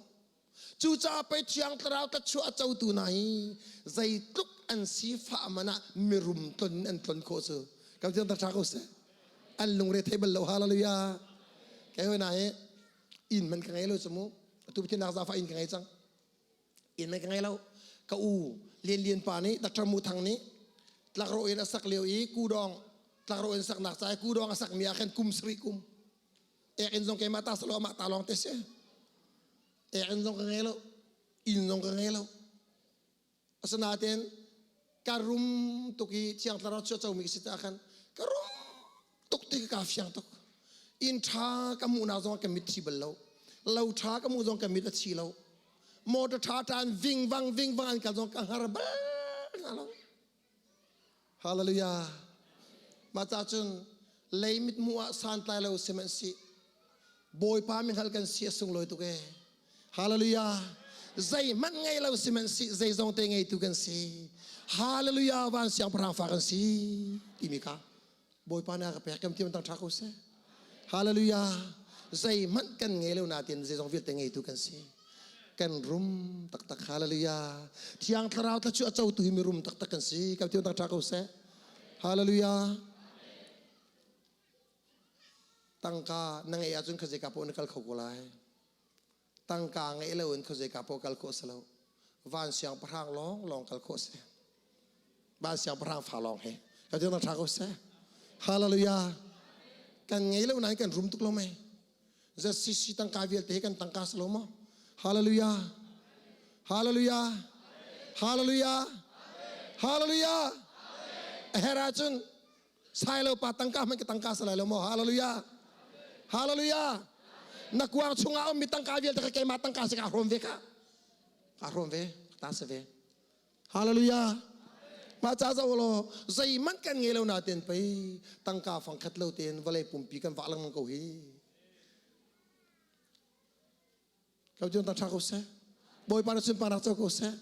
Cucaah pei Thiang Thlarau tlachuah a cotu hna hi zeitluk an sifah man ah mirum tlon in an tlon khawh cu. Kan tiang ṭha ko seh. An lungre thei bal lo. Hallelujah. Kei hoi na hi inn man ka ngei lo cu mu. Atu Pathian nak zafa inn ka ngei cang. Inn man ka ngei lo. Ka u Lian Lian pa nih Dr. Mu Thang nih tlakrawh in a sak lio i kudawng tlakrawh in saknak ca i kudawng a sakmi ah khan kum sarih kum ek inn zong keimah ta salo amah ta lawng te si. Ek inn zong ka ngei lo. Inn zong ka ngei lo. Asinain ka rum tuk i thiang thlarau chuah comi ka si caah khan ka rum tuk ti ka fiang tuk. Inn ṭha ka hmuhnak zong ka mit thi bal lo. Lo ṭha ka hmuh zong ka mit a thi lo. Motor ṭha ṭha in ving vang ving vang an kal zong ka hngar bal hna lo. Hallelujah. Mah ca cun lei mithmuh ah santlai lo sihmanhsih Bawipa mihngal kan si a sunglawi tuk ee. Hallelujah. Zeihmanh ngei lo sihmanhsih zeizong te ngeitu kan si. Hallelujah van siangpahrang fa kan si timi kha Bawipa nih a ka pek kan ti tang ṭha ko seh. Hallelujah. Zeihmanh kan ngei lo nain zeizong vialte ngeitu kan si. Kan rum taktak. Hallelujah. Thiang Thlarau thla cu a cotu hi mi rum taktak kan si. Kan ti tang ṭha ko seh. Hallelujah. Tangka na ngeih ahcun khuazei ka poh na kal kho ko lai. Tangka ngeih lo in khuazei ka poh kal khawh si lo. Van siangpahrang lawng lawng kal khawh si. Van siangpahrang fa lawng he. Ka ti ṭha ko seh. Hallelujah. Kan ngei lo nain kan rum tuk lo mei. ZCC tangka vialte hi kan tangka si lo maw? Hallelujah. Hallelujah. Hallelujah. Hallelujah. A her ahcun sai lo pa tangka hmanh ka tangka sa lai lo maw hallelujah hallelujah na kuang chungah ummi tangka vialte kha keimah tangka si ka hrawm ve ka ka hrawm ve ta si ve hallelujah mah ca zo law zeihmanh kan ngei lo nain pei tangka fang khat lo tein vawlei pumpi kan vah lengmang ko hi Kau tion tang tha ko seh. Bawipa na sunparnak co ko seh.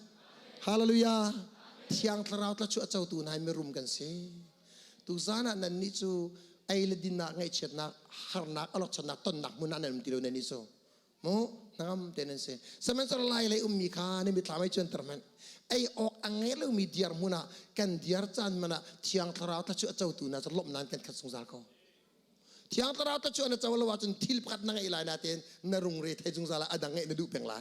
Hallelujah. Thiang thlarau tla chu a cotu nai mirum kan si. Tu zan ah nan nih cu ei le dinnak ngaihchiatnak harnak alokchannak tonnak hmun ah nan um ti lo nan nih cu. Mu hnangam te nan si. Sihmanhsehlaw lai lei ummi kha ni mitthlam ai cuanter hmanh. Ei awk a ngei lomi diar hmun ah kan diar caan man ah thiang thlarau tla chu a cotu na cu lawmhnak kan khat zungzal ko. Thiang Thlarau ta cu na co lo ahcun thil pakhat na ngeih lai nain na rungre thei zungzal ah a dang ngeih na duh peng lai.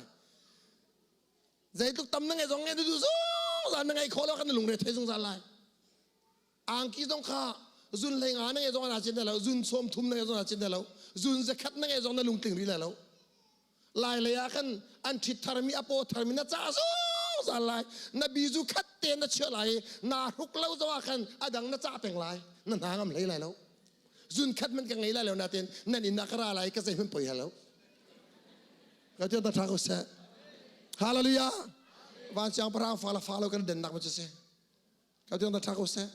Zeitluk tam na ngeih zong ngeih na duh zungzal na ngeih khawh lo kan na lungre thei zungzal lai. Angki zong kha zun hlei nga na ngeih zong ana cin lo, zun sawm thum na ngeih zong ana cin lo, zun zakhat na ngeih zong na lungtling rih lai lo. Lai lei ah khan an ṭhit tharmi a paw tharmi na cah zungzal lai na bizu khat te na chiah lai i naa hruk lo zong ah khan a dang na cah peng lai na hna ngam hlei lai lo zun khat man ka ngei lai lo natin nan inn ah ka ra lai ka zeihmanh poi lo ka tiang ta ṭha ko seh hallelujah van siangpahrang fa la fa lo kan dennak ma cu si ka tiang ta ṭha ko seh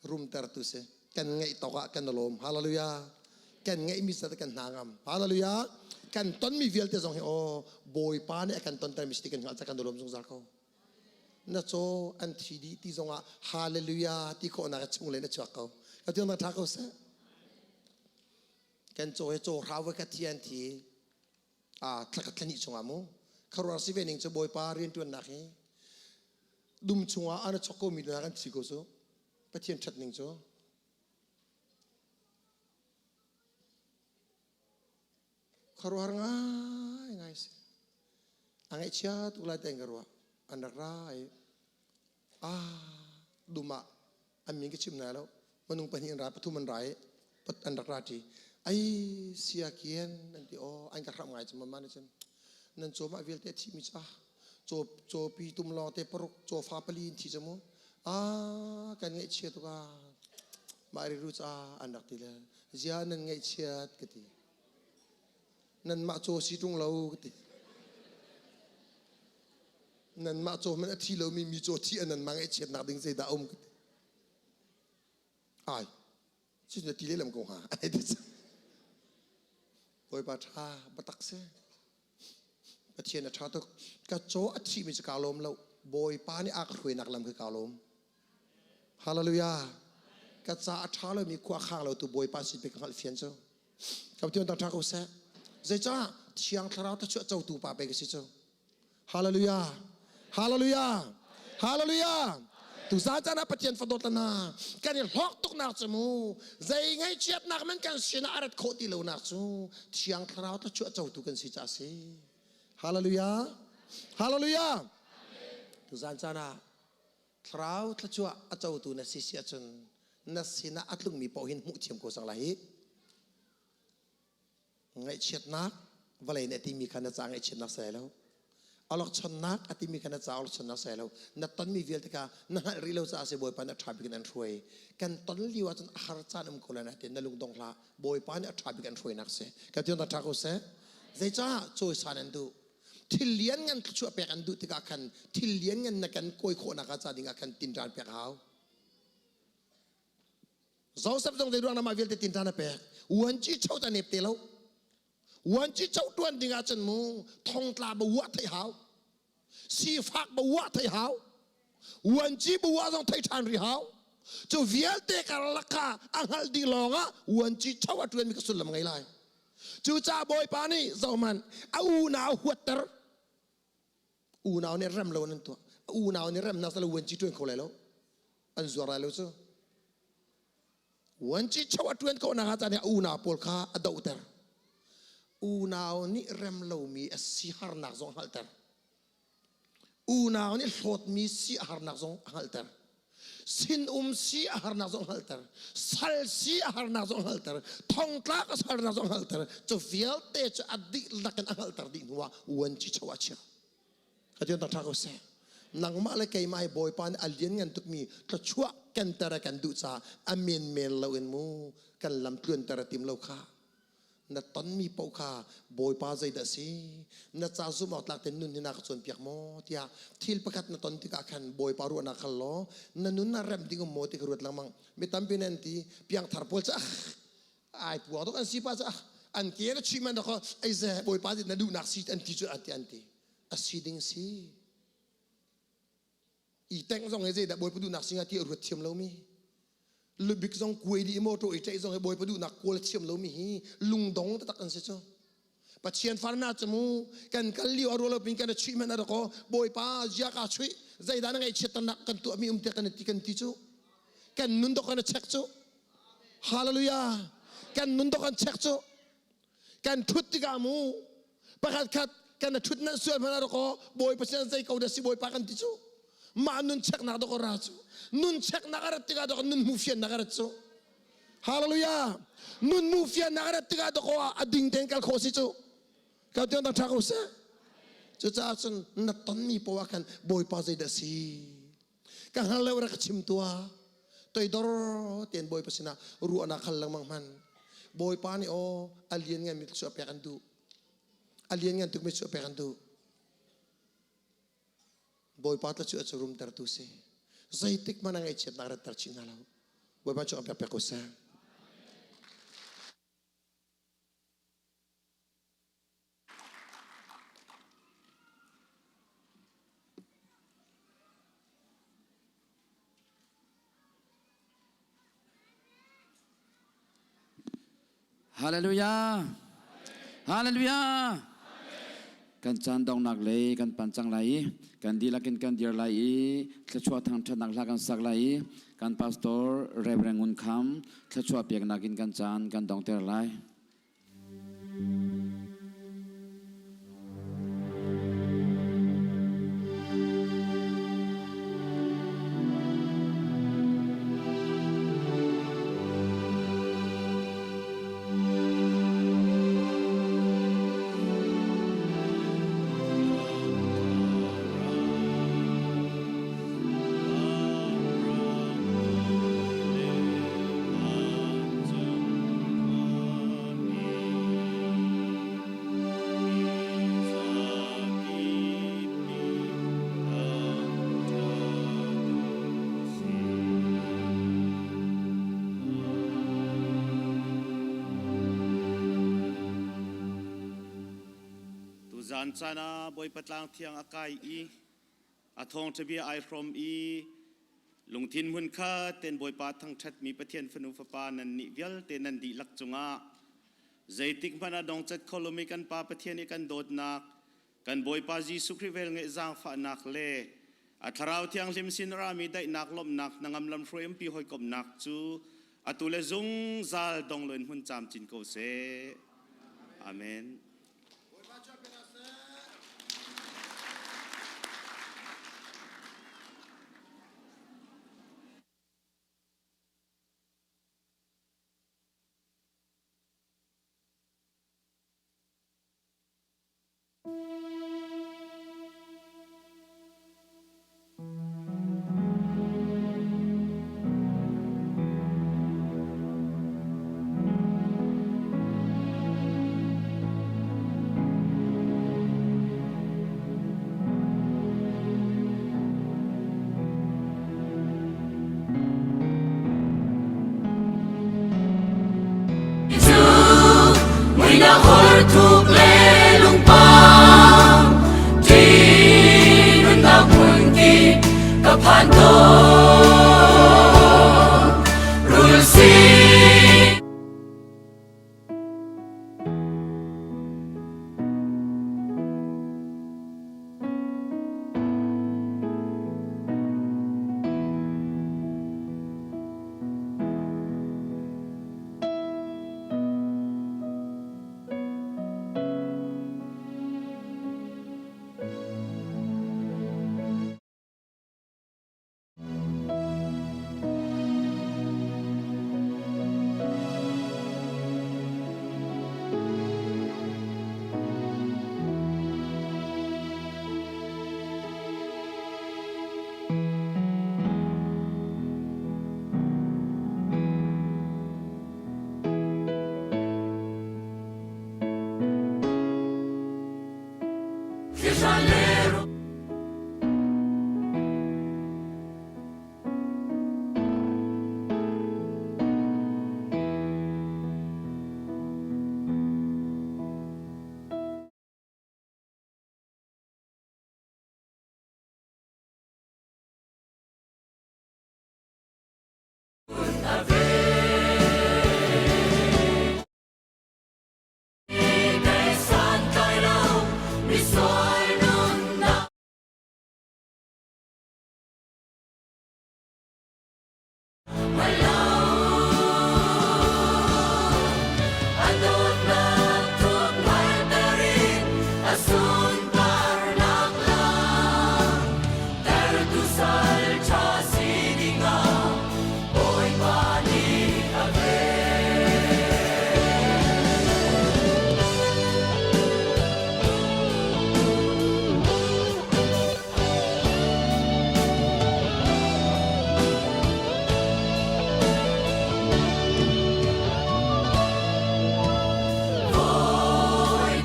rumtertu si kan ngeih tawk ah kan lawm hallelujah kan ngeihmi sa kan hna ngam hallelujah kan tonmi vialte zong hi aw bawipa nih a kan tontermi si ti kan hngalh ca kan lawm zungzal ko na caw an thi dih ti zongah hallelujah ti khawhnak chung le na chuak ko ka tiang na tha ko seh kan caw hi caw hrau ka thi an thi a thlakhat thlani chungah mu kharuar si ve ning cu bawipa riantuannak hi dum chungah an chok ko mi hna kan thi ko cu pathian ṭhat ning cu khuaruahhar ngai ngai si a ngaihchia tuk lai ten ka ruah an rak ra i ah dum ah an min ka chim nai lo minung pahnih an ra pathum an ra i an rak ra ṭi ai sia kian an ti aw an ka hramh ngai cu mama nih cun nan cawm ah vialte a thimi cu ah. Caw cawpi tum lawng te paruk cawfa pali in thi cu mu. Ah kan ngaihchia tuk ah. Mah riru ca an rak ti le zia nan ngaihchiat ka ti. Nanmah caw si ṭung lo ka ti. Nanmah caw hmanh a thi lomi mi caw thi a nanmah ngaihchiatnak ding zeidah a um ka ti. Ai, cu na ti lehlam ko hnga. Ai ti cang. Bawipa ṭha biatak si. Pathian a ṭha tuk. Ka caw a thihmi cu kaa lawm lo. Bawipa nih a ka hruainak lam khi kaa lawm. Hallelujah. Ka ca a ṭha lomi khua khang lo tu Bawipa sin pe ka hngalh fian cu. Ka Pathian tang ṭha ko seh. Zeicah Thiang Thlarau thluachuah cotu pa pe ka si cu. Hallelujah. Hallelujah. Hallelujah. Tu zan caan ah Pathian fadawt na kan i hlawk tuk nak cu mu zei ngaihchiatnak man kan sinah a rat khawh ti lo nak cu Thiang Thlarau thluachuah cotu kan si ca si. Hallelujah. Hallelujah. Tu zan caan ah Thlarau thluachuah a cotu na si si ahcun na sinah a tlungmi paoh hin hmuh thiam ko cang lai hi. Ngaihchiatnak vawlei nih a timi kha na ca ngaihchiatnak si lai lo. Awlokchonnak a timi kha na ca awlokchonnak si lai lo. Na tonmi vialte kha na hngalh rih lo caah si Bawipa nih a ṭha bik in an hruai. Kan ton lio ahcun a har caan um ko lai nain na lungdong hlah. Bawipa nih a ṭha bik an hruainak si. Ka ti ṭha ko seh. Zeicah cawisan an duh? Thil lian ngan thluachuah pek an duh tikah khan thil lian ngan na kan kawi khawhnak ah ca ding ah khan tinṭan pek a hau. Joseph zong zei ruang mah vialte tinṭan a pek. Uanci cho ta nep te lo. Uanci cho tuan ding ahcun mu thongtla ba uah thei hau. Sifak ba uah thei hau. Uanci ba uah zong thei ṭhan ri hau. Cu vialte karlak kha a hngalh dih lawng ah uanci cho a ṭuanmi ka sullam ngei lai. Cucaah Bawipa nih zohhmanh a unau huatter. Unau nih rem lo nan tuah. A unau nih remnak sal uanci ṭuan kho lai lo. An zuar lai lo cu. Uanci cho a ṭuan ko nak ah caan a unau pawl kha a dohter. Unau nih rem lomi a si harnak zong a hngalhter. Unau nih hlawtmi si a harnak zong a hngalhter. Sinum si a harnak zong a hngalhter. Sal si a harnak zong a hngalhter. Thongtlak a harnak zong a hngalhter. Cu vialte cu a dihlak in a hngalhter dih hnuah uanci cho a chia. Ka tion tak ṭha ko seh. Nangmah le keimah hi Bawipa nih a lianngan tukmi thluachuah kan ter a kan duh caah a menmen loin mu kan lam tluanter a tim lo kha. Na tonmi paoh kha Bawipa zeidah a si? Na ca zumh awk tlak tein nun hi na ka cawnpiak maw? tiah thil pakhat na ton tikah khan Bawipa ruahnak hal law na nun ah remh ding um maw ti kha ruat lengmang. Mi tampi nih an ti piangthar pawl cu ah ai puang tuk an si pa cu ah an ke na chuih man dakaw ei ze Bawipa nih na duhnak si an ti cu an ti an ti. A si ding si. I teng zong hi zeidah Bawipa duhnak si hnga ti a ruat thiam lomi lubik zong kuai dih motor i ṭaih zong hi Bawipa duhnak kawl a thiam lomi hi lungdong taktak an si cu. Pathian farna cu mu kan kal lio a rualo pin kan i chuih hmanh a rak aw Bawipa zia ka chuih zeidah na ngaihchiatternak kan tuahmi um tiah kan ti kan ti cu kan nun dok kan i check cu. Hallelujah. Kan nun dok kan check cu. Kan ṭhut tikah mu pakhat khat kan ṭhut nan sual hmanh ah dakaw Bawipa sin zei ko dah si Bawipa kan ti cu mah nun cheknak dakaw ra cu nun cheknak a rat tikah dakaw nun hmuh fiannak a rat cu. Hallelujah. Nun hmuh fiannak a rat tikah dakaw a ding tein kal khawh si cu. Ka tiang ṭha ko seh. Cucaah cun na tonmi poah khan Bawipa zeidah si ka hngal lo rak chim tuah. Toidor tein Bawipa sinah ruahnak hal lengmang hman. Bawipa nih aw a lian ngan mi thluachuah pek an duh. A lian ngan tukmi thluachuah pek an duh. Bawipa thluachuah cu rumtertu si. Zeitik hmanh ah ngaihchiatnak ratter chin hna lo. Bawipa cu an pek pek ko seh. Hallelujah. Hallelujah. Kan caan dongnak lei kan pan cang lai i kan dihlak in kan dir lai i thluachuah thangṭhatnak hla kan sak lai i kan pastor Reverend Ngun Kham thluachuah peknak in kan caan kan dongter lai. Tuzan caan ah Bawipa tlang thiang a kai i a thawngṭha bia ai hrawm i lungthin hmunkhat ten Bawipa thangṭhatmi Pathian fanu fapa nan nih vialte nan dihlak cungah zeitik hmanh ah dongcat kho lomi kan Pa Pathian i kan dawtnak kan Bawipa Jesuh Khrih velngeih zaangfahnak le a Thlarau Thianghlim sin rami daihnak lawmhnak hnangam lamhruai umpi hawikomhnak cu atu le zungzal dong loin hmun camcin ko seh. Amen. Thuk le lungpang nunnak hmun ki ka phan tawn rul si.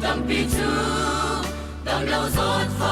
Tampi cu dam lo zawt.